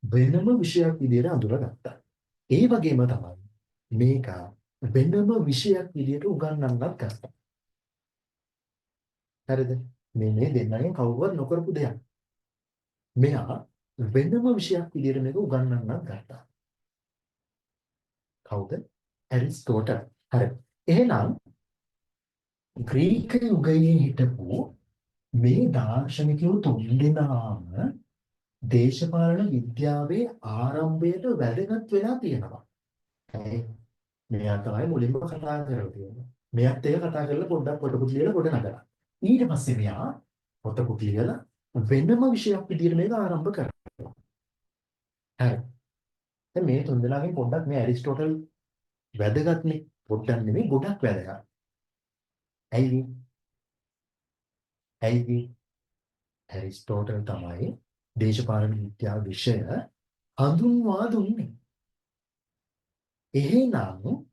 A: වෙනම විෂයක් විදියට අඳුරගත්තා. ඒ වගේම තමයි මේක වෙනම විෂයක් විදියට උගන්වන්නත් ගත්තා. හරිද? මේ මේ දෙන්නගෙන් කවුරුවත් නොකරපු දෙයක්. මෙයා වෙනම විෂයක් විදියට මේක උගන්වන්නත් ගත්තා. කවුද? ඇරිස්ටෝටල්. හරි. එහෙනම් ග්‍රීක යුගයේ හිටපු මේ දාර්ශනිකයෝ තුන්දෙනාම දේශපාලන විද්‍යාවේ ආරම්භයට වැදගත් වෙලා තියෙනවා. ඇයි? මෙයා තමයි මුලින්ම කතා කරලා තියෙන්නේ. මෙයාත් ඒක කතා කරලා පොඩ්ඩක් පොතකුත් ලියලා ගොඩ නගලා. ඊට පස්සේ මෙයා පොතකුත් ලියලා වෙනම විෂයක් විදියට මේක ආරම්භ කරනවා. හරි. දැන් මේ තුන්දෙනාගෙන් පොඩ්ඩක් මේ ඇරිස්ටෝටල් වැදගත්නේ. පොඩ්ඩක් නෙමෙයි ගොඩක් වැදගත්. ඇයි? ඇයි? ඇරිස්ටෝටල් තමයි දේශපාලන විද්‍යාව විෂය හඳුන්වා දුන්නේ. එහෙනම්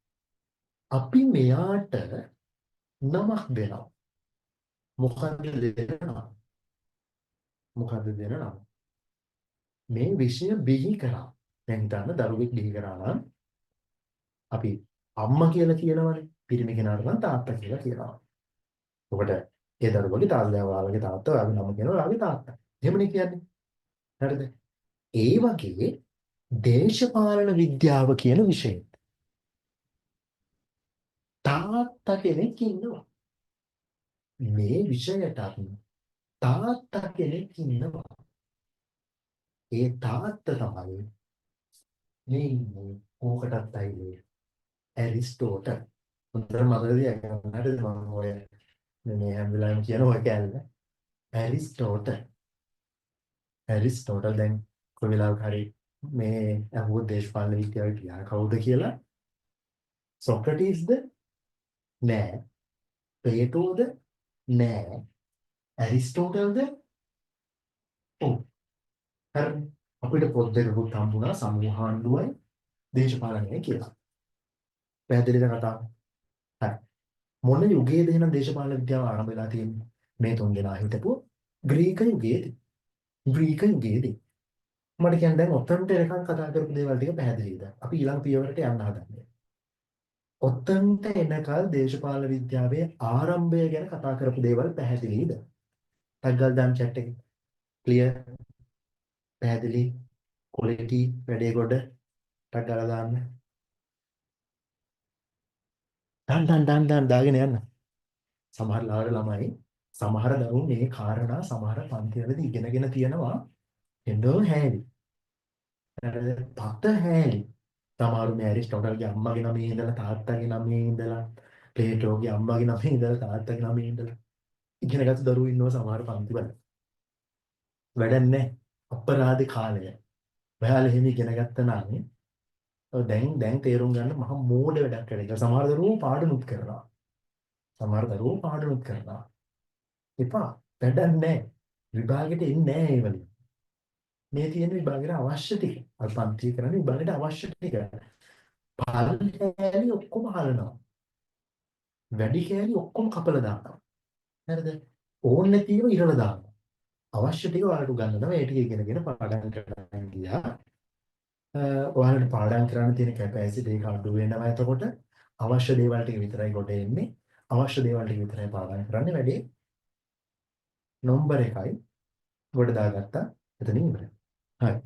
A: අපි මෙයාට නමක් දෙනවා. මොකද්ද දෙන නම? මොකද්ද දෙන නම? මේ විෂය බිහි කරා. දැන් හිතන්න දරුවෙක් බිහි කරා නම් අපි අම්මා කියලා කියනවනේ. පිරිමි කෙනාට නම් තාත්තා කියලා කියනවා. ඔබට ඒ දරුවගේ තාත්තා ඔයාලගේ තාත්තා ඔයාගේ නම කියනවා ඔයාගේ තාත්තා. එහෙමනේ කියන්නේ. හරිද? ඒ වගේ දේශපාලන විද්‍යාව කියන විෂයෙත් තාත්තා කෙනෙක් ඉන්නවා. මේ විෂයටත් තාත්තා කෙනෙක් ඉන්නවා. ඒ තාත්තා තමයි මේ ඉන්නේ කෝකටත් අයියේ ඇරිස්ටෝටල්. හොඳට මතක තියාගන්න. හරිද? මම ඔය මේ හැම වෙලාවෙම කියන ඔය කැලල. ඇරිස්ටෝටල්. ඇරිස්ටෝටල් දැන් කොයි වෙලාවක හරි මේ අහුවොත් දේශපාලන විද්‍යාවේ පියා කවුද කියලා සොක්‍රටිස්ද? නෑ. ප්ලේටෝද? නෑ. ඇරිස්ටෝටල්ද? ඔව්. හරි. අපිට පොත් දෙකකුත් හම්බුණා සමූහාණ්ඩුවයි දේශපාලනයයි කියලා. පැහැදිලිද කතාව? හරි. මොන යුගයේද එහෙනම් දේශපාලන විද්‍යාව ආරම්භ වෙලා තියෙන්නේ? මේ තුන් දෙනා හිටපු ග්‍රීක යුගයේදී. ග්‍රීක යුගයේදී. මට කියන්න දැන් ඔතනට එනකන් කතා කරපු දේවල් ටික පැහැදිලිද? අපි ඊළඟ පියවරට යන්න හදන්නේ. ඔතනට එනකල් දේශපාලන විද්‍යාවේ ආරම්භය ගැන කතා කරපු දේවල් පැහැදිලිද? ටක් ගාලා දාන්න චැට් එකේ. ක්ලියර්? පැහැදිලි? ක්වොලිටි වැඩේ ගොඩ ටක් ගාලා දාන්න. දාන්න දාන්න දාන්න දාන්න දාගෙන යන්න. සමහර ලාවට ළමයි සමහර දරුවෝ මේ කාරණා සමහර පන්තිවලදී ඉගෙනගෙන තියෙනවා එනෝ හැලි. හරිද? පත හැලි. සමහරු මේ ඇරිස්ටෝටල්ගේ අම්මගේ නමේ ඉඳලා තාත්තගේ නමේ ඉඳලා ප්ලේටෝගේ අම්මගේ නමේ ඉඳලා තාත්තගේ නමේ ඉඳලා ඉගෙනගත්තු දරුවෝ ඉන්නවා සමහර පන්තිවල. වැඩක් නැහැ. අපරාධ කාලය. ඔයාලා එහෙම ඉගෙන ගත්තා නම් ඔව් දැන් දැන් තේරුම් ගන්න මහා මෝඩ වැඩක් වැඩ කියලා. සමහර දරුවෝ පාඩමුත් කරනවා. සමහර දරුවෝ පාඩමුත් කරනවා. එපා. වැඩක් නැහැ. විභාගෙට එන්නේ නැහැ ඒ වලින්. මේ තියෙන විභාගෙට අවශ්‍ය ටික. අර පන්තිය කරන්නේ විභාගෙට අවශ්‍ය ටික. පල් කෑලි ඔක්කොම හලනවා. වැඩි කෑලි ඔක්කොම කපලා දානවා. හරිද? ඕන නැති ඒවා ඉරලා දානවා. අවශ්‍ය ටික ඔයාලට උගන්වනවා. ඒ ටික ඉගෙනගෙන පාඩම් කරන්න ගියා. ඔයාලට පාඩම් කරන්න තියෙන කැපැසිටි එක අඩු වෙනවා. එතකොට අවශ්‍ය දේවල් ටික විතරයි ගොඩ එන්නේ. අවශ්‍ය දේවල් ටික විතරයි පාඩම් කරන්නේ. වැඩේ නම්බර් එකයි ගොඩ දාගත්තා. එතනින් ඉවරයි. හරි.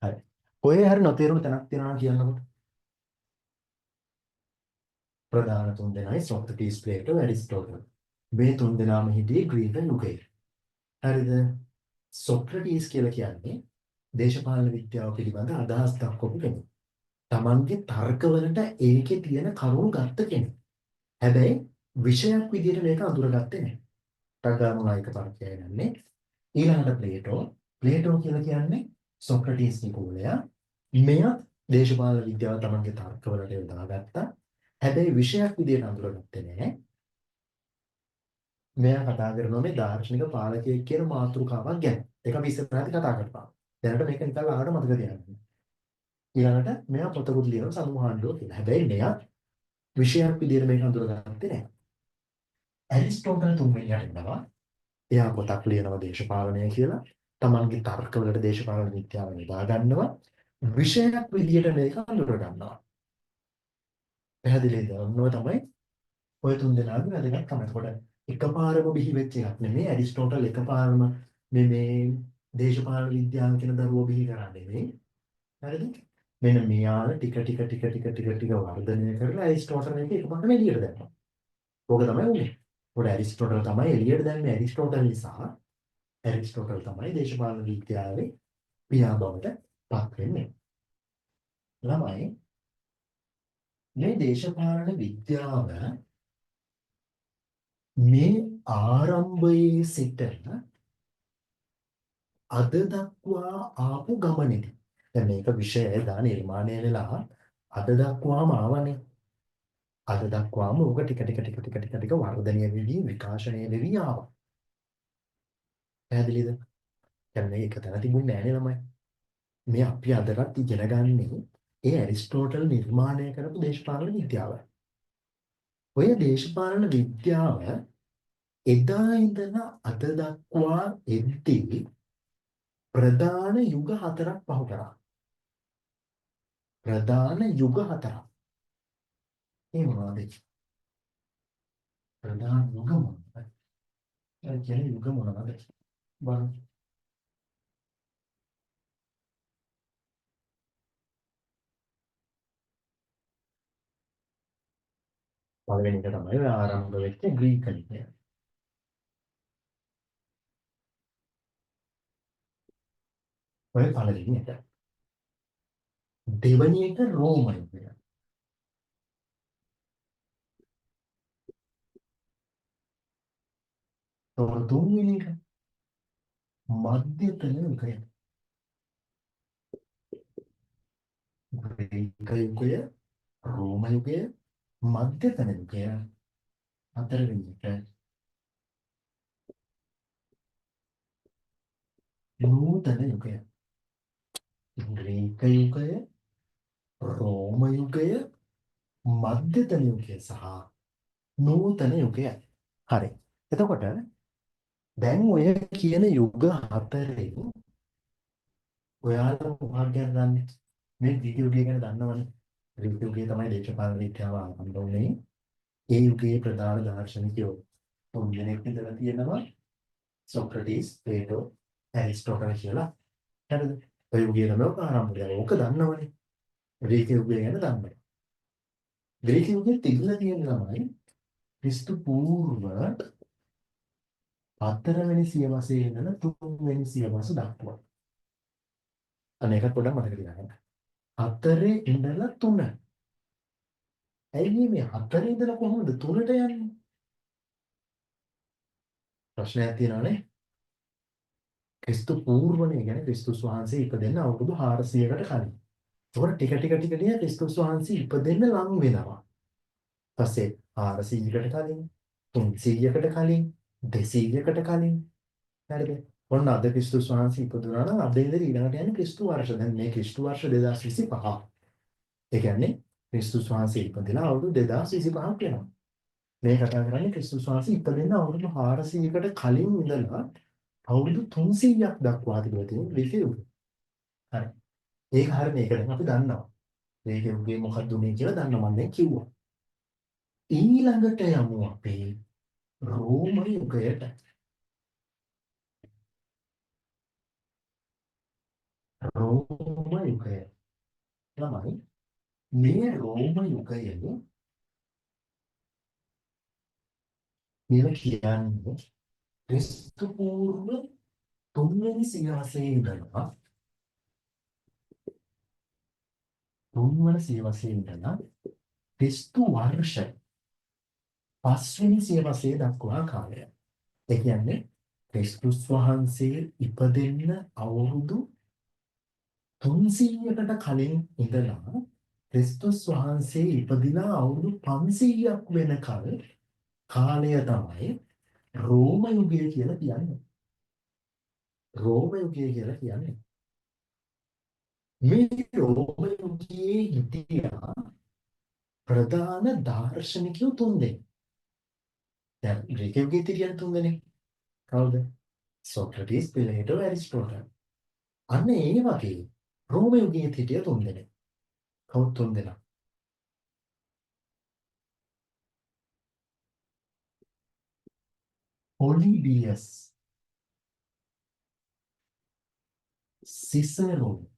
A: හරි. ඔය හරි නොතේරුණු තැනක් තියෙනවා නම් කියන්නකෝ. ප්‍රධාන තුන් දෙනයි සොක්‍රටීස්, ප්ලේටෝ, ඇරිස්ටෝටල්. මේ තුන් දෙනාම හිටියේ ග්‍රීක යුගයේ. හරිද? සොක්‍රටීස් කියලා කියන්නේ දේශපාලන විද්‍යාව පිළිබඳ අදහස් දක්වපු කෙනෙක්. තමන්ගේ තර්කවලට ඒකේ තියෙන කරුණු ගත්ත කෙනෙක්. හැබැයි විෂයක් විදිහට මේක අඳුරගත්තේ නැහැ. ටගාමුනායක තර්කය යන්නේ. ඊළඟට ප්ලේටෝ. ප්ලේටෝ කියලා කියන්නේ සොක්‍රටීස් නිකෝලයා. මෙයත් දේශපාලන විද්‍යාව තමන්ගේ තර්කවලට යොදාගත්තා. හැබැයි විෂයක් විදිහට අඳුරගත්තේ නැහැ. මෙයා කතා කරනවා මේ දාර්ශනික පාලකයෙක් කියන මාතෘකාවක් ගැන. ඒක අපි ඉස්සරහදී කතා කරනවා. දැනට මේක නිකන් ළඟට මතක තියාගන්න. ඊළඟට මෙයා පොතකුත් ලියනවා සමූහාණ්ඩුව කියලා. හැබැයි මෙයා විෂයක් විදිහට මේක අඳුරගත්තේ නැහැ. ඇරිස්ටෝටල් තුන්වෙනියට එනවා. එයා පොතක් ලියනවා දේශපාලනය කියලා. තමන්ගේ තර්කවලට දේශපාලන විද්‍යාව යොදා ගන්නවා. විෂයක් විදිහට මේක අඳුර ගන්නවා. පැහැදිලිද? ඔන්නෝ තමයි ඔය තුන් දෙනාගේ වැදගත්කම. එතකොට එකපාරම බිහි වෙච්ච එකක් නෙමෙයි. ඇරිස්ටෝටල් එකපාරම මේ මේ දේශපාලන විද්‍යාව කියන දරුවෝ බිහි කරන්නේ නෙමෙයි. හරිද? මෙන්න මෙයාල ටික ටික ටික ටික ටික ටික වර්ධනය කරලා ඇරිස්ටෝටල් මේක එකපාරටම එළියට දැම්මා. ඕක තමයි උනේ. ඒකට ඇරිස්ටෝටල් තමයි එළියට දැම්මේ. ඇරිස්ටෝටල් නිසා ඇරිස්ටෝටල් තමයි දේශපාලන විද්‍යාවේ පියා බවට පත් වෙන්නේ. ළමයි, මේ දේශපාලන විද්‍යාව මේ ආරම්භයේ සිට අද දක්වා ආපු ගමනේදී, දැන් මේක විෂය දා නිර්මාණය වෙලා අද දක්වාම ආවනේ. අද දක්වාම ඕක ටික ටික ටික ටික ටික ටික වර්ධනය වෙවි විකාශනය වෙවි ආවා. පැහැදිලිද? දැන් මේක එක තැන තිබුණේ නෑනේ ළමයි. මේ අපි අදටත් ඉගෙන ගන්නේ ඒ ඇරිස්ටෝටල් නිර්මාණය කරපු දේශපාලන විද්‍යාව. ඔය දේශපාලන විද්‍යාව එදා ඉඳලා අද දක්වා එද්දී ප්‍රධාන යුග හතරක් පහු කරා. ප්‍රධාන යුග හතරක්. ඒ මොනවද? ප්‍රධාන යුග මොනවද? ඒ කියන්නේ යුග මොනවද? බලන්න. පළවෙනි එක තමයි ඔය ආරම්භ වෙච්ච ග්‍රීක යුගය. ඔය පළවෙනි එක. දෙවෙනි එක රෝම යුගය. තොර තුන්වෙනි එක මධ්‍යතන යුගය. ග්‍රීක යුගය, රෝම යුගය, මධ්‍යතන යුගය, හතරවෙනි එක නූතන යුගය. ග්‍රීක යුගය, රෝම යුගය, මධ්‍යතන යුගය සහ නූතන යුගය. හරි. එතකොට දැන් ඔය කියන යුග හතරෙන් ඔයාලා මොකක් ගැන දන්නේ? මේ ග්‍රීක යුගය ගැන දන්නවනේ. ග්‍රීක යුගයේ තමයි දේශපාලන විද්‍යාව ආරම්භ වුණේ. ඒ යුගයේ ප්‍රධාන දාර්ශනිකයෝ තුන් දෙනෙක් ඉඳලා තියෙනවා. සොක්‍රටිස්, ප්ලේටෝ, ඇරිස්ටෝටල් කියලා. හරිද? ඔය යුගයේ තමයි ඔක ආරම්භ වුණේ. ඕක දන්නවනේ. ග්‍රීක යුගය ගැන දන්නවා. ග්‍රීක යුගයේ තිබිලා තියෙන ළමයි ක්‍රිස්තු පූර්ව හතරවෙනි සියවසේ ඉඳලා තුන්වෙනි සියවස දක්වා. අන්න ඒකත් පොඩ්ඩක් මතක තියාගන්න. හතරේ ඉඳලා තුන. ඇයි මේ හතරේ ඉඳලා කොහොමද තුනට යන්නේ? ප්‍රශ්නයක් තියෙනවනේ. ක්‍රිස්තු පූර්වනේ කියන්නේ ක්‍රිස්තුස් වහන්සේ ඉපදෙන්න අවුරුදු 400කට කලින්. ඒකට ටික ටික ටික ටික ක්‍රිස්තුස් වහන්සේ ඉපදෙන්න ලං වෙනවා. පස්සේ 400කට කලින්, 300කට කලින්, 200කට කලින්. හරිද? ඔන්න අද ක්‍රිස්තුස් වහන්සේ ඉපදුනා නම් අද ඉඳලා ඊළඟට යන්නේ ක්‍රිස්තු වර්ෂ. දැන් මේ ක්‍රිස්තු වර්ෂ 2025. ඒ කියන්නේ ක්‍රිස්තුස් වහන්සේ ඉපදෙලා අවුරුදු 2025ක් වෙනවා. මේ කතා කරන්නේ ක්‍රිස්තුස් වහන්සේ ඉපදෙන්න අවුරුදු 400කට කලින් ඉඳලා අවුරුදු 300ක් දක්වා තිබිලා තියෙන ග්‍රීක යුගය. හරි. ඒක හරිය මේක දැන් අපි දන්නවා. ග්‍රීක යුගයේ මොකක්ද උනේ කියලා දන්නවා මම දැන් කිව්වා. ඊළඟට යමු අපි රෝම යුගයට. රෝම යුගය. ළමයි, මේ රෝම යුගයේ කියලා කියන්නේ ක්‍රිස්තු පූර්ව තුන්වෙනි සියවසේ ඉඳලා තුන්වන සියවසේ ඉඳලා ක්‍රිස්තු වර්ෂ පස්වෙනි සියවසේ දක්වා කාලය. ඒ කියන්නේ ක්‍රිස්තුස් වහන්සේ ඉපදෙන්න අවුරුදු 300කට කලින් ඉඳලා ක්‍රිස්තුස් වහන්සේ ඉපදිලා අවුරුදු 500ක් වෙනකල් කාලය තමයි රෝම යුගය කියලා කියන්නේ. රෝම යුගය කියලා කියන්නේ. මේ රෝම යුගයේ හිටියා ප්‍රධාන දාර්ශනිකයෝ තුන්දෙනෙක්. දැන් ග්‍රීක යුගයේ හිටියන තුන්දෙනෙක්. කවුද? Socrates, Plato, Aristotle. අන්න ඒ වගේ රෝම යුගයේ හිටිය තුන්දෙනෙක්. කවුද තුන්දෙනා? පොලිබියස්, සිසරෝ,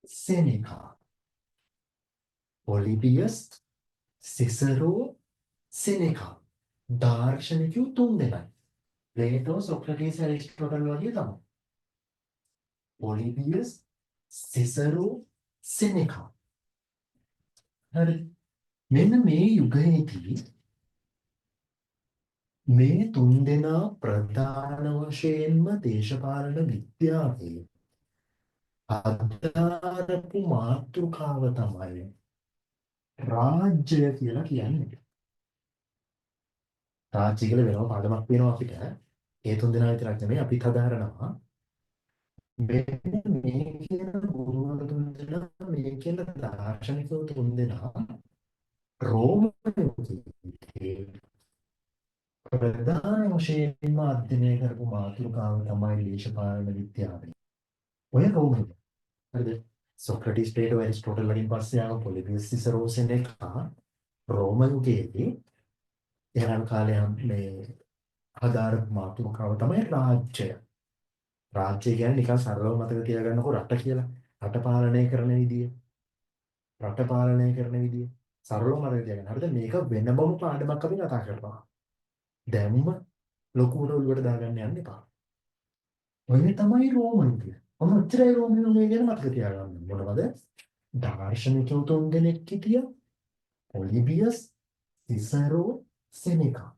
A: සෙනෙකා. පොලිබියස්, සිසරෝ, සෙනෙකා. දාර්ශනිකයෝ තුන්දෙනයි. ප්ලේටෝ, සොක්‍රටිස්, ඇරිස්ටෝටල් වගේ තමයි. පොලිබියස්, සිසරෝ, සෙනෙකා. හරි. මෙන්න මේ යුගයේදී මේ තුන්දෙනා ප්‍රධාන වශයෙන්ම දේශපාලන විද්‍යාවේ අදාරපු මාතෘකාව තමයි රාජ්‍ය කියලා කියන්නේ. රාජ්‍ය කියලා වෙනම පාඩමක් වෙනවා අපිට. ඒ තුන් දෙනා විතරක් නෙමෙයි අපිත් හදාරනවා. මෙන්න මේ කියන ගුරුවරු තුන් දෙනා මේ කියන දාර්ශනිකයෝ තුන් දෙනා රෝම යුගයේ ප්‍රධාන වශයෙන්ම අධ්‍යයනය කරපු මාතෘකාව තමයි දේශපාලන විද්‍යාව. ඔය රෝම යුගය. හරිද? සොක්‍රටිස්, ප්ලේටෝ, ඇරිස්ටෝටල් වලින් පස්සේ ආව පොලිබියස්, සිසරෝ, සෙනෙකා රෝම යුගයේදී එහාන කාලේ මේ හදාරපු මාතෘකාව තමයි රාජ්‍යය. රාජ්‍ය කියන්නේ නිකන් සරලව මතක තියාගන්නකො රට කියලා. රට පාලනය කරන විදිය. රට පාලනය කරන විදිය. සරලව මතක තියාගන්න. හරිද? මේක වෙනමම පාඩමක් අපි කතා කරනවා. දැම්ම ලොකුවට ඔළුවට දාගන්න යන්න එපා. ඔය තමයි රෝම යුගය. ඔන්න ඔච්චරයි රෝම යුගය ගැන මතක තියාගන්න. මොනවද? දාර්ශනිකයෝ තුන් දෙනෙක් හිටියා. පොලිබියස්, සිසරෝ, සෙනෙකා.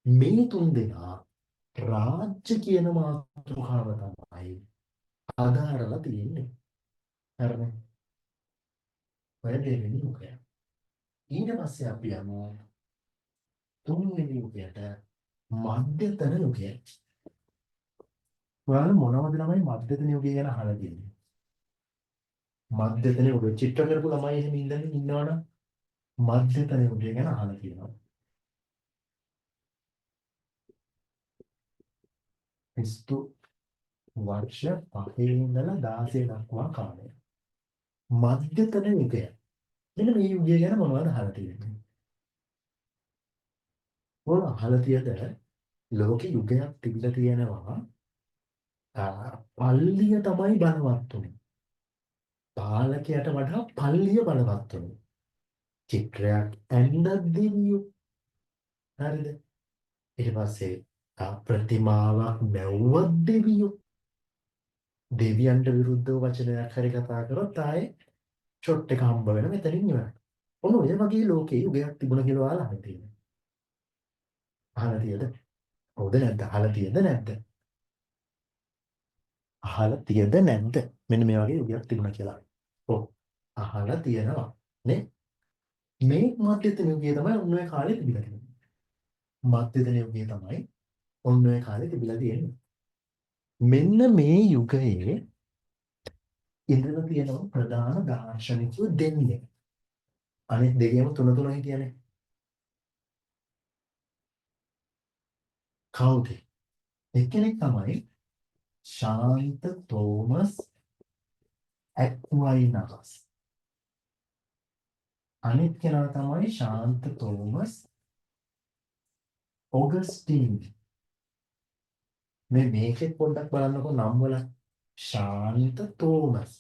A: මේ තුන් දෙනා රාජ්‍ය කියන මාතෘකාව තමයි අදාරලා තියෙන්නේ. හරිනේ? ඔය දෙවෙනි යුගය. ඊට පස්සේ අපි යමු තුන්වෙනි යුගයට, මධ්‍යතන යුගය. ඔයාලා මොනවද ළමයි මධ්‍යතන යුගය ගැන අහලා තියෙන්නේ? මධ්‍යතන යුගය චිත්‍ර කරපු ළමයි එහෙම ඉඳන් ඉන්නවනම් මධ්‍යතන යුගය ගැන අහලා තියෙනවා. ක්‍රිස්තු වර්ෂ 5 ඉඳලා 16 දක්වා කාලය. මධ්‍යතන යුගය. මෙන්න මේ යුගය ගැන මොනවද අහලා තියෙන්නේ? ඔයාලා අහලා තියද ලෝකෙ යුගයක් තිබිලා තියෙනවා පල්ලිය තමයි බලවත් උනේ. පාලකයාට වඩා පල්ලිය බලවත් උනේ. චිත්‍රයක් ඇඳක් දෙවියෝ. හරිද? ඊට පස්සේ ප්‍රතිමාවක් මැව්වත් දෙවියෝ. දෙවියන්ට විරුද්ධව වචනයක් හරි කතා කරොත් ආයේ ෂොට් එක හම්බ වෙන මෙතනින් ඉවරයි. ඔන්න ඔය වගේ ලෝකේ යුගයක් තිබුණා කියලා ඔයාලා අහලා තියෙනවා. අහලා තියෙද? හවුද නැද්ද? අහලා තියෙද නැද්ද? අහලා තියෙද නැද්ද? මෙන්න මේ වගේ යුගයක් තිබුණා කියලා. ඔව්. අහලා තියෙනවා නේ? මේ මධ්‍යතන යුගය තමයි ඔන්න ඔය කාලේ තිබිලා තියෙන්නේ. මධ්‍යතන යුගය තමයි ඔන්න ඔය කාලේ තිබිලා තියෙන්නේ. මෙන්න මේ යුගයේ ඉඳලා තියෙනවා ප්‍රධාන දාර්ශනිකයෝ දෙන්නෙක්. අනිත් දෙකේම තුන තුන හිටියනේ. කවුද? එක්කෙනෙක් තමයි ශාන්ත තෝමස් ඇක්වයිනස්. අනිත් කෙනා තමයි ශාන්ත තෝමස් ඔගස්ටින්. මේ මේකෙත් පොඩ්ඩක් බලන්නකෝ නම් වල. ශාන්ත තෝමස්.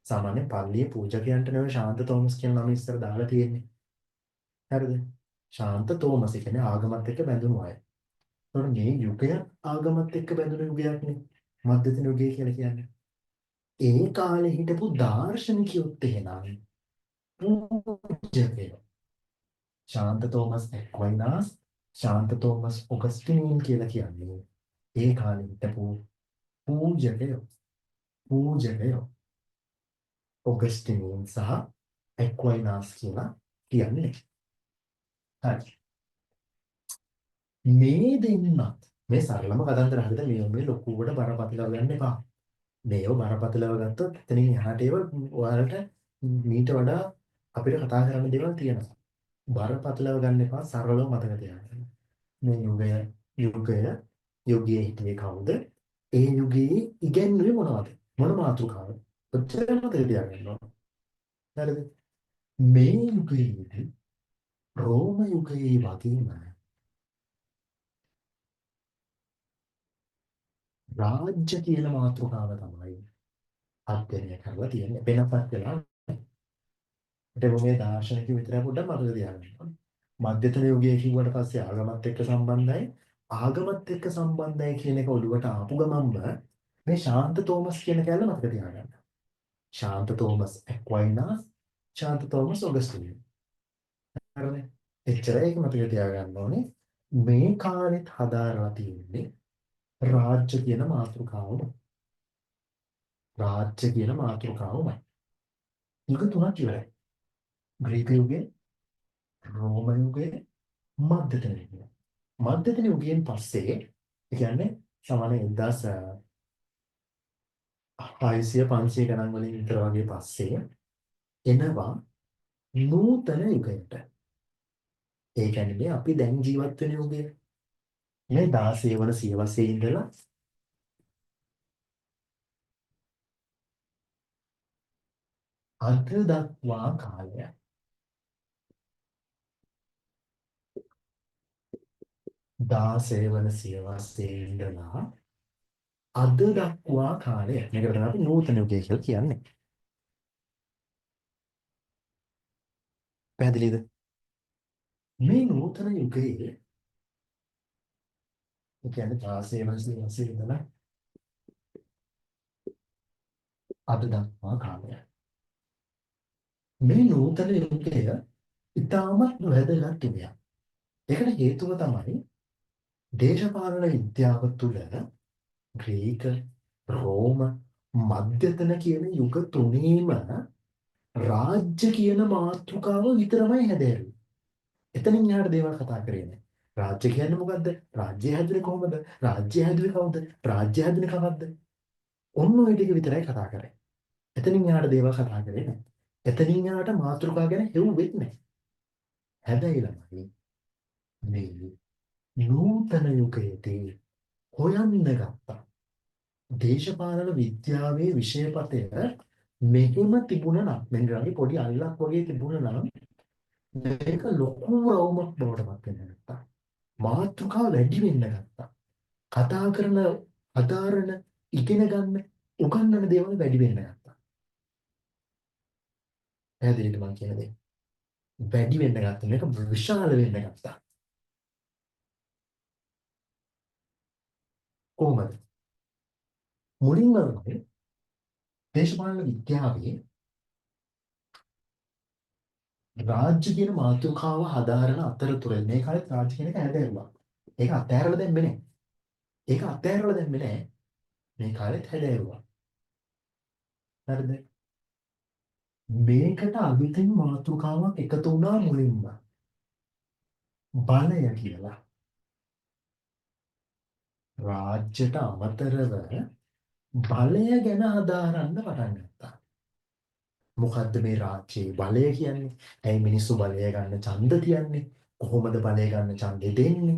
A: සාමාන්‍ය පල්ලියේ පූජකයන්ට නෙවෙයි ශාන්ත තෝමස් කියන නම ඉස්සර දාලා තියෙන්නේ. හරිද? ශාන්ත තෝමස් කියන්නේ ආගමත් එක්ක බැඳුණු අය. එතකොට මේ යුගය ආගමත් එක්ක බැඳුණු යුගයක්නේ. මධ්‍යතන යුගය කියලා කියන්නේ. ඒ කාලේ හිටපු දාර්ශනිකයොත් එහෙනම් පූජකයෝ. ශාන්ත තෝමස් ඇක්වයිනාස්, ශාන්ත තෝමස් ඔගස්ටිනීන් කියලා කියන්නේ ඒ කාලේ හිටපු පූජකයෝ. පූජකයෝ. ඔගස්ටිනීන් සහ ඇක්වයිනාස් කියලා කියන්නේ. හරි. මේ දෙන්නත් මේ සරලම කතන්දර හරිද? මේ මේ ලොකුවට බරපතලව ගන්න එපා. මේව බරපතලව ගත්තොත් එතනින් එහාට ඒව ඔයාලට මීට වඩා අපිට කතා කරන්න දේවල් තියෙනවා. බරපතලව ගන්න එපා, සරලව මතක තියාගන්න. මේ යුගය යුගය යුගයේ හිටියේ කවුද? ඒ යුගයේ ඉගැන්වුවේ මොනවද? මොන මාතෘකාවද? ඔච්චර මතක තියාගන්න ඕන. හරිද? මේ යුගයේදී රෝම යුගයේ වගේම රාජ්‍ය කියන මාතෘකාව තමයි අධ්‍යයනය කරලා තියෙන්නේ. වෙනසක් වෙලා නැහැ. ඊට මේ දාර්ශනික විතරක් පොඩ්ඩක් මතක තියාගන්න ඕනේ. මධ්‍යතන යුගයේ කිව්වට පස්සේ ආගමත් එක්ක සම්බන්ධයි. ආගමත් එක්ක සම්බන්ධයි කියන එක ඔළුවට ආපු ගමන්ම මේ ශාන්ත තෝමස් කියන කෑල්ල මතක තියාගන්න. ශාන්ත තෝමස් ඇක්වයිනාස්, ශාන්ත තෝමස් ඔගස්ටින්. හරිනේ? එච්චරයි ඒක මතක තියාගන්න ඕනේ. මේ කාලෙත් හදාරලා තියෙන්නේ රාජ්‍ය කියන මාතෘකාවම. රාජ්‍ය කියන මාතෘකාවමයි. යුග තුනක් ඉවරයි. ග්‍රීක යුගය, රෝම යුගය, මධ්‍යතන යුගය. මධ්‍යතන යුගයෙන් පස්සේ ඒ කියන්නේ සාමාන්‍ය 1600 500 ගණන් වලින් විතර වගේ පස්සේ එනවා නූතන යුගයට. ඒ කියන්නේ මේ අපි දැන් ජීවත් වෙන යුගය. මේ 16 වන සියවසේ ඉඳලා අද දක්වා කාලය. 16 වන සියවසේ ඉඳලා අද දක්වා කාලය. මේකට තමයි අපි නූතන යුගය කියලා කියන්නේ. පැහැදිලිද? මේ නූතන යුගයේ ඒ කියන්නේ 16 වන සියවසේ ඉඳලා අද දක්වා කාලය. මේ නූතන යුගය ඉතාමත් වැදගත් යුගයක්. ඒකට හේතුව තමයි දේශපාලන විද්‍යාව තුළ ග්‍රීක, රෝම, මධ්‍යතන කියන යුග තුනේම රාජ්‍ය කියන මාතෘකාව විතරමයි හැදෑරුවේ. එතනින් එහාට දේවල් කතා කරේ නෑ. රාජ්‍ය කියන්නේ මොකද්ද? රාජ්‍ය හැදුනේ කොහොමද? රාජ්‍ය හැදුවේ කවුද? රාජ්‍ය හැදුනේ කවද්ද? ඔන්න ඔය ටික විතරයි කතා කරේ. එතනින් එහාට දේවල් කතා කරේ නෑ. එතනින් එහාට මාතෘකා ගැන හෙව්වෙත් නෑ. හැබැයි ළමයි මේ නූතන යුගයේදී හොයන්න ගත්තා. දේශපාලන විද්‍යාවේ විෂයපතය මෙහෙම තිබුණා නම්, මෙන්න වගේ පොඩි අල්ලක් වගේ තිබුණා නම් මේක ලොකු රවුමක් බවට පත් වෙන්න ගත්තා. මාතෘකා වැඩි වෙන්න ගත්තා. කතා කරන, හදාරන, ඉගෙන ගන්න, උගන්වන දේවල් වැඩි වෙන්න ගත්තා. පැහැදිලිද මං කියන දේ? වැඩි වෙන්න ගත්තා. මේක විශාල වෙන්න ගත්තා. කොහොමද? මුලින්ම තමයි දේශපාලන විද්‍යාවේ රාජ්‍ය කියන මාතෘකාව හදාරන අතරතුර මේ කාලෙත් රාජ්‍ය කියන එක හැදෑරුවා. ඒක අතහැරලා දැම්මේ නෑ. ඒක අතහැරලා දැම්මේ නෑ. මේ කාලෙත් හැදෑරුවා. හරිද? මේකට අලුතෙන් මාතෘකාවක් එකතු වුණා මුලින්ම. බලය කියලා. රාජ්‍යයට අමතරව බලය ගැන හදාරන්න පටන් ගත්තා. මොකද්ද මේ රාජ්‍යයේ බලය කියන්නේ? ඇයි මිනිස්සු බලය ගන්න ඡන්ද තියන්නේ? කොහොමද බලය ගන්න ඡන්දෙ දෙන්නේ?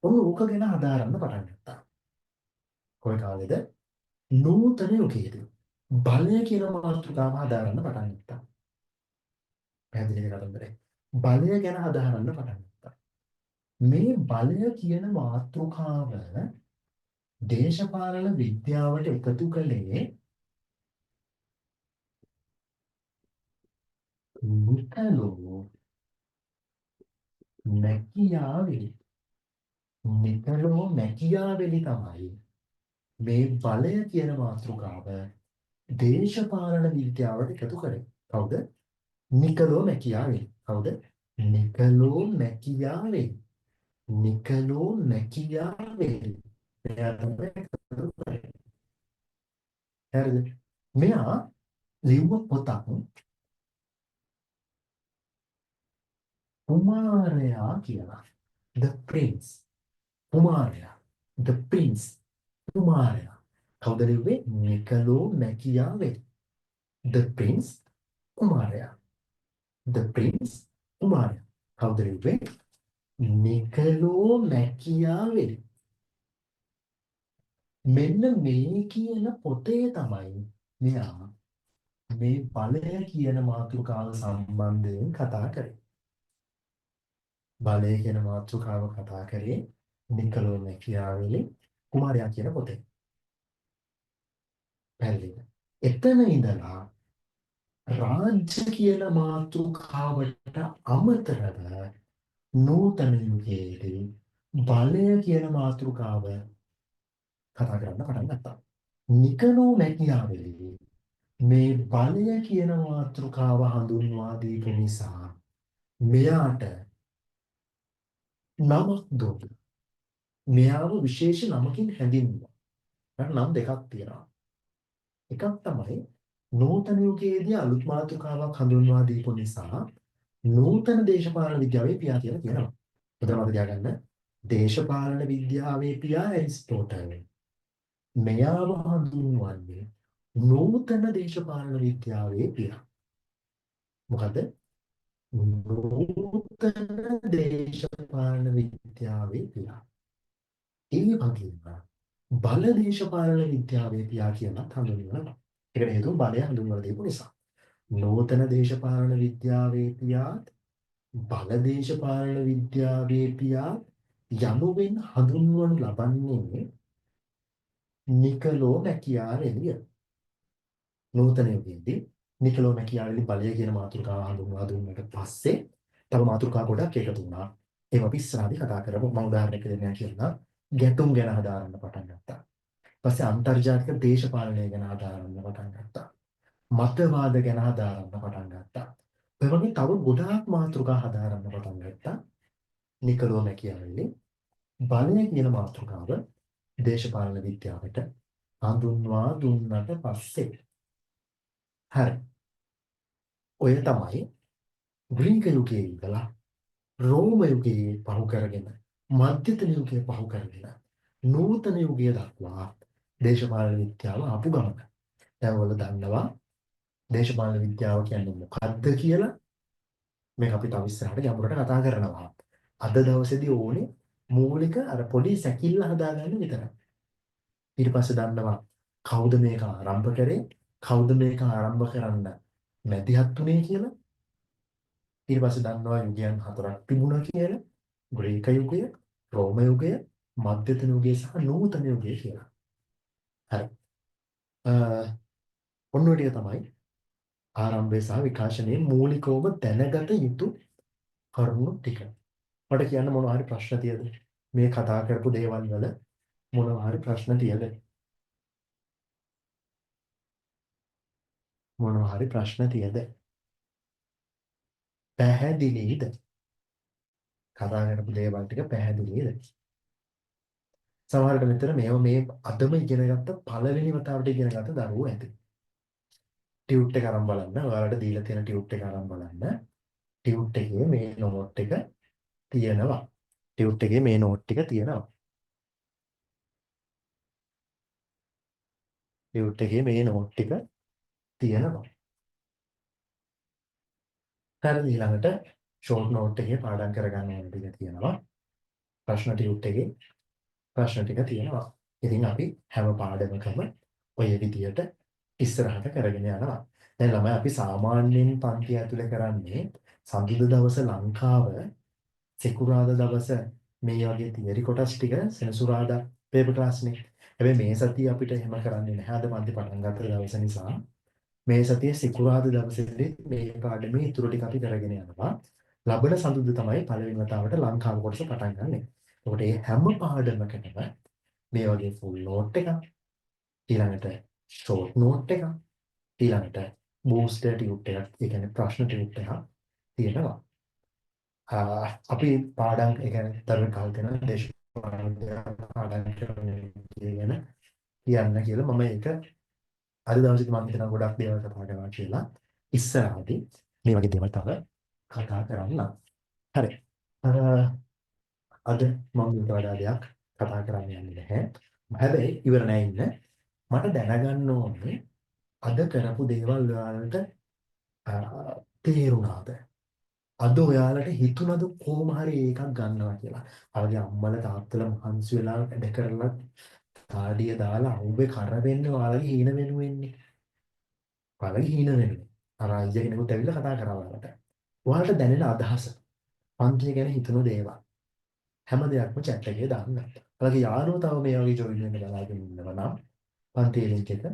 A: ඔන්න ඕක ගැන හදාරන්න පටන් ගත්තා. කොයි කාලෙද? නූතන යුගයේදී. බලය කියන මාතෘකාව හදාරන්න පටන් ගත්තා. පැහැදිලිද කතන්දරේ? බලය ගැන හදාරන්න පටන් ගත්තා. මේ බලය කියන මාතෘකාව දේශපාලන විද්‍යාවට එකතු කළේ නිකලෝ මැකියාවෙලි. නිකලෝ මැකියාවෙලි තමයි මේ බලය කියන මාතෘකාව දේශපාලන විද්‍යාවට එකතු කරේ. කවුද? නිකලෝ මැකියාවෙලි. කවුද? නිකලෝ මැකියාවෙලි. නිකලෝ මැකියාවෙලි. මෙයා තමයි එකතු කරේ. හරිද? මෙයා ලිව්ව පොතක් කුමාරයා කියලා. The Prince. කුමාරයා. The Prince. කුමාරයා. කවුද ලිව්වේ? නිකලෝ මැකියාවෙලි. The Prince කුමාරයා. The Prince කුමාරයා. කවුද ලිව්වේ? නිකලෝ මැකියාවෙලි. මෙන්න මේ කියන පොතේ තමයි මෙයා මේ බලය කියන මාතෘකාව සම්බන්ධයෙන් කතා කරේ. බලය කියන මාතෘකාව කතා කරේ නිකලෝ මැකියාවෙලි කුමාරයා කියන පොතේ. පැහැදිලිද? එතන ඉඳලා රාජ්‍ය කියන මාතෘකාවට අමතරව නූතන යුගයේදී බලය කියන මාතෘකාව කතා කරන්න පටන් ගත්තා. නිකලෝ මැකියාවෙලි මේ බලය කියන මාතෘකාව හඳුන්වා දීපු නිසා මෙයාට නමක් දුන්නා. මෙයාව විශේෂ නමකින් හැඳින්වුවා. නම් දෙකක් තියෙනවා. එකක් තමයි නූතන යුගයේදී අලුත් මාතෘකාවක් හඳුන්වා දීපු නිසා නූතන දේශපාලන විද්‍යාවේ පියා කියලා කියනවා. හොඳට මතක තියාගන්න. දේශපාලන විද්‍යාවේ පියා ඇරිස්ටෝටල්. මෙයාව හඳුන්වන්නේ නූතන දේශපාලන විද්‍යාවේ පියා. මොකද? නූතන දේශපාලන විද්‍යාවේ පියා. ඒ වගේම බල දේශපාලන විද්‍යාවේ පියා කියලාත් හඳුන්වනවා. ඒකට හේතුව බලය හඳුන්වලා දීපු නිසා. නූතන දේශපාලන විද්‍යාවේ පියාත් බල දේශපාලන විද්‍යාවේ පියාත් යනුවෙන් හඳුන්වනු ලබන්නේ නිකලෝ මැකියාවෙලිය. නූතන යුගයේදී නිකලෝ මැකියාවෙලි බලය කියන මාතෘකාව හඳුන්වා දුන්නට පස්සේ තව මාතෘකා ගොඩක් එකතු වුණා. ඒවා අපි ඉස්සරහදී කතා කරමු. මම උදාහරණයක් දෙන්නම් කියලා. ගැටුම් ගැන හදාරන්න පටන් ගත්තා. ඊපස්සේ අන්තර්ජාතික දේශපාලනය ගැන හදාරන්න පටන් ගත්තා. මතවාද ගැන හදාරන්න පටන් ගත්තා. ඔය වගේ තව ගොඩාක් මාතෘකා හදාරන්න පටන් ගත්තා. නිකලෝ මැකියාවෙලි බලය කියන මාතෘකාව දේශපාලන විද්‍යාවට හඳුන්වා දුන්නට පස්සේ. හරි. ඔය තමයි ග්‍රීක යුගයේ ඉඳලා රෝම යුගයේ පහු කරගෙන මධ්‍යතන යුගයේ පහු කරගෙන නූතන යුගය දක්වා දේශපාලන විද්‍යාව ආපු ගමන. දැන් ඔයාලා දන්නවා දේශපාලන විද්‍යාව කියන්නේ මොකද්ද කියලා. මේක අපි තව ඉස්සරහට ගැඹුරට කතා කරනවා. අද දවසේදී ඕනේ මූලික අර පොඩි සැකිල්ල හදාගන්න විතරයි. ඊට පස්සේ දන්නවා කවුද මේක ආරම්භ කරේ, කවුද මේක ආරම්භ කරන්න මැදිහත් වුණේ කියලා. ඊට පස්සේ දන්නවා යුගයන් හතරක් තිබුණා කියලා. ග්‍රීක යුගය, රෝම යුගය, මධ්‍යතන යුගය සහ නූතන යුගය කියලා. හරි. ඔන්න ඔය ටික තමයි ආරම්භය සහ විකාශනයේ මූලිකවම දැනගත යුතු කරුණු ටික. මට කියන්න මොනවා හරි ප්‍රශ්න තියද? මේ කතා කරපු දේවල් වල මොනවා හරි ප්‍රශ්න තියද? මොනවා හරි ප්‍රශ්න තියද? පැහැදිලිද? කතා කරපු දේවල් ටික පැහැදිලිද? සමහරවිට මෙතන මේව මේ අදම ඉගෙන ගත්ත පළවෙනි වතාවට ඉගෙන ගත්ත දරුවෝ ඇති. ටියුට් එක අරන් බලන්න. ඔයාලට දීලා තියෙන ටියුට් එක අරන් බලන්න. ටියුට් එකේ මේ නෝට් එක තියෙනවා. ටියුට් එකේ මේ නෝට් ටික තියෙනවා. ටියුට් එකේ මේ නෝට් ටික තියෙනවා. හරි, ඊළඟට ෂෝට් නෝට් එකේ පාඩම් කරගන්න ඕන ටික තියෙනවා. ප්‍රශ්න ටියුට් එකේ ප්‍රශ්න ටික තියෙනවා. ඉතින් අපි හැම පාඩමකම ඔය විදියට ඉස්සරහට කරගෙන යනවා. දැන් ළමයි අපි සාමාන්‍යයෙන් පන්ති ඇතුලේ කරන්නේ සඳුදා දවස ලංකාව, සිකුරාදා දවස මේ වගේ තියරි කොටස් ටික සෙනසුරාදා පේපර් ක්ලාස් නේ. හැබැයි මේ සතිය අපිට එහෙම කරන්නේ නැහැ. අද පන්ති පටන් ගත්ත දවස නිසා මේ සතියේ සිකුරාදා දවසේදී මේ පාඩමේ ඉතුරු ටික අපි කරගෙන යනවා. ලබන සඳුදා තමයි පළවෙනි වතාවට ලංකාව කොටස පටන් ගන්නෙ. එතකොට මේ හැම පාඩමකටම මේ වගේ ෆුල් නෝට් එකක්, ඊළඟට ෂෝට් නෝට් එකක්, ඊළඟට බූස්ටර් ටියුට් එකක්, ඒ කියන්නේ ප්‍රශ්න ටියුට් එකක් තියෙනවා. අපි පාඩම්, ඒ කියන්නේ දරුවෙක් අහලා තියෙනවා දේශපාලන පාඩම් කරන විදිය ගැන කියන්න කියලා. මම ඒක අද දවසේදී මම හිතනවා ගොඩක් දේවල් කතා කරනවා කියලා. ඉස්සරහදී මේ වගේ දේවල් තව කතා කරන්න. හරි. අද මම ඊට වඩා දෙයක් කතා කරන්න යන්නේ නැහැ. හැබැයි ඉවර නෑ ඉන්න. මට දැනගන්න ඕනේ අද කරපු දේවල් ඔයාලට තේරුණාද? අද ඔයාලට හිතුණද කොහොම හරි ඒකක් ගන්නවා කියලා? ඔයාලගේ අම්මලා තාත්තලා මහන්සි වෙලා වැඩ කරලා තාඩිය දාලා අවුවේ කර වෙන්නේ ඔයාලගේ හීන වෙනුවෙන්නේ. ඔයාලගේ හීන වෙනුවෙන්. අර අයියා කෙනෙකුත් ඇවිල්ලා කතා කරා ඔයාලට. ඔයාලට දැනෙන අදහස, පන්තිය ගැන හිතුණු දේවල්, හැම දෙයක්ම චැට් එකේ දාන්න. ඔයාලගේ යාළුවෝ තව මේ වගේ ජොයින් වෙන්න බලාගෙන ඉන්නවා නම් පන්තියේ ලින්ක් එක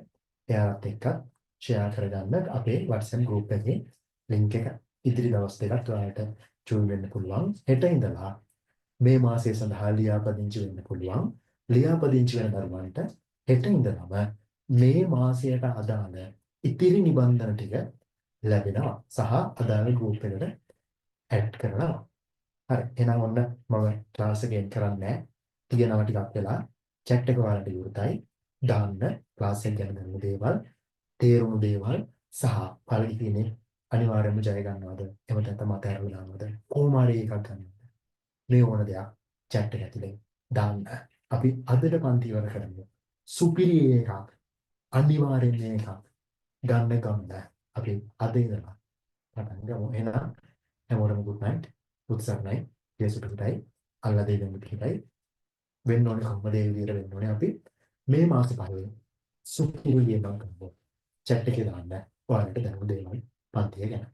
A: එයාලත් එක්ක ෂෙයා කරගන්න අපේ WhatsApp group එකේ ලින්ක් එක. ඉදිරි දවස් දෙකත් ඔයාලට ජොයින් වෙන්න පුළුවන්. හෙට ඉඳලා මේ මාසය සඳහා ලියාපදිංචි වෙන්න පුළුවන්. ලියාපදිංචි වෙන දරුවන්ට හෙට ඉඳලම මේ මාසයට අදාළ ඉතිරි නිබන්ධන ටික ලැබෙනවා සහ අදාළ ගෲප් එකට ඇඩ් කරනවා. හරි. එහෙනම් ඔන්න මම ක්ලාස් එක එන්ඩ් කරන්නේ නැහැ. තියෙනවා ටිකක් වෙලා. චැට් එක ඔයාලට විවෘතයි. දාන්න ක්ලාස් එක ගැන දැනුණු දේවල්, තේරුණු දේවල් සහ පළවෙනි දිනේ අනිවාර්යයෙන්ම ජය ගන්නවද? එහෙම නැත්නම් අතහැරලා දානවද? කොහොම හරි එකක් ගන්නවද? මේ ඕන දෙයක් චැට් එක ඇතුලේ දාන්න. අපි අදට පන්ති ඉවර කරමු. සුපිරි එකක්, අනිවාර්යෙන්ම එකක් ගන්න ගන්න අපි අද ඉඳලා පටන් ගමු. එහෙනම් හැමෝටම good night. බුදු සරණයි. යේසුස් පිහිටයි. අල්ලා දෙවියන් පිහිටයි. වෙන්න ඕනේ කොහොමද ඒ විදිහට වෙන්න ඕනේ. අපි මේ මාසේ පහේ සුපිරි එකක් ගමු. චැට් එකේ දාන්න ඔයාලට දැනුණු දේවල් පන්තිය ගැන.